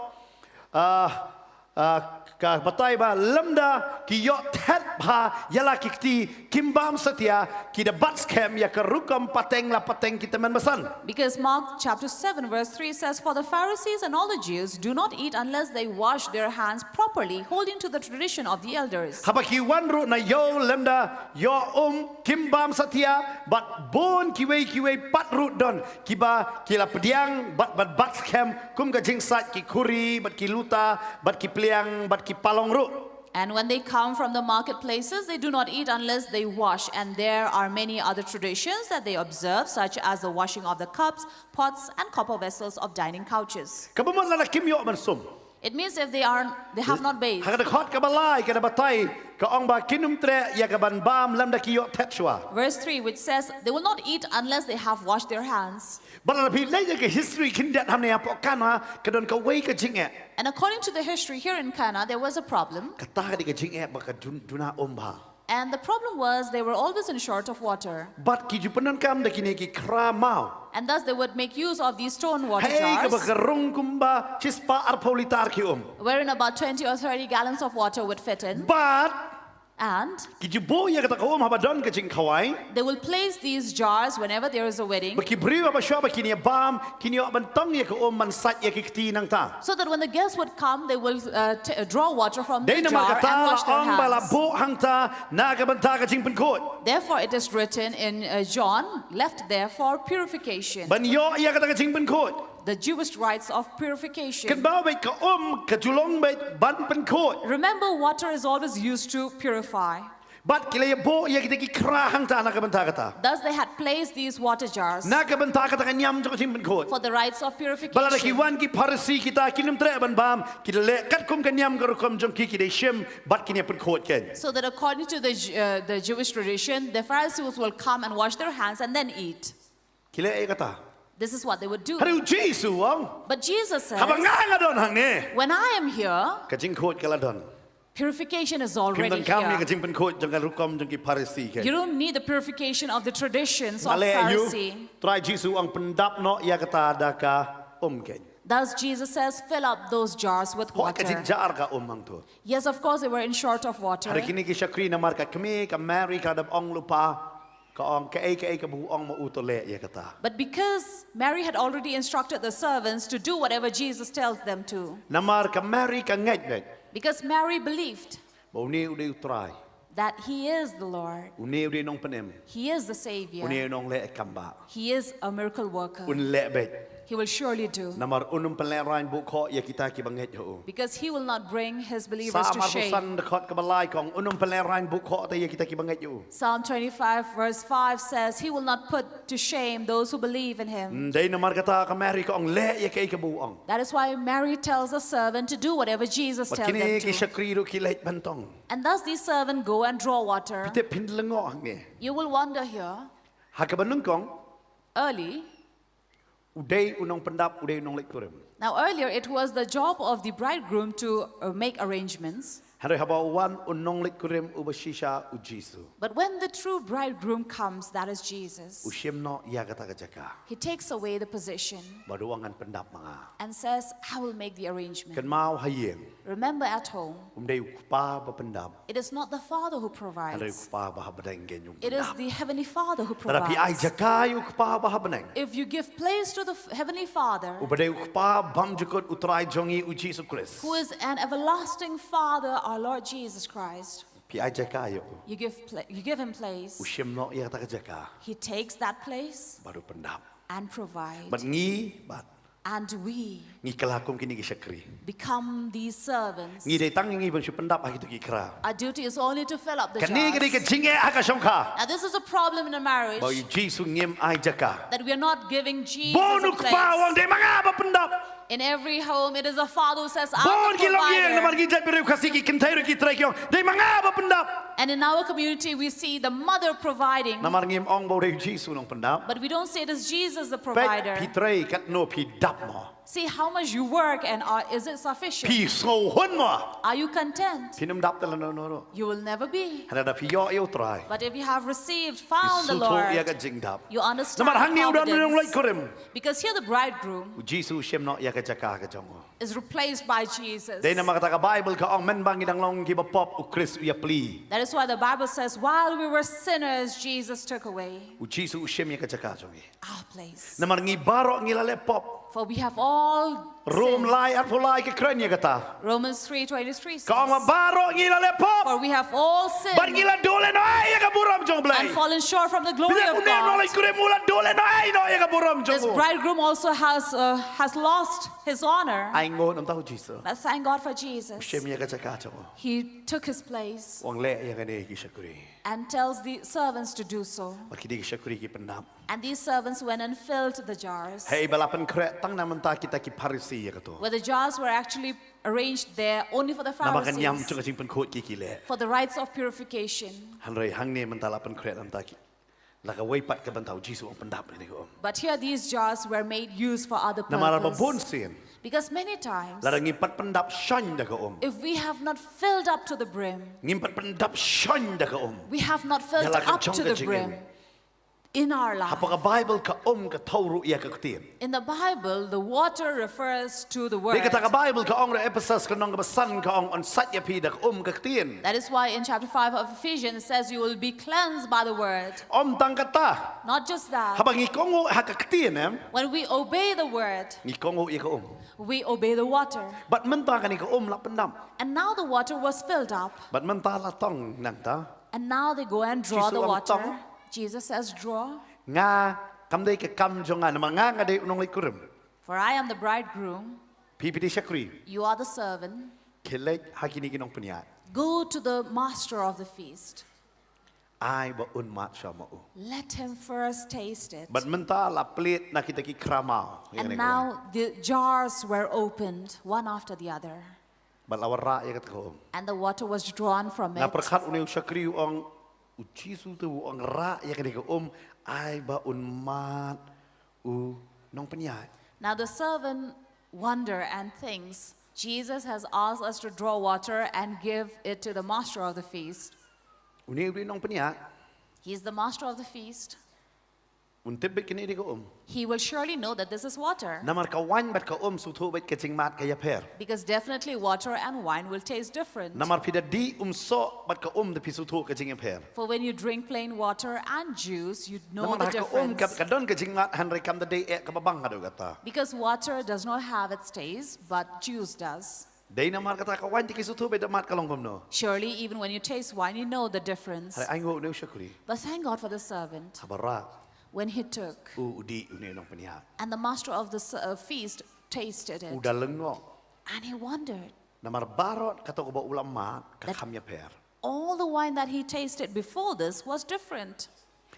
ah, ah, ka batai ba lymda ki ïoh thet bha ïa la ki kti kim bam satia, ki da bat skhem ïa ka rukom pateng la pateng ki tymmen basan. Because Mark chapter seven verse three says, "For the Pharisees and all the Jews do not eat unless they wash their hands properly, holding to the tradition of the elders." Haba ki wan ruh na ïew lymda ïoh um kim bam satia, bad bun kiwei kiwei pat ruh don kiba ki la pdiang bad bad bat skhem kum ka jingsait ki khuri bad ki luta bad ki pliang bad ki palong ruh. And when they come from the marketplaces, they do not eat unless they wash, and there are many other traditions that they observe, such as the washing of the cups, pots, and copper vessels of dining couches. Kaba mut lada kim ïoh ban sum. It means if they are, they have not bathed. Ha ka dkhot kaba lai ka da batai, ka ong ba kin ym treh ïa ka ban bam lymda ki ïoh thet shuwa. Verse three, which says, "They will not eat unless they have washed their hands." Bad lada phi leit ïa ka history khyndiat hangne hapoh Kana, ka don kawei ka jingeh. And according to the history, here in Cana, there was a problem. Kata ka dei ka jingeh ba ka dun, duna um bha. And the problem was they were always in short of water. Bad ki ju pyndonkam da kine ki khra maw. And thus they would make use of these stone water jars. Haei kaba ka rung kumba shispah arphew litar ki um. Wherein about twenty or thirty gallons of water would fit in. Bad And ki ju buh ïa kata ka um haba don ka jingkhawai. They will place these jars whenever there is a wedding. Ba ki briew haba shwa ba kin ïa bam, kin ïoh ban tong ïa ka um ban sait ïa ki kti nangta. So that when the guests would come, they will uh, t- uh, draw water from the jar and wash their hands. Dei namar kata la ong ba la buh hangta na ka bynta ka jingpynkhuid. Therefore, it is written in uh, John, "Left there for purification." Ban ïoh ïa kata ka jingpynkhuid. The Jewish rites of purification. Kynmaw beit ka um ka ju long beit ban pynkhuid. Remember, water is always used to purify. Bad ki la ïa buh ïa kita ki khra hangta na ka bynta kata. Thus they had placed these water jars. Na ka bynta kata ka niam jong ka jingpynkhuid. For the rites of purification. Bad lada ki wan ki Pharisi kita kin ym treh ban bam, ki la leh katkum ka niam ka rukom jong ki, ki dei shim bad kin ïa pynkhuid kein. So that according to the Ju- uh, the Jewish tradition, the Pharisees will come and wash their hands and then eat. Ki leh ïa kata. This is what they would do. Hynrei u Jisu u ong, but Jesus says, haba nga nga don hangne, when I am here, ka jingkhuid ka la don. Purification is already here. Kim donkam ïa ka jingpynkhuid jong ka rukom jong ki Pharisi kein. You don't need the purification of the traditions of Pharisee. Nga leh aïu? Trai Jisu u ong pyndap noh ïa kata da ka um kein. Thus Jesus says, fill up those jars with water. Hooid, ka jynjar ka um hangto. Yes, of course, they were in short of water. Hynrei kine ki shakri namar ka kmie ka Mary ka dep ong lypa, ka ong kaei kaei kaba u ong ma u to leh ïa kata. But because Mary had already instructed the servants to do whatever Jesus tells them to. Namar ka Mary ka ngeit beit. Because Mary believed. Ba une u dei u Trai. That he is the Lord. Une u dei u nongpynim. He is the Savior. Une u nongleh kam bah. He is a miracle worker. Un leh beit. He will surely do. Namar un ym pynlehraiñ buh khoh ïa kita kiba ngeit ha u. Because he will not bring his believers to shame. Salm arphew san dkhot kaba lai ka ong un ym pynlehraiñ buh khoh te ïa kita kiba ngeit ha u. Psalm twenty-five verse five says, he will not put to shame those who believe in him. Hmm, dei namar kata ka Mary ka ong leh ïa kaei kaba u ong. That is why Mary tells the servant to do whatever Jesus tells them to. Bad kine ki shakri ruh ki leit ban tong. And thus these servants go and draw water. Phi tip, phin lyngngoh hangne. You will wander here. Ha kaba nyngkong, early, u dei u nongpyndap, u dei u nongleit kurim. Now earlier it was the job of the bridegroom to uh, make arrangements. Hynrei haba u wan u nongleit kurim uba shisha u Jisu, but when the true bridegroom comes, that is Jesus, u shim noh ïa kata ka jaka. He takes away the position. Bad u ong ngan pyndap ma nga. And says, I will make the arrangement. Kynmaw ha ïing. Remember at home. Um dei u kpa ba pyndap. It is not the father who provides. Hynrei u kpa ba ha bneng kein u pyndap. It is the heavenly father who provides. Lada phi ai jaka ïa u kpa ba ha bneng. If you give place to the f- heavenly father, uba dei u kpa bymjukut u Trai jong ngi u Jisu Khrist, who is an everlasting father, our Lord Jesus Christ, phi ai jaka ïa u. You give pla- you give him place. U shim noh ïa kata ka jaka. He takes that place. Bad u pyndap. And provide. Bad ngi, bad And we ngi kylla kum kine ki shakri. Become these servants. Ngi dei tang ngi ban shu pyndap ha kito ki khra. Our duty is only to fill up the jars. Kane ka dei ka jingeh ha ka shongkha. Now this is a problem in a marriage. Ba u Jisu ngim ai jaka. That we are not giving Jesus a place. Bun u kpa u ong dei ma nga ba pyndap. In every home, it is a father who says, I will provide. Bun ki longïing namar ngi jait briew Khasi ki kynthei ruh ki trei ki ong dei ma nga ba pyndap. And in our community, we see the mother providing. Namar ngim ong ba u dei u Jisu u nongpyndap. But we don't say it is Jesus the provider. Peit, phi trei katno, phi dap mo? See how much you work and are, is it sufficient? Phi sngewhun mo? Are you content? Phin ym dap te lano lano. You will never be. Hynrei lada phi ïoh ïa u Trai, but if you have received, found the Lord, phi sngewthuh ïa ka jingdap. You understand providence. Namar hangne u don u nongleit kurim. Because here the bridegroom, u Jisu u shim noh ïa ka jaka ka jong u. Is replaced by Jesus. Dei namar kata ka Baibl ka ong mynba ngi dang long kiba pop u Khrist u ïapli. That is why the Bible says, while we were sinners, Jesus took away, u Jisu u shim ïa ka jaka jong ngi, our place. Namar ngi baroh ngi la leh pop. For we have all sinned. Rom lai arphew lai ka kren ïa kata. Romans three twenty-three says, ka ong ba baroh ngi la leh pop. For we have all sinned. Bad ngi la duh lehnoh ei ïa ka burom jong U Blei. And fallen short from the glory of God. Phi tip, une u nongleit kurim u la duh lehnoh ei noh ïa ka burom jong u. This bridegroom also has, uh, has lost his honor. Ainguh namar u Jisu. But thank God for Jesus. U shim ïa ka jaka jong u. He took his place. U ong leh ïa kine ki shakri. And tells the servants to do so. Bad kine ki shakri ki pyndap. And these servants went and filled the jars. Hei ba la pynkhreh tang na bynta kita ki Pharisi ïa kato. Where the jars were actually arranged there only for the Pharisees. Namar ka niam jong ka jingpynkhuid ki ki leh. For the rites of purification. Hynrei hangne mynta la pynkhreh na bynta ki, la kawei pat ka bynta, u Jisu u ong pyndap ïa kine ki um. But here these jars were made use for other purpose. Namar ba bun sien, because many times, lada ngim pat pyndap shon da ka um, if we have not filled up to the brim, ngim pat pyndap shon da ka um, we have not filled up to the brim, ïa la ka jong ka jingim, in our life. Hapoh ka Baibl ka um ka thew ruh ïa ka ktien. In the Bible, the water refers to the word. Dei kata ka Baibl ka ong ruh, Ephesus ka lynnong kaba san ka ong, yn sait ïa phi da ka um ka ktien. That is why in chapter five of Ephesians it says you will be cleansed by the word. Ym tang kata. Not just that. Haba ngi kohnguh ha ka ktien, em, when we obey the word, ngi kohnguh ïa ka um, we obey the water. Bad mynta kane ka um la pyndap. And now the water was filled up. Bad mynta la tong nangta. And now they go and draw the water. Jisu u ong tong. Jesus says, draw. Nga, kam dei ka kam jong nga, namar nga nga dei u nongleit kurim. For I am the bridegroom. Phi phi dei shakri. You are the servant. Khie leit ha kine ki nongpynïaid. Go to the master of the feast. Ai ba un mad shuwa ma u. Let him first taste it. Bad mynta la plied na kita ki khra maw. And now the jars were opened, one after the other. Bad la wanrah ïa kata ka um. And the water was drawn from it. Na pyrkhat une u shakri u ong, u Jisu te u ong rah ïa kane ka um, ai ba un mad u nongpynïaid. Now the servant wonder and thinks, Jesus has asked us to draw water and give it to the master of the feast. Une u dei u nongpynïaid. He's the master of the feast. Un tip beit kane dei ka um. He will surely know that this is water. Namar ka waiñ bad ka um sngewthuh beit ka jingmad ka ïapher. Because definitely water and wine will taste different. Namar phi da dih um soh bad ka um da phi sngewthuh ka jingïapher. For when you drink plain water and juice, you know Namar the ha ka um ka, difference. ka don ka jingmad hynrei kam da dei eh kaba bang haduh katta. Because water does not have its taste, but juice does. Dei namar kata ka waiñ te ki sngewthuh beit da mad ka long kumno. Surely, even when you taste wine, you know the difference. Hynrei ai nguh ïa une u shakri. But thank God for the servant. Haba rah. When he took, U, u dih une u nongpynïaid. And the master of the s- uh, feast tasted U it. da lyngngoh. And he wondered. Namar baroh kato kaba u la mad ka That- kham ïapher. All the wine that he tasted before this was different.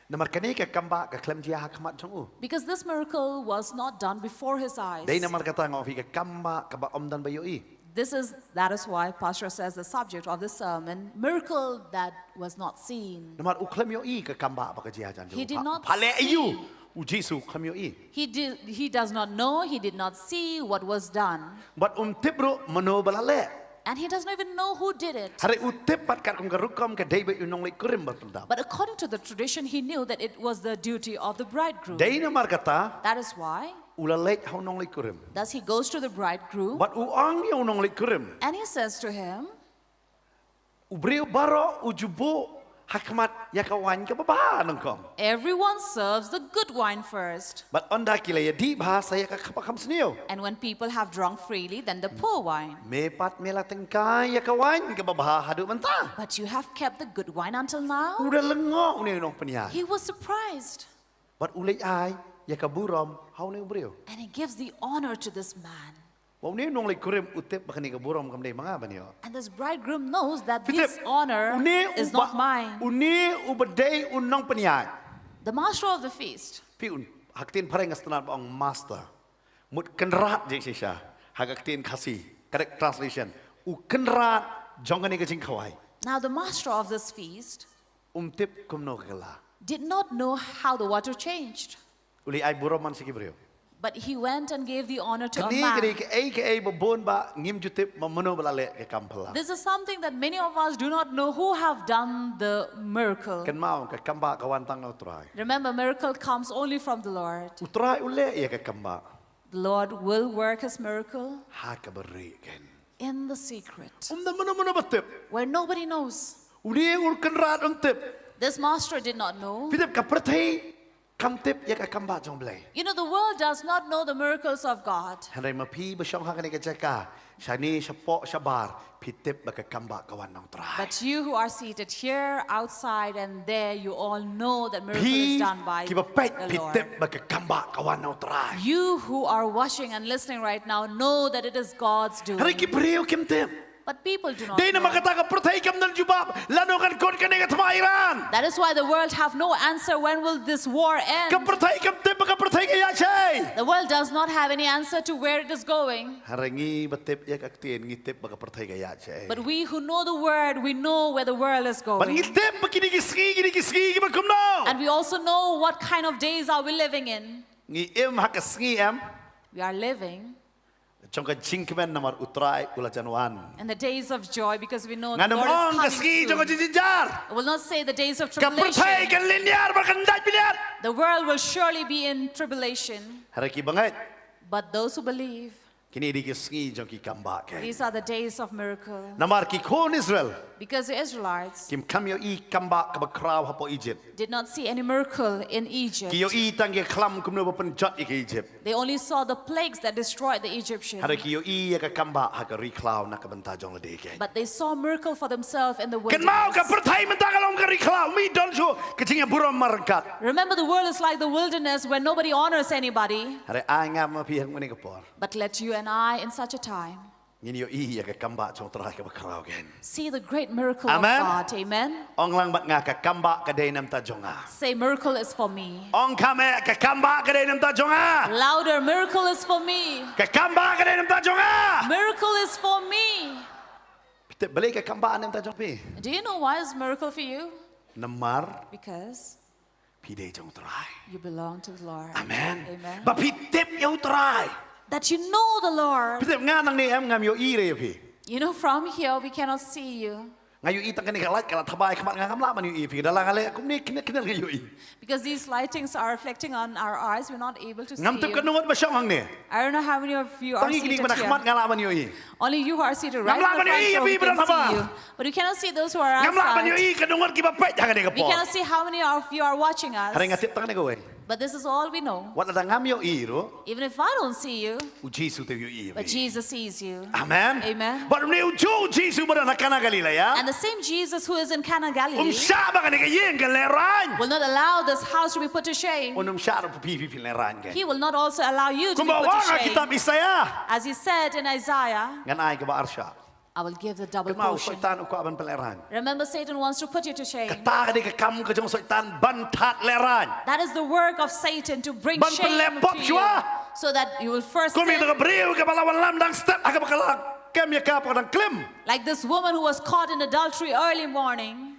Namar kane ka kambah ka khlem jia ha khmat jong u. Because this miracle was not done before his eyes. Dei namar kata nga ong ïa phi ka kambah kaba ym don ba ïohi. This is, that is why Pastor says the subject of this sermon, miracle that was not seen. Namar u khlem ïohi ka kambah ba ka jia jan jong u. He did Pha- not pha leh ïa u. see. U Jisu u khlem ïohi. He did, he does not know, he did not see what was done. Bad um tip ruh mano ba la leh. And he doesn't even know who did it. Hynrei u tip pat katkum ka rukom ka dei beit u nongleit kurim ba pyndap. But according to the tradition, he knew that it was the duty of the bridegroom. Dei namar kata That is why u la leit ha u nongleit kurim. thus he goes to the bridegroom Bad u ong ïa u nongleit kurim. And he says to him, U briew baroh u ju buh ha khmat ïa ka waiñ kaba bha nyngkong. Everyone serves the good wine first. Bad ynda ki la ïadih bha sa ïa ka kaba kham sniew. And when people have drunk freely, then the poor wine. Me pat me la tyngkai ïa ka waiñ kaba bha haduh mynta. But you have kept the good wine until now? U da lyngngoh une u nongpynïaid. He was surprised. Bad u leit ai ïa ka burom ha une u briew. And he gives the honor to this man. Ba une u nongleit kurim u tip ba kane ka burom kam dei ma nga ban ïoh. And this bridegroom knows that Phi this tip, honor une is uba, not mine. Une uba dei u nongpynïaid. The master of the feast. Phi un, ha ka ktien phareng nga sngewtynnad ba ong master. Mut kynrad jingshisha. Ha ka ktien Khasi, correct translation. U kynrad jong kane ka jingkhawai. Now the master of this feast Um tip kumno ka la. did not know how the water changed. U leit ai burom man sha ki briew. But he went and gave the honor to a Kane ka dei man. kaei kaei ba bun ba ngim ju tip ma mano ba la leh ka kam phylla. This is something that many of us do not know who have done the miracle. Kynmaw ka kambah ka wan tang na u Trai. Remember, miracle comes only from the Lord. U Trai u leh ïa ka kambah. The Lord will work his miracle Ha kaba rieh kein. In the secret, Um da mano mano ba tip. Where nobody knows. Une u kynrad um tip. This master did not know. Phi tip ka pyrthei kam tip ïa ka kambah jong u Blei. You know, the world does not know the miracles of God. Hynrei ma phi ba shong ha kane ka jaka, shane shapoh shabar, phi tip ba ka kambah ka wan na u Trai. But you who are seated here, outside, and there, you all know that miracle is Phi done by kiba peit the phi Lord. Tip ba ka kambah ka wan na u Trai. You who are watching and listening right now know that it is God's doing. Hynrei ki briew kim tip. But people do not Dei namar know. kata ka pyrthei kam don jubab, lano kan kut kane ka thma Iran. That is why the world have no answer. When will this war end? Ka pyrthei kam tip ba ka pyrthei ka ïaid shaei. The world does not have any answer to where it is going. Hynrei ngi ba tip ïa ka ktien, ngi tip ba ka pyrthei ka ïaid shaei. But we who know the word, we know where the world is Bad ngi going. tip ba kine ki sngi, kine ki sngi kiba kumno. And we also know what kind of days are we living in. Ngi im ha ka sngi em. We are living Jong ka jingkmen namar u Trai u la jan wan. in the days of joy because we know the Ngan ym Lord ong is ka coming sngi jong ka soon. jingjynjar. I will not say the days of Ka pyrthei tribulation. kan lynñiar bad kan dait bniat. The world will surely be in tribulation. Hynrei ki bangeit. But those who believe, Kine dei ki sngi jong ki kambah kein. These are the days of miracle. Namar ki khun Israel. Because the Israelites Kim kham ïohi kambah kaba khraw hapoh Egypt. Did not see any miracle in Egypt. Ki ïohi tang ki khlam kumno ba pynjot ïa ka Egypt. They only saw the plagues that destroyed the Egyptians. Hynrei ki ïohi ïa ka kambah ha ka ri khlaw na ka bynta jong lade kein. But they saw miracle for themselves in the Kynmaw ka wilderness. pyrthei mynta ka long ka ri khlaw, ym don shuh ka jingïaburom marryngkat. Remember, the world is like the wilderness where nobody honors anybody. Hynrei ai nga ma phi hangne ka por. But let you and I, in such a time, Ngin ïohi ïa ka kambah jong u Trai kaba khraw kein. See the great miracle Amen. Of God. Amen. Ong lang bad nga, ka kambah ka dei na bynta jong nga. Say, miracle is for me. Ong kham eh, ka kambah ka dei na bynta jong nga. Louder, miracle is for me. Ka kambah ka dei na bynta jong nga. Miracle is for me. Phi tip balei ka kambah na bynta jong phi? Do you know why it's miracle for you? Namar Because Phi dei jong u Trai. You belong to the Lord. Amen. Amen. Ba phi tip ïa u Trai. That you know the Lord. Phi tip nga nangne em ngam ïohi re phi. You know, from here we cannot see you. Nga ïohi tang kane ka light ka la thabai khmat nga, ngam lah ban ïohi phi. Da la nga leh kumne kine kine nga ïohi. Because these lightings are reflecting on our eyes, we're not able to see Ngam tip ka you. Nongot ba shong hangne. I don't know how many of you are Tang kine seated kiba na khmat here. Nga lah ban ïohi. Only you who are seated right Ngam lah in the ban front ïohi row, phi we ba can na thabai. See you. But we cannot see those who are Ngam lah ban outside. Ïohi ka Nongot kiba peit ha kane ka We por. Cannot see how many of you are watching us. Hynrei nga tip tang kane kawei. But this is all we know. Wat lada ngam ïohi ruh. Even if I don't see you, U Jisu te u ïohi. But Jesus sees you. Amen. Amen. Bad une u Jisu ba don ha Kana Galilea. And the same Jesus who is in Cana Um Galilee shah ba kane ka ïing kan lehraiñ. Will not allow this house to be put to shame. Un um shah ruh phi phi phi lehraiñ kan. He will not also allow you to be Kumba put ong to ha shame. Kitab Isaiah. As he said in Isaiah, Ngan ai kaba arshah. I will give the double Kynmaw portion. Soitan u kwah ban pynlehraiñ. Remember, Satan wants to put you to shame. Kata ka dei ka kam ka jong Soitan ban thad lehraiñ. That is the work of Satan to bring Ban shame pynleh pop to you. Shuwa. So that you will first Kum ïa sin. Ka briew kaba la wan lam dang step ha kaba ka la kem ïa ka ba ka dang klim. Like this woman who was caught in adultery early morning.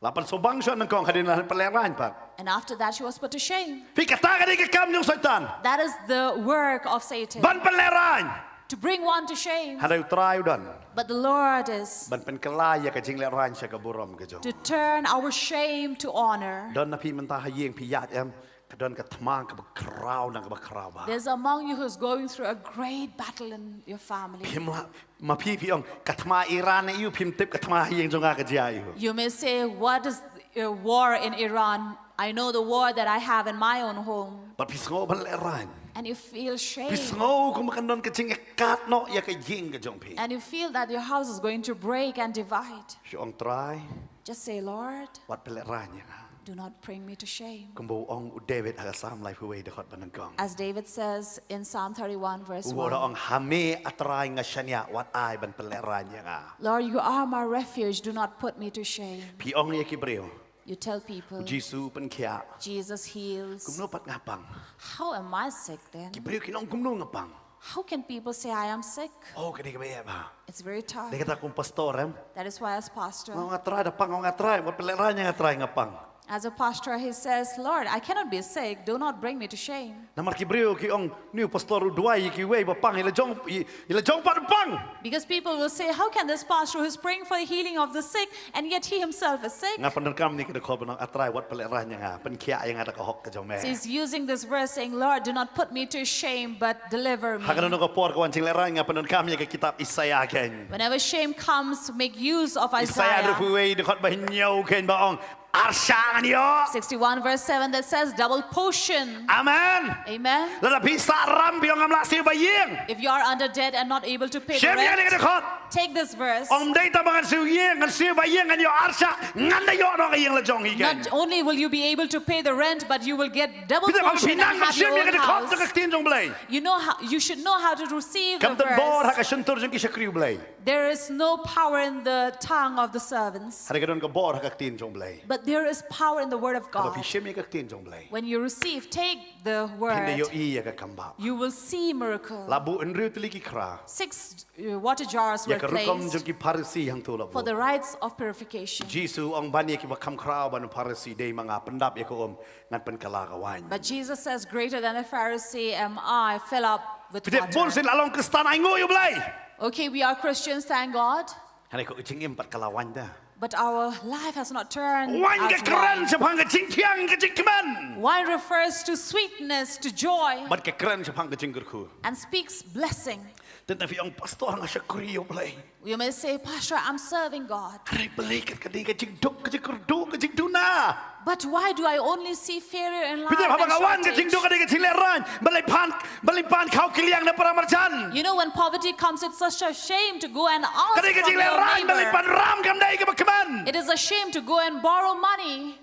La pynshong bang shuwa nyngkong hadien la pynlehraiñ pat. And after that, she was put to shame. Phi kata ka dei ka kam jong Soitan. That is the work of Satan. Ban pynlehraiñ. To bring one to shame. Hynrei u Trai u don. But the Lord is. Ban pynkylla ïa ka jinglehraiñ sha ka burom ka jong. To turn our shame to honor. Don na phi mynta ha ïing phi ïaid em. Ka don ka thma kaba khraw nang kaba khraw bha. There's among you who's going through a great battle in your family. Phim lah, ma phi phi ong ka thma Iran ïa u, phim tip ka thma ha ïing jong nga ka jia ïa u. You may say, "What is a war in Iran? I know the war that I have in my own home." Bad phi sngew ban lehraiñ. And you feel shame. Phi sngew kum kan don ka jingïakatnoh ïa ka ïing ka jong phi. And you feel that your house is going to break and divide. Shu ong Trai. Just say, "Lord, wat pynlehraiñ ïa nga. Do not bring me to shame." Kumba u ong u David ha ka Salm laiphew wei dkhot ba nyngkong. As David says in Psalm thirty-one verse one. U ong ha me A Trai nga shaniah, wat ai ban pynlehraiñ ïa nga. Lord, you are my refuge, do not put me to shame. Phi ong ïa ki briew. You tell people. U Jisu u pynkhiah. Jesus heals. Kumno pat nga pang? How am I sick then? Ki briew kin ong kumno nga pang. How can people say I am sick? Oh, ka dei kaba eh bha. It's very tough. Dei kata kum pastor em. That is why as pastor. Nga ong A Trai da pang, nga ong A Trai, wat pynlehraiñ ïa nga A Trai nga pang. As a pastor, he says, "Lord, I cannot be sick. Do not bring me to shame." Namar ki briew ki ong, une u pastor u duwai ïa kiwei ba pang, i la jong, i, i la jong pat pang. Because people will say, "How can this pastor who is praying for the healing of the sick and yet he himself is sick?" Nga pyndonkam ïa kane ka dkhot ba ong A Trai wat pynlehraiñ ïa nga, pynkhiah ïa nga da ka hok ka jong me. So he's using this verse saying, "Lord, do not put me to shame, but deliver me." Ha kano kano ka por ka wan jinglehraiñ nga pyndonkam ïa ka kitab Isaiah kein. Whenever shame comes, make use of Isaiah. Isaiah hynriewphew wei dkhot ba hynñiew kein ba ong, arshah ngan ïoh. Sixty-one verse seven that says, "Double portion." Amen. Amen. Lada phi sah ram phi ong ngam lah siew ba ïing. If you are under debt and not able to pay the rent, shim ïa kane ka dkhot. Take this verse. Ym dei tang ba ngan siew ïing, ngan siew ba ïing, ngan ïoh arshah, ngan da ïoh noh ka ïing la jong hi kein. Not only will you be able to pay the rent, but you will get double portion and have your own house. Phi tip, phi nang shim ïa kane ka dkhot jong ka ktien jong U Blei. You know how, you should know how to receive the verse. Kam don bor ha ka shyntur jong ki shakri U Blei. There is no power in the tongue of the servants. Hynrei ka don ka bor ha ka ktien jong U Blei. But there is power in the word of God. Haba phi shim ïa ka ktien jong U Blei. When you receive, take the word. Phin da ïohi ïa ka kam bha. You will see miracle. La buh hynriew tylli ki khra. Six, uh, water jars were placed. Ïa ka rukom jong ki Pharisi hangto la buh. For the rites of purification. Jisu u ong ban ïa kiba kham khraw ban u Pharisi dei ma nga, pyndap ïa ka um, ngan pynkylla ka waiñ. But Jesus says, "Greater than the Pharisee am I, fill up with water." Phi tip, bun sien la long Khristan, ainguh ïa U Blei. Okay, we are Christians, thank God. Hynrei ka jingim pat ka la waiñ da. But our life has not turned as wine. Waiñ ka kren shaphang ka jingthiang, ka jingkmen. Wine refers to sweetness, to joy. Bad ka kren shaphang ka jingkyrkhu. And speaks blessing. Tang ba phi ong, "Pastor, nga shakri ïa U Blei." You may say, "Pastor, I'm serving God." Hynrei balei ka dei ka jingduk, ka jingkyrduh, ka jingduna? But why do I only see failure in life and shortage? Phi tip, haba ka wan ka jingduk ka dei ka jinglehraiñ, balei phan, balei phan khaw kylliang na para marjan. You know, when poverty comes, it's such a shame to go and ask from your neighbor. Ka dei ka jinglehraiñ, balei phan ram kam dei kaba kmen. It is a shame to go and borrow money.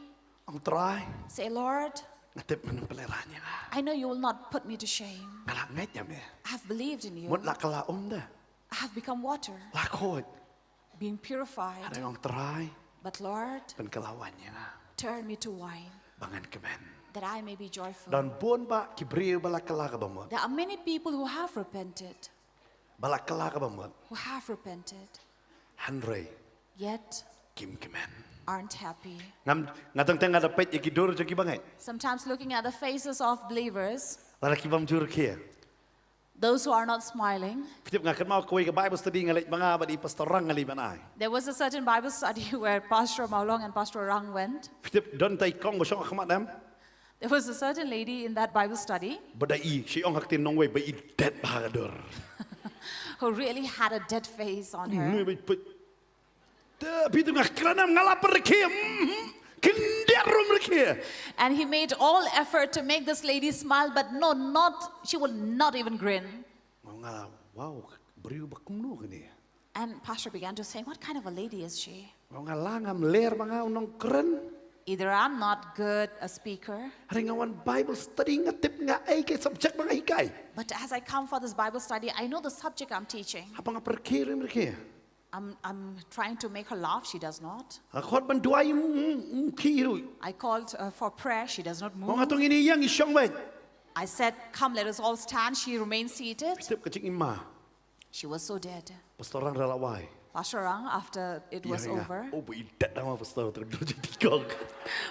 Ong Trai. Say, "Lord, nga tip men pynlehraiñ ïa nga. I know you will not put me to shame. Nga la ngeit ïa me. I have believed in you. Mut la kylla um da. I have become water." La khuid. Being purified. Hynrei ong Trai. But Lord, pynkylla waiñ ïa nga. Turn me to wine. Ba ngan kmen. That I may be joyful. Don bun bah ki briew ba la kylla kaba mut. There are many people who have repented. Ba la kylla kaba mut. Who have repented. Hynrei. Yet. Kim kmen. aren't happy. Ngam, nga teng teng nga da peit ïa ki dur jong ki bangeit. Sometimes looking at the faces of believers, lada ki bym ju rkhie, those who are not smiling. Phi tip, nga kynmaw kawei ka Bible study nga leit ma nga bad i Pastor Rang, nga leit ban ai. There was a certain Bible study where Pastor Mawlong and Pastor Rang went. Phi tip, don tei kong ba shong ha khmat em. There was a certain lady in that Bible study, ba da i, shu ong ha ktien nongwei, ba i det bha ka dur, who really had a dead face on her. Ngi ba i peit. Te, phi tip, nga kren em, nga la pyrkhie, mm, khyndiat ruh ym rkhie. And he made all effort to make this lady smile, but no, not, she will not even grin. Nga, wow, briew ba kumno kane. And Pastor began to say, "What kind of a lady is she?" Nga, la ngam ler ba nga u nongkren. Either I'm not good a speaker. Hynrei nga wan Bible study, nga tip nga ei ka subject ba nga hikai. But as I come for this Bible study, I know the subject I'm teaching. Haba nga pyrkhie ruh ym rkhie. I'm, I'm trying to make her laugh, she does not. Nga khot ban duwai, mm, mm, mm, khie ruh. I called, uh, for prayer, she does not move. Nga ong, to ngin ïeng, i shong beit. I said, "Come, let us all stand." She remained seated. Phi tip, ka jingim ma. She was so dead. Pastor Rang ruh la wai. Pastor Rang, after it was over, oh, ba i det da ma Pastor, ter dur jong i kong.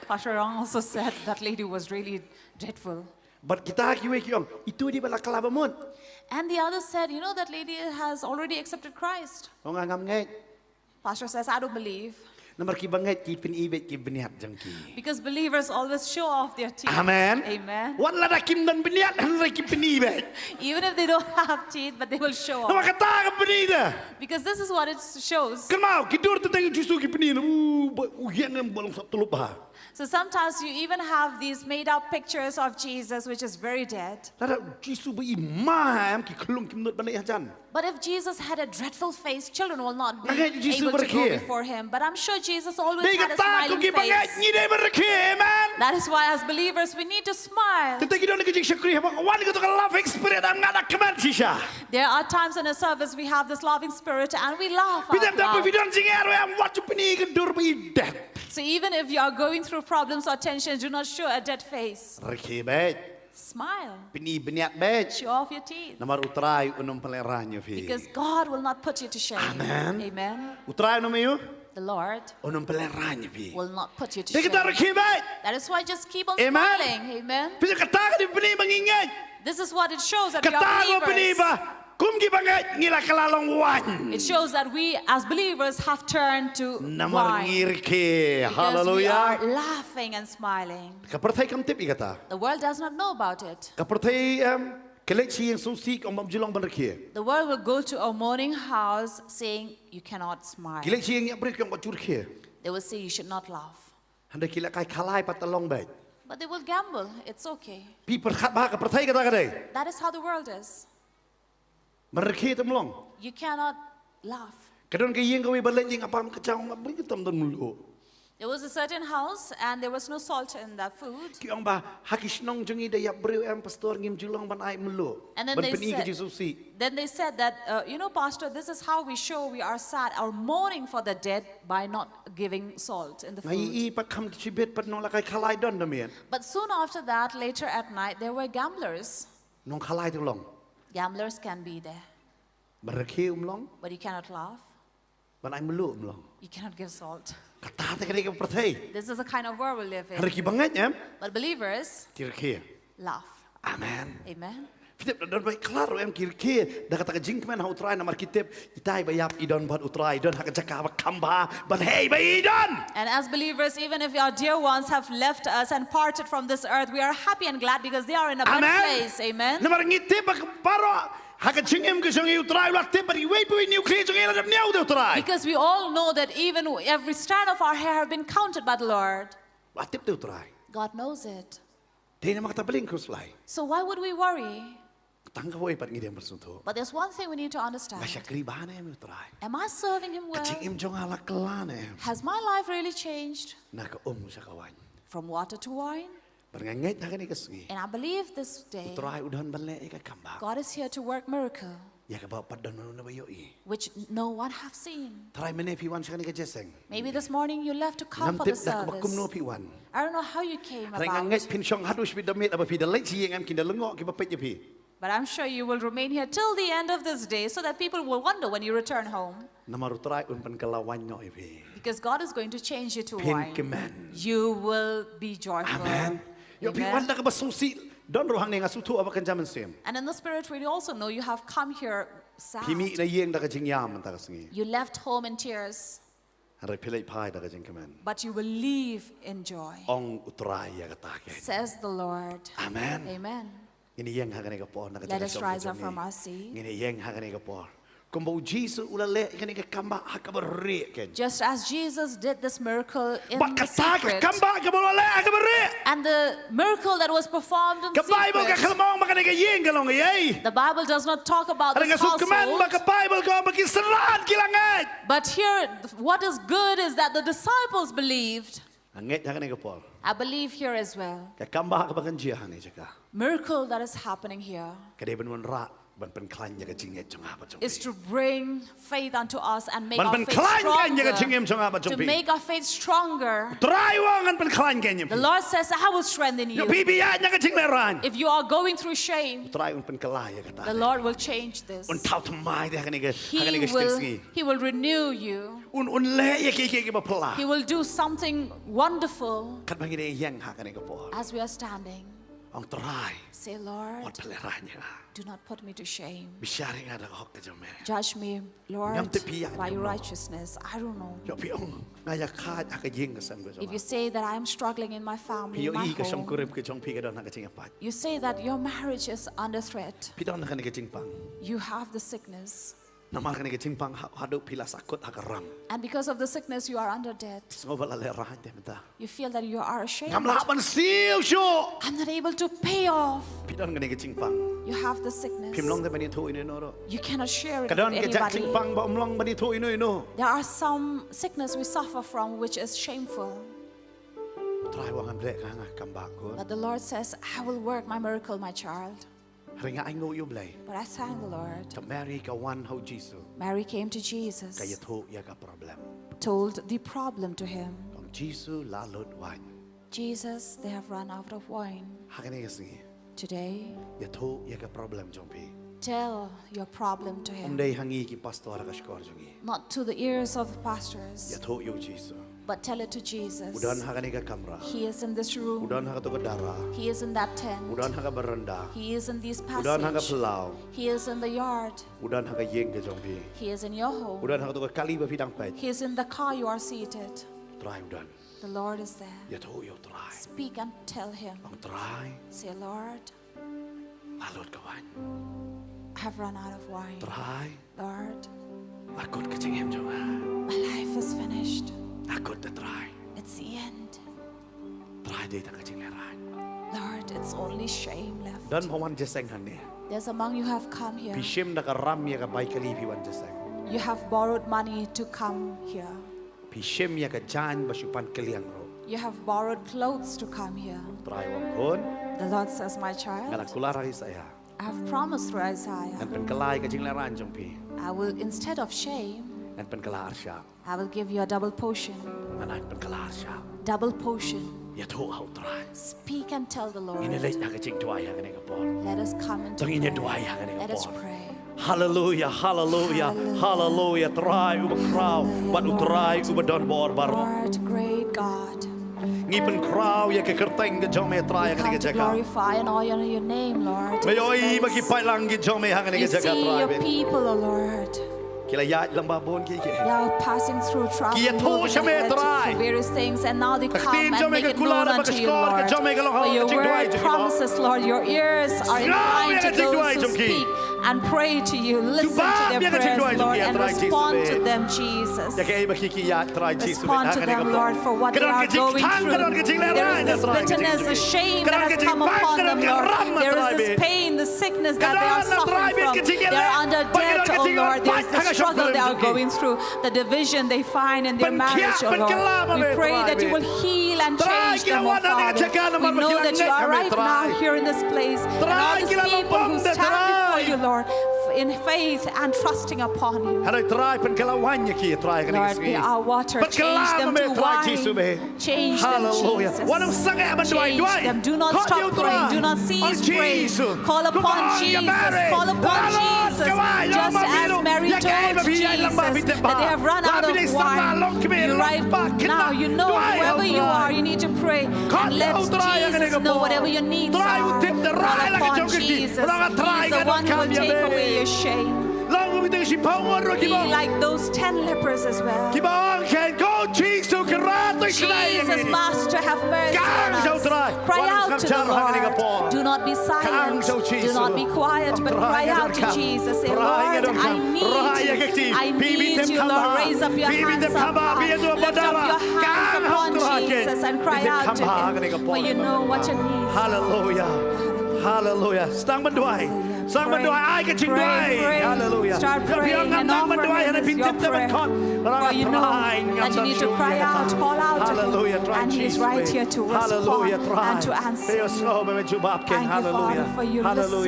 Pastor Rang also said that lady was really dreadful. Bad kita kiwei ki ong, itu dei ba la kylla ba mut. And the others said, "You know, that lady has already accepted Christ." Nga ong, ngam ngeit. Pastor says, "I don't believe." Namar ki bangeit ki pyni beit ki bniat jong ki. Because believers always show off their teeth. Amen. Amen. Wat lada kim don bniat, hynrei ki pyni beit. Even if they don't have teeth, but they will show off. Namar kata ka pyni te. Because this is what it shows. Kynmaw, ki dur teng teng Jisu ki pyni, u, ba, u ïeng em ba long sap tyllup bha. So sometimes you even have these made up pictures of Jesus, which is very dead. Lada Jisu ba i ma em, ki khlung kim nud ban leit hajan. But if Jesus had a dreadful face, children will not be able to go before him. Nga ngeit Jisu ba rkhie. But I'm sure Jesus always had a smiling face. Dei kata ko ki bangeit ngi dei ban rkhie, amen. That is why as believers we need to smile. Te te ki don ka jingshakri haba wan kato ka laughing spirit, em, nga da kmen shisha. There are times in a service we have this laughing spirit and we laugh out loud. Phi tip, te phi don jingeh ruh em, wat ju pyni ka dur ba i det. So even if you are going through problems or tensions, do not show a dead face. Rkhie beit. Smile. Pyni bniat beit. Show off your teeth. Namar U Trai un ym pynlehraiñ ïa phi. Because God will not put you to shame. Amen. Amen. U Trai un ym ïa u? The Lord. Un ym pynlehraiñ ïa phi. Will not put you to shame. Dei kata rkhie beit. That is why just keep on smiling. Amen. Amen. Phi tip, kata ka dei pyni ba ngi ngeit. This is what it shows that we are believers. Kata ka pyni ba kum ki bangeit ngi la kylla long waiñ. It shows that we as believers have turned to wine. Namar ngi rkhie. Hallelujah. Because we are laughing and smiling. Ka pyrthei kam tip ïa kata. The world does not know about it. Ka pyrthei, em, ki leit sha ïing sngewsih, ki ong bym ju long ban rkhie. The world will go to a mourning house saying, "You cannot smile." Ki leit sha ïing ïap briew, ki ong bym ju rkhie. They will say, "You should not laugh." Hynrei ki lehkai khalai pat, te long beit. But they will gamble. It's okay. Phi pyrkhat ba ka pyrthei kata ka dei. That is how the world is. Ban rkhie te ym long. You cannot laugh. Ka don ka ïing kawei ba leit ïing, haba ym kjat, ym bring, te ym don mluh. There was a certain house and there was no salt in the food. Ki ong ba ha ki shnong jong ngi da ïap briew em, pastor, ngim ju long ban ai mluh. And then they said, ban pyni ka jingsngewsih. Then they said that, uh, "You know, Pastor, this is how we show we are sad or mourning for the dead, by not giving salt in the food." Nga ïohi pat kham shibit pat nonglehkai khalai don da miet. But soon after that, later at night, there were gamblers. Nongkhalai te long. Gamblers can be there. Ban rkhie ym long. But you cannot laugh. Ban ai mluh ym long. You cannot give salt. Kata te ka dei ka pyrthei. This is the kind of world we live in. Hynrei ki bangeit em. But believers, ki rkhie. Laugh. Amen. Amen. Phi tip, don ba khlad ruh em, ki rkhie da kata ka jingkmen ha U Trai, namar ki tip itai ba ïap i don bad U Trai, i don ha ka jaka ba kham bha ban hei ba i don. And as believers, even if our dear ones have left us and parted from this earth, we are happy and glad because they are in a better place. Amen. Amen. Namar ngi tip ba baroh ha ka jingim ka jong ngi U Trai u la tip, bad iwei pa iwei na ki khlieh jong ngi la dep ñiew da U Trai. Because we all know that even every strand of our hair have been counted by the Lord. La tip da U Trai. God knows it. Dei namar kata balei khuslai? So why would we worry? Tang kawei pat ngi dei ban sngewthuh. But there's one thing we need to understand. Nga shakri bha ne em ïa U Trai? Am I serving him well? Ka jingim jong nga la kylla ne em? Has my life really changed? Na ka um sha ka waiñ. From water to wine? Bad nga ngeit ha kane ka sngi, and I believe this day, U Trai u don ban leh ïa ka comeback. God is here to work miracle. Ïa kaba pat don mano ba ïohi. Which no one have seen. Trai mynne phi wan sha kane ka jingïaseng. Maybe this morning you left to come for the service. Ngam tip da kaba kumno phi wan. I don't know how you came about. Hynrei nga ngeit phin shong haduh shibit da miet, haba phi da leit sha ïing em kin da lyngngoh kiba peit ïa phi. But I'm sure you will remain here till the end of this day so that people will wonder when you return home. Namar U Trai un pynkylla waiñ noh ïa phi. Because God is going to change you to wine. Phin kmen. You will be joyful. Amen. Ïoh phi wan da kaba sngewsih. Don ruh hangne, nga sngewthuh ba kynja mynsiem. And in the spirit, we also know you have come here sad. Phi mih na ïing da ka jingïam mynta ka sngi. You left home in tears. Hynrei phi leit phai da ka jingkmen. But you will leave in joy. Ong U Trai ïa kata kein. Says the Lord. Amen. Amen. Ngin ïeng ha kane ka por na ka jaka shong ka jong ngi. Let us rise up from our seat. Ngin ïeng ha kane ka por. Kumba U Jisu u la leh ïa kane ka kambah ha kaba rieh kein. Just as Jesus did this miracle in the secret. Bad kata ka kambah kaba u la leh ha kaba rieh. And the miracle that was performed in secret. Ka Baibl kam ong ba kane ka ïing ka long ïa ei. The Bible does not talk about this household. Hynrei nga sngewkmen ba ka Baibl ka ong ba ki synran ki la ngeit. But here, th-, what is good is that the disciples believed. Nga ngeit ha kane ka por. I believe here as well. Ka kambah kaba kan jia ha kane ka jaka. Miracle that is happening here. Ka dei ban wanrah, ban pynkhlaiñ ïa ka jingngeit jong nga bad jong phi. Is to bring faith unto us and make our faith stronger. Ban pynkhlaiñ kein ïa ka jingim jong nga bad jong phi. To make our faith stronger. U Trai u ong ngan pynkhlaiñ kein ïa phi. The Lord says, "I will strengthen you." Ïoh phi ba ïaid na ka jinglehrain. If you are going through shame, U Trai un pynkylla ïa kata. The Lord will change this. Un thaw thymmai ïa kane ka, ha kane ka shiteng sngi. He will, He will renew you. Un, un leh ïa kiei kiei kiba phylla. He will do something wonderful. Katba ngi ïeng ha kane ka por. As we are standing. Ong Trai. Say, "Lord, wat pynlehrain ïa nga. Do not put me to shame. Bishar ïa nga da ka hok ka jong me." Judge me, Lord, by your righteousness. Ngam tip phi ïaid kumno. I don't know. Ïoh phi ong nga ïakhaid ha ka ïing ka sem ka jong nga. If you say that I am struggling in my family, in my home, phi ïohi ka shongkurim ka jong phi ka don ha ka jingïapait. You say that your marriage is under threat. Phi don ha kane ka jingpang. You have the sickness. Namar kane ka jingpang ha-, haduh phi la sahkut ha ka ram. And because of the sickness, you are under debt. Sngew ba la lehraiñ te mynta. You feel that you are ashamed. Ngam lah ban siew shuh. I'm not able to pay off. Phi don kane ka jingpang. You have the sickness. Phim long te ban ïathuh ïano ïano ruh. You cannot share it with anybody. Ka don ka jingpang ba ym long ban ïathuh ïano ïano. There are some sickness we suffer from which is shameful. U Trai u ong ngan leh ka nga ka kambah khun. But the Lord says, "I will work my miracle, my child." Hynrei nga ainguh ïa U Blei. But I thank the Lord. Ka Mary ka wan ha U Jisu. Mary came to Jesus. Ka ïathuh ïa ka problem. Told the problem to him. Ka ong, "Jisu, la lut waiñ." "Jesus, they have run out of wine." Ha kane ka sngi. Today. Ïathuh ïa ka problem jong phi. Tell your problem to him. Ym dei ha ngi ki pastor ha ka shkor jong ngi. Not to the ears of the pastors. Ïathuh ïa U Jisu. But tell it to Jesus. U don ha kane ka kamra. He is in this room. U don ha kato ka dara. He is in that tent. U don ha ka baranda. He is in this passage. U don ha ka phyllaw. He is in the yard. U don ha ka ïing ka jong phi. He is in your home. U don ha kato ka kali ba phi dang peit. He is in the car you are seated. U Trai u don. The Lord is there. Ïathuh ïa U Trai. Speak and tell him. Ong Trai. Say, "Lord, la lut ka waiñ. I have run out of wine. Trai, Lord, la kut ka jingim jong nga. My life is finished. La kut te Trai." It's the end. Trai, dei tang ka jinglehraiñ. Lord, it's only shame left. Don phi wan jingïaseng hangne. There's among you have come here. Phi shim da ka ram ïa ka bai kali phi wan jingïaseng. You have borrowed money to come here. Phi shim ïa ka jaiñ ba shu pan kylliang ruh. You have borrowed clothes to come here. Trai u ong khun. The Lord says, "My child, nga la kular ha Isaïah. I have promised through Isaiah. Ngan pynkylla ïa ka jinglehraiñ jong phi. I will, instead of shame, ngan pynkylla arshah. I will give you a double portion." Ngan ai pynkylla arshah. Double portion. Ïathuh ha U Trai. Speak and tell the Lord. Ngin ïa leit ha ka jingduwai ha kane ka por. Let us come and pray. To ngin ïa duwai ha kane ka por. Let us pray. Hallelujah, hallelujah, hallelujah. Hallelujah. Trai uba khraw, bad U Trai uba don bor baroh. Lord, great God. Ngi pynkhraw ïa ka kyrteng ka jong me Trai ha kane ka jaka. We come to glorify and honor your name, Lord, in this place. Nga ïohi ba ki paidlang ki jong me ha kane ka jaka, Trai. You see your people, O Lord. Ki la ïaid lang ba bun ki ki. They are passing through, traveling, moving ahead through various things, and now they come and make it known unto you, Lord. For your word promises, Lord, your ears are inclined to those who speak and pray to you. Listen to their prayers, Lord, and respond to them, Jesus. Respond to them, Lord, for what they are going through. There is this bitterness, the shame that has come upon them, Lord. There is this pain, the sickness that they are suffering from. They are under debt, oh Lord. There is the struggle they are going through, the division they find in their marriage, oh Lord. We pray that you will heal and change them, oh Father. We know that you are right now here in this place. And all these people who stand before you, Lord, in faith and trusting upon you. Hynrei Trai, pynkylla waiñ ïa ki, Trai, ha kane ka sngi. Lord, they are water. Pynkylla me, Trai Jisu, me. Change them, Trai. Change them, Jesus. Hallelujah. Wat nym sangeh ban duwai, duwai. Change them. Do not stop praying. Do not cease praying. Call upon Jesus. Call upon Jesus. Just as Mary told Jesus that they have run out of wine. Right now, you know, wherever you are, you need to pray and let Jesus know whatever your needs are. Call upon Jesus. He is the one who will take away your shame. Long kum kita ki shiphew ngut ruh kiba ong. Be like those ten lepers as well. Kiba ong, "Ko Jisu, Kynrad, to ïa kane." Jesus, Master, have mercy on us. Kang sha u Trai. Cry out to the Lord. Do not be silent. Do not be quiet, but cry out to Jesus. Say, "Lord, I need you. I need you, Lord." Raise up your hands up high. Lift up your hands upon Jesus and cry out to him, for you know what your needs are. Hallelujah. Hallelujah. Sdang ban duwai. Sdang ban duwai. Ai ka jingduwai. Hallelujah. Start praying and offer him your prayer. For you know that you need to cry out, call out to him, and he is right here to respond and to answer. Thank you, Father, for you listen.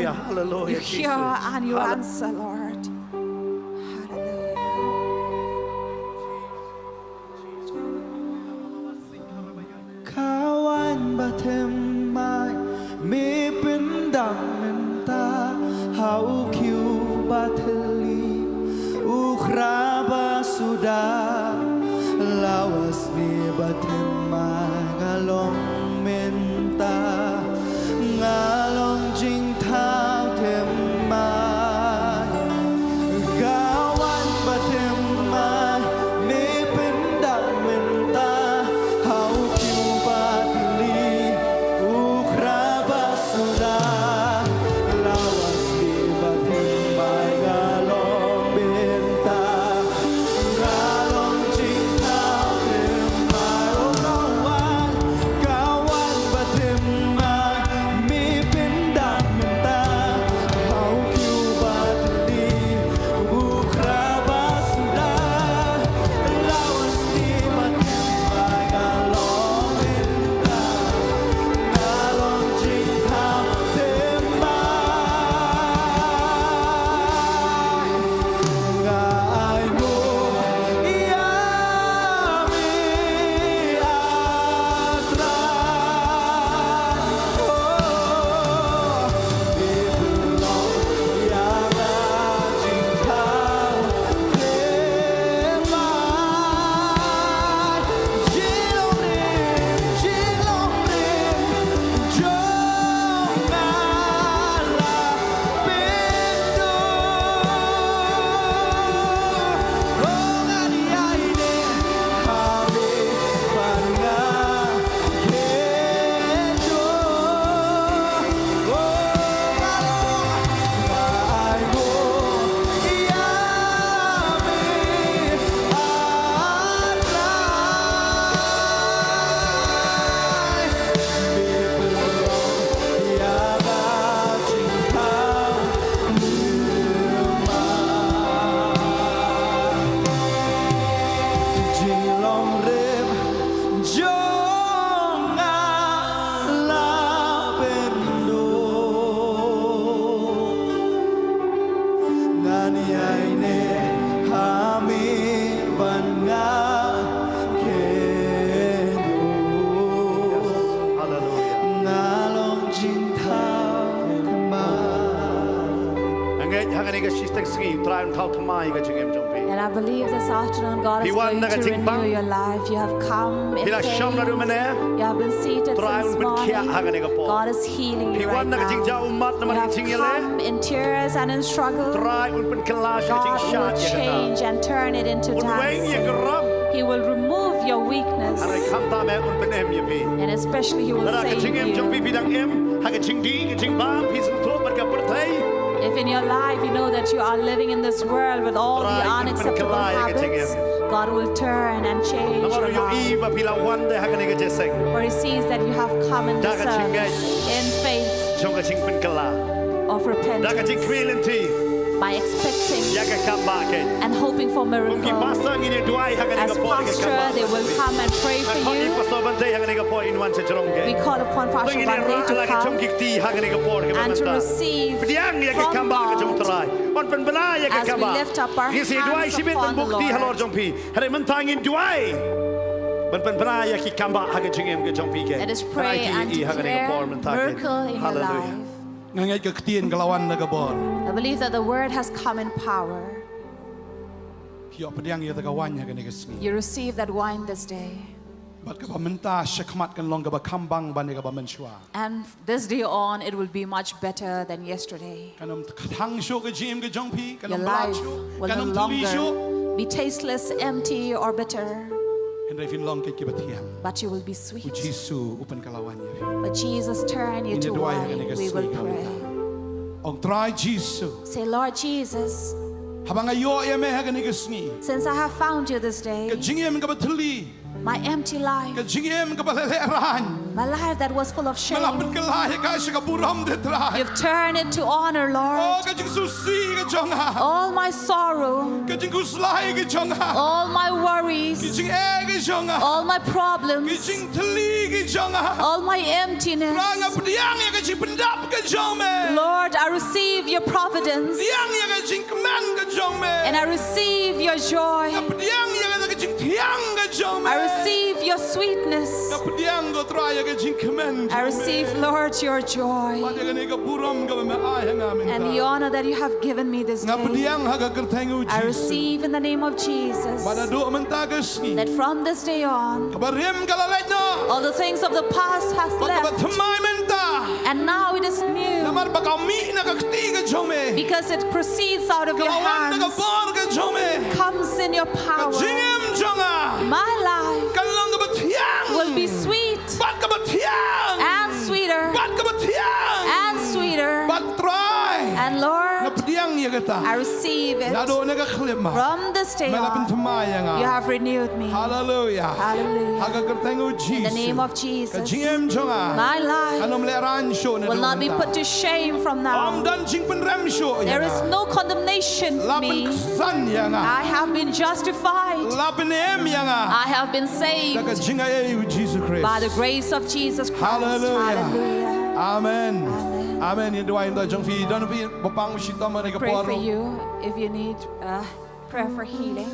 You hear and you answer, Lord. Hallelujah. Ka waiñ ba thymmai me pyndam mynta ha u khiew ba thylli, u Khra ba suda. Lawas me ba thymmai nga long mynta, nga long jingthaw thymmai. Ka waiñ ba thymmai me pyndam mynta ha u khiew ba thylli, u Khra ba suda. Lawas me ba thymmai nga long mynta, nga long jingthaw thymmai. Oh, ka waiñ, ka waiñ ba thymmai me pyndam mynta ha u khiew ba thylli, u Khra ba suda. Lawas me ba thymmai nga long mynta, nga long jingthaw thymmai. Nga ainguh ïa me, ah Trai. Oh, me pynlong ïa nga jingthaw thymmai. Jinglong rim, jinglong rim jong nga la pynduh. Oh, ngan ïaineh ha me ban nga kheiñ duh. Oh, nga long, nga ainguh ïa me, ah Trai. Me pynlong ïa nga jingthaw thymmai. Jinglong rim jong nga la pynduh. Ngan ïaineh ha me ban nga kheiñ duh. Yes. Hallelujah. Nga long jingthaw thymmai. Nga ngeit ha kane ka shiteng sngi, Trai un thaw thymmai ka jingim jong phi. And I believe this afternoon God is going to renew your life. Phi wan na ka jingbang. You have come in faith. Phi la shong naduh mynne. You have been seated since morning. Trai un pynkhiah ha kane ka por. God is healing you right now. Phi wan na ka jingjaw ummat namar ka jingïaleh. You have come in tears and in struggle. Trai un pynkylla sha ka jingshad ïa kata. God will change and turn it into dancing. Un weng ïa ka rop. He will remove your weakness. Hynrei khamtam eh un pynim ïa phi. And especially He will save you. Lada ka jingim jong phi phi dang im ha ka jingdih ka jingbam, phi sngewthuh bad ka pyrthei. If in your life you know that you are living in this world with all the unacceptable habits, Trai un pynkylla ïa ka jingim. God will turn and change your life. Namar u ïohi ba phi la wan de ha kane ka jingïaseng. For He sees that you have come in this service in faith of repentance. Da ka jingngeit. Jong ka jingkyrkhu lynti. by expecting ïa ka kambah kein. And hoping for miracle. Kum ki pastor ngin ïa duwai ha kane ka por ïa ka kambah. As pastor, they will come and pray for you. Ngi khot ïa i Pastor Bantei ha kane ka por in wan sha jrong kein. We call upon Pastor Bantei to come and to receive from the Lord. Pdiang ïa ka kambah ka jong U Trai. Wan pynbna ïa ka kambah. As we lift up our hands upon the Lord. Ngin sa duwai shibit ban buh kti halor jong phi. Hynrei mynta ngin duwai ban pynbna ïa ki kambah ha ka jingim ka jong phi kein. Let us pray and declare miracle in your life. Hallelujah. Nga ngeit ka ktien ka la wan da ka bor. I believe that the word has come in power. Phi ïoh pdiang ïa kata ka wine ha kane ka sngi. You receive that wine this day. Bad kaba mynta shakhmat kan long kaba kham bang ban ïa kaba mynshuwa. And this day on, it will be much better than yesterday. Kan ym thang shuh ka jingim ka jong phi, kan ym blat shuh, kan ym thli shuh. Your life will no longer be tasteless, empty, or bitter. Hynrei phin long kit kiba thiang. But you will be sweet. U Jisu u pynkylla wine ïa phi. But Jesus turn you to wine. Ngin ïa duwai ha kane ka sngi. We will pray. Ong Trai Jisu. Say, Lord Jesus. Haba nga ïoh ïa me ha kane ka sngi. Since I have found you this day. Ka jingim kaba thli. My empty life. Ka jingim kaba lehraiñ. My life that was full of shame. Me la pynkylla ïa ka sha ka burom de Trai. You've turned it to honor, Lord. Oh, ka jingsngewsih ka jong nga. All my sorrow. Ka jingkhuslai ka jong nga. All my worries. Ka jingeh ka jong nga. All my problems. Ka jingthli ka jong nga. All my emptiness. Trai nga pdiang ïa ka jingpyndap ka jong me. Lord, I receive your providence. Pdiang ïa ka jingkmen ka jong me. And I receive your joy. Nga pdiang ïa ka jingthiang ka jong me. I receive your sweetness. Nga pdiang ko Trai ïa ka jingkmen jong me. I receive, Lord, your joy. Bad ïa kane ka burom kaba me ai ha nga mynta. And the honor that you have given me this day. Nga pdiang ha ka kyrteng u Jisu. I receive in the name of Jesus. Bad naduh mynta ka sngi. That from this day on, ka barim ka la leit noh. All the things of the past has left. Bad kaba thymmai mynta. And now it is new. Namar ba ka mih na ka kti ka jong me. Because it proceeds out of your hands. Ka la wan na ka bor ka jong me. Comes in your power. Ka jingim jong nga. My life. Kan long kaba thiang. Will be sweet. Bad kaba thiang. And sweeter. Bad kaba thiang. And sweeter. Bad Trai. And Lord, nga pdiang ïa kata. I receive it. Naduh na ka khyllipmat. From this day on, me la pynthymmai ïa nga. You have renewed me. Hallelujah. Hallelujah. Ha ka kyrteng u Jisu. In the name of Jesus. Ka jingim jong nga. My life. Kan ym lehraiñ shuh naduh mynta. Will not be put to shame from now. Ym don jingpynrem shuh ïa nga. There is no condemnation for me. La pynksan ïa nga. I have been justified. La pynim ïa nga. I have been saved. Da ka jingaiei u Jisu Khrist. By the grace of Jesus Christ. Hallelujah. Hallelujah. Amen. Amen. Amen. Ïa duwai ynda jong phi don phi ba pang shitom ha kane ka por. Pray for you if you need, uh, prayer for healing.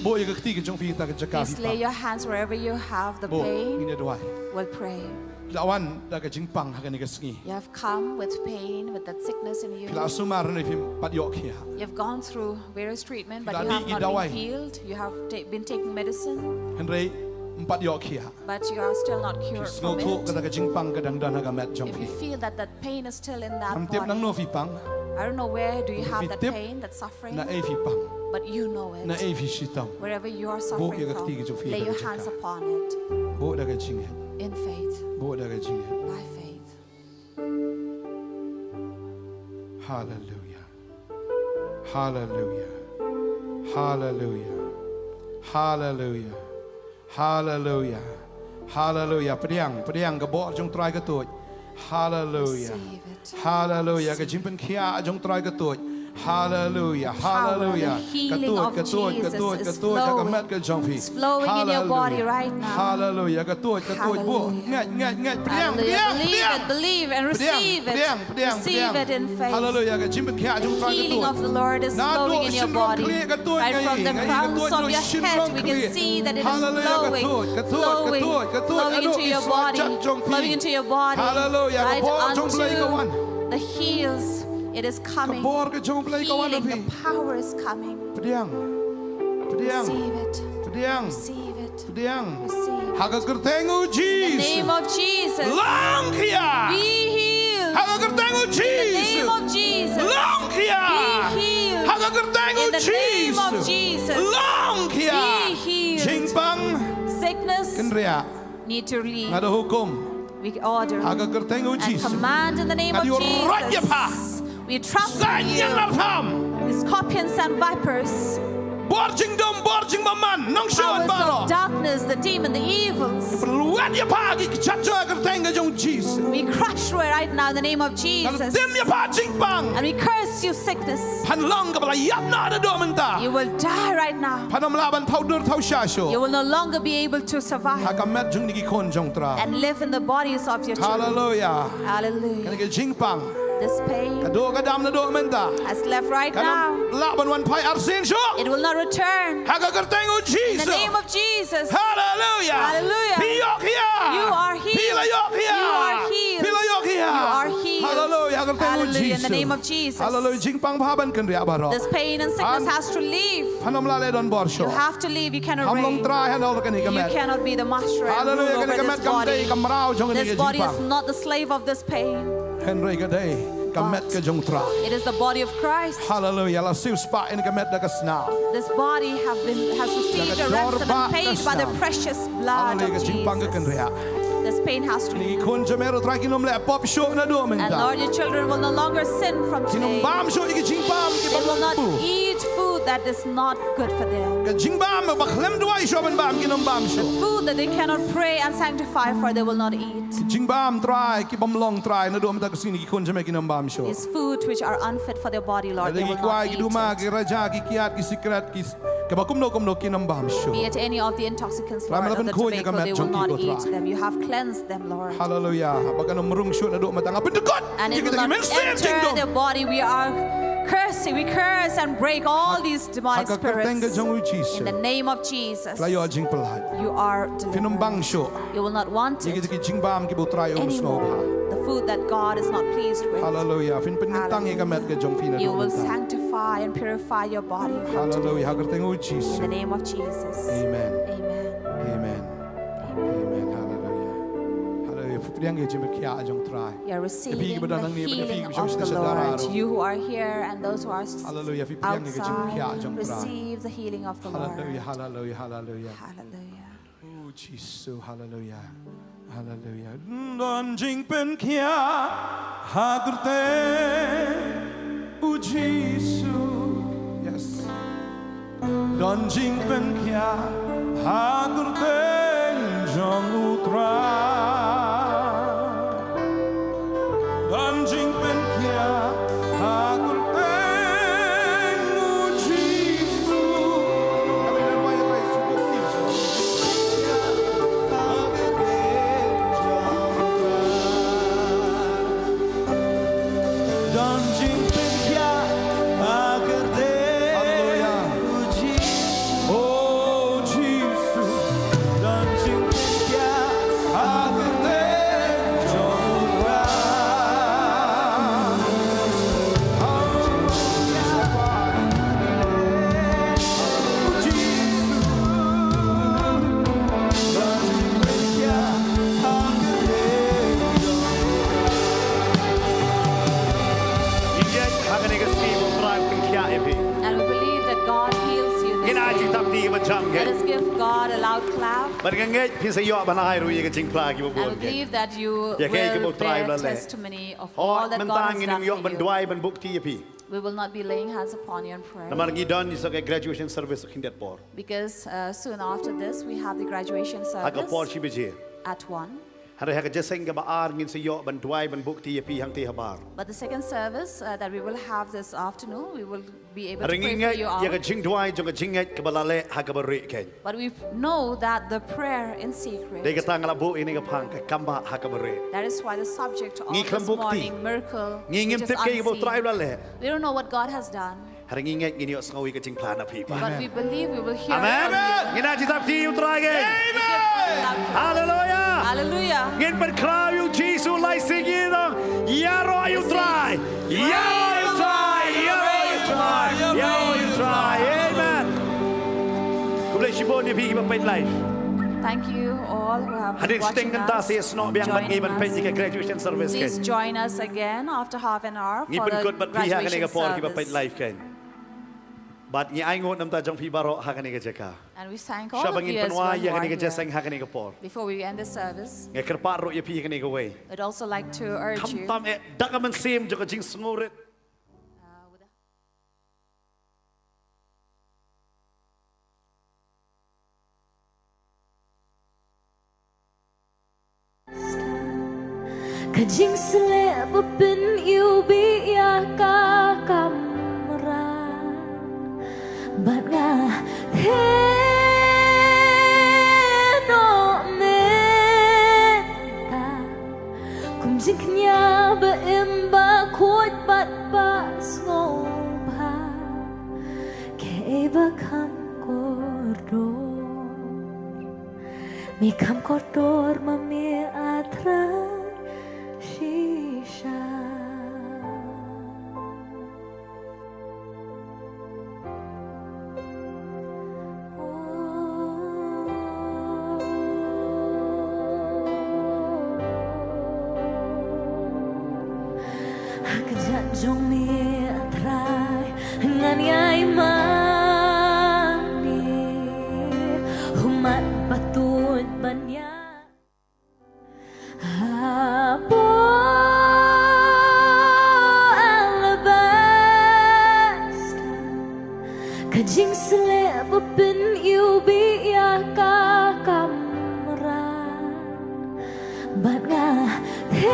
Buh ïa ka kti ka jong phi ha kata ka jaka phi pang. Please lay your hands wherever you have the pain. Buh, ngin ïa duwai. We'll pray. Phi la wan da ka jingpang ha kane ka sngi. You have come with pain, with that sickness in you. Phi la sumar ne phim pat ïoh khiah. You've gone through various treatment, but you have not been healed. Phi la dih ki dawai. You have ta-, been taking medicine. Hynrei ym pat ïoh khiah. But you are still not cured from it. Phi sngewthuh kata ka jingpang ka dang don ha ka met jong phi. If you feel that that pain is still in that body. Ngam tip nangno phi pang. I don't know where do you have that pain, that suffering. Hynrei phi tip naei phi pang. But you know it. Naei phi shitom. Wherever you are suffering from, buh ïa ka kti ka jong phi ha kata ka jaka. Lay your hands upon it. Buh da ka jingngeit. In faith. Buh da ka jingngeit. By faith. Hallelujah. Hallelujah. Hallelujah. Hallelujah. Hallelujah. Hallelujah. Pdiang, pdiang, ka bor jong Trai ka tuid. Hallelujah. Receive it. Hallelujah. Ka jingpynkhiah jong Trai ka tuid. Hallelujah. Hallelujah. Power, the healing of Jesus is flowing. Ka tuid, ka tuid, ka tuid, ka tuid ha ka met ka jong phi. It's flowing in your body right now. Hallelujah. Hallelujah. Ka tuid, ka tuid. Buh. Hallelujah. Ngeit, ngeit, ngeit. Pdiang, pdiang, pdiang. Hallelujah. Believe it, believe and receive it. Pdiang, pdiang, pdiang. Receive it in faith. Hallelujah. Ka jingpynkhiah jong Trai ka tuid. The healing of the Lord is flowing in your body. Naduh shynrong khlieh ka tuid. Right from the crowns of your head, we can see that it is flowing, flowing, flowing into your body, flowing into your body, right unto the heels. It is coming. Healing, the power is coming. Pdiang. Pdiang. Receive it. Pdiang. Receive it. Pdiang. Receive it. Ha ka kyrteng u Jisu. In the name of Jesus. Long khia. Be healed. Ha ka kyrteng u Jisu. In the name of Jesus. Long khia. Be healed. Ha ka kyrteng u Jisu. In the name of Jesus. Long khia. Be healed. Jingpang. Sickness. Kynriah. Need to leave. Nga da hukum. We order. Ha ka kyrteng u Jisu. And command in the name of Jesus. Nga da ïuh roit ïa pha. We trample you. Sa ïing nar tham. The scorpions and vipers. Bor jingdum, bor jingbymman, nongshun baroh. Powers of darkness, the demon, the evils. Pynlwet ïa pha ha ki kjat jong ka kyrteng ka jong u Jisu. We crush right now in the name of Jesus. Ngan tim ïa pha jingpang. And we curse you, sickness. Phan long kaba la ïap noh naduh mynta. You will die right now. Phan ym lah ban thaw dur thaw sha shuh. You will no longer be able to survive. Ha ka met jong kine ki khun jong U Trai. And live in the bodies of your children. Hallelujah. Hallelujah. Kane ka jingpang. This pain Ka duh ka dam naduh mynta. Has left right now. Kan ym lah ban wan phai arsien shuh. It will not return. Ha ka kyrteng u Jisu. In the name of Jesus. Hallelujah. Hallelujah. Phi ïoh khiah. You are healed. Phi la ïoh khiah. You are healed. Phi la ïoh khiah. You are healed. Hallelujah. Ha ka kyrteng u Jisu. Hallelujah. In the name of Jesus. Hallelujah. Jingpang bha ban kynriah baroh. This pain and sickness has to leave. Phan ym lah leh don bor shuh. You have to leave. You cannot reign. Ham long trai ha kane ka met. You cannot be the master and rule over this body. Hallelujah. Kane ka met kam dei ka mraw jong kane ka jingpang. This body is not the slave of this pain. Hynrei ka dei ka met ka jong U Trai. But it is the body of Christ. Hallelujah. La siew spah ïa kane ka met da ka snam. This body have been, has received a ransom and paid by the precious blood of Jesus. Da ka dor bah ka snam. Hallelujah. Ka jingpang ka kynriah. This pain has to leave. Kine ki khun jong me ruh Trai kin ym leh pop shuh naduh mynta. And Lord, your children will no longer sin from today. Kin ym bam shuh ïa ki jingbam kiba long kpu. They will not eat food that is not good for them. Ka jingbam ba khlem duwai shuh ban bam kin ym bam shuh. The food that they cannot pray and sanctify for, they will not eat. Ki jingbam Trai ki bym long Trai naduh mynta ka sngi ki khun jong me kin ym bam shuh. These food which are unfit for their body, Lord, they will not eat it. Lada ki kwai ki duma ki raja ki kiad ki sikret ki s-, kiba kumno kumno kin ym bam shuh. Be it any of the intoxicants, Lord, of the tobacco, they will not eat them. Trai me la pynkhuid ïa ka met jong ki ko Trai. You have cleansed them, Lord. Hallelujah. Ba kan ym rung shuh naduh mynta nga pyndykut ïa kita ki mynsiem jingdum. And it will not enter their body. We are cursing, we curse and break all these demonic spirits. Ha ka kyrteng ka jong u Jisu. In the name of Jesus. Phi la ïoh jingpyllait. You are delivered. Phin ym bang shuh. You will not want it anymore. Ïa kita ki jingbam kiba u Trai um sngew bha. The food that God is not pleased with. Hallelujah. Phin pynkyntang ïa ka met ka jong phi naduh mynta. Hallelujah. You will sanctify and purify your body from today. Hallelujah. Ha ka kyrteng u Jisu. In the name of Jesus. Amen. Amen. Amen. Amen. Hallelujah. Hallelujah. Pdiang ïa ka jingpynkhiah jong u Trai. You are receiving the healing of the Lord. Ïa phi kiba don hangne, ïa phi kiba shong shisha darar. You who are here and those who are s-, outside, receive the healing of the Lord. Hallelujah. Phi pdiang ïa ka jingpynkhiah jong u Trai. Hallelujah. Hallelujah. Hallelujah. Hallelujah. Hallelujah. Oh, Jisu, hallelujah. Hallelujah. Don jingpynkhiah ha kyrteng u Jisu. Yes. Don jingpynkhiah ha kyrteng jong u Trai. Don jingpynkhiah ha kyrteng u Jisu. Don jingpynkhiah ha kyrteng u Jisu. Oh, Jisu. Don jingpynkhiah ha kyrteng jong u Trai. Oh, Jisu. Don jingpynkhiah ha kyrteng jong u Trai. Ngi ngeit ha kane ka sngi ba u Trai u pynkhiah ïa phi. And we believe that God heals you this day. Ngin ai jingthap kti ba jam kein. Let us give God a loud clap. Bad nga ngeit phin sa ïoh ban ai ruh ïa ka jingphla kiba bun kein. And we believe that you will bear testimony of all that God has done for you. Hooid, mynta ngin ym ïoh ban duwai ban buh kti ïa phi. We will not be laying hands upon you in prayer. Namar ngi don ïa ka graduation service ha khyndiat por. Because, uh, soon after this, we have the graduation service. Ha ka por shi baje. At one. Hynrei ha ka jingïaseng kaba ar ngin sa ïoh ban duwai ban buh kti ïa phi hangtei habar. But the second service, uh, that we will have this afternoon, we will be able to pray for you all. Hynrei ngi ngeit ïa ka jingduwai jong ka jingngeit kaba la leh ha kaba rieh kein. But we know that the prayer in secret. Dei kata nga la buh ïa kane ka phang ka kam bah ha kaba rieh. That is why the subject of this morning, miracle, which is unseen. Ngi khlem buh kti, ngi ngim tip kaei kaba u Trai u la leh. We don't know what God has done. Hynrei ngi ngeit ngin ïohsngew ïa ka jingphla na phi bah. But we believe we will hear from you. Amen. Ngin ai jingthap kti ïa u Trai kein. Amen. Hallelujah. Hallelujah. Ngin pynkhraw ïa u Jisu lai sngi, ïaroh ïa u Trai. Ïaroh ïa u Trai. Ïaroh ïa u Trai. Ïaroh ïa u Trai. Amen. Khublei shibun ïa phi kiba peit live. Thank you all who have been watching us. Hadien shiteng kynta sa ïasnoh biang bad ngi ban peit ïa ka graduation service kein. Please join us again after half an hour for the graduation service. Ngi pynkut bad phi ha kane ka por kiba peit live kein. Bad ngi ai nguh na ka bynta jong phi baroh ha kane ka jaka. And we thank all of you as well who are here. Shuwa ba ngin pynwai ïa kane ka jingïaseng ha kane ka por. Before we end the service, nga kyrpad ruh ïa phi ha kane kawei. I'd also like to urge you, khamtam eh da ka mynsiem jong ka jingsngewrit. Uh, with a Ka jingsleh ba pyniwbih ïa ka kamra, bad nga theh noh mynta kum jingkñia ba im, ba khuid bad ba sngewbha. Kaei ba kham kordor? Me kham kordor ma me, A Trai shisha. Ha ka jait jong me, A Trai, ngan ïai mane, hummat ba tuid ban ïa hapoh alabaster. Ka jingsleh ba pyniwbih ïa ka kam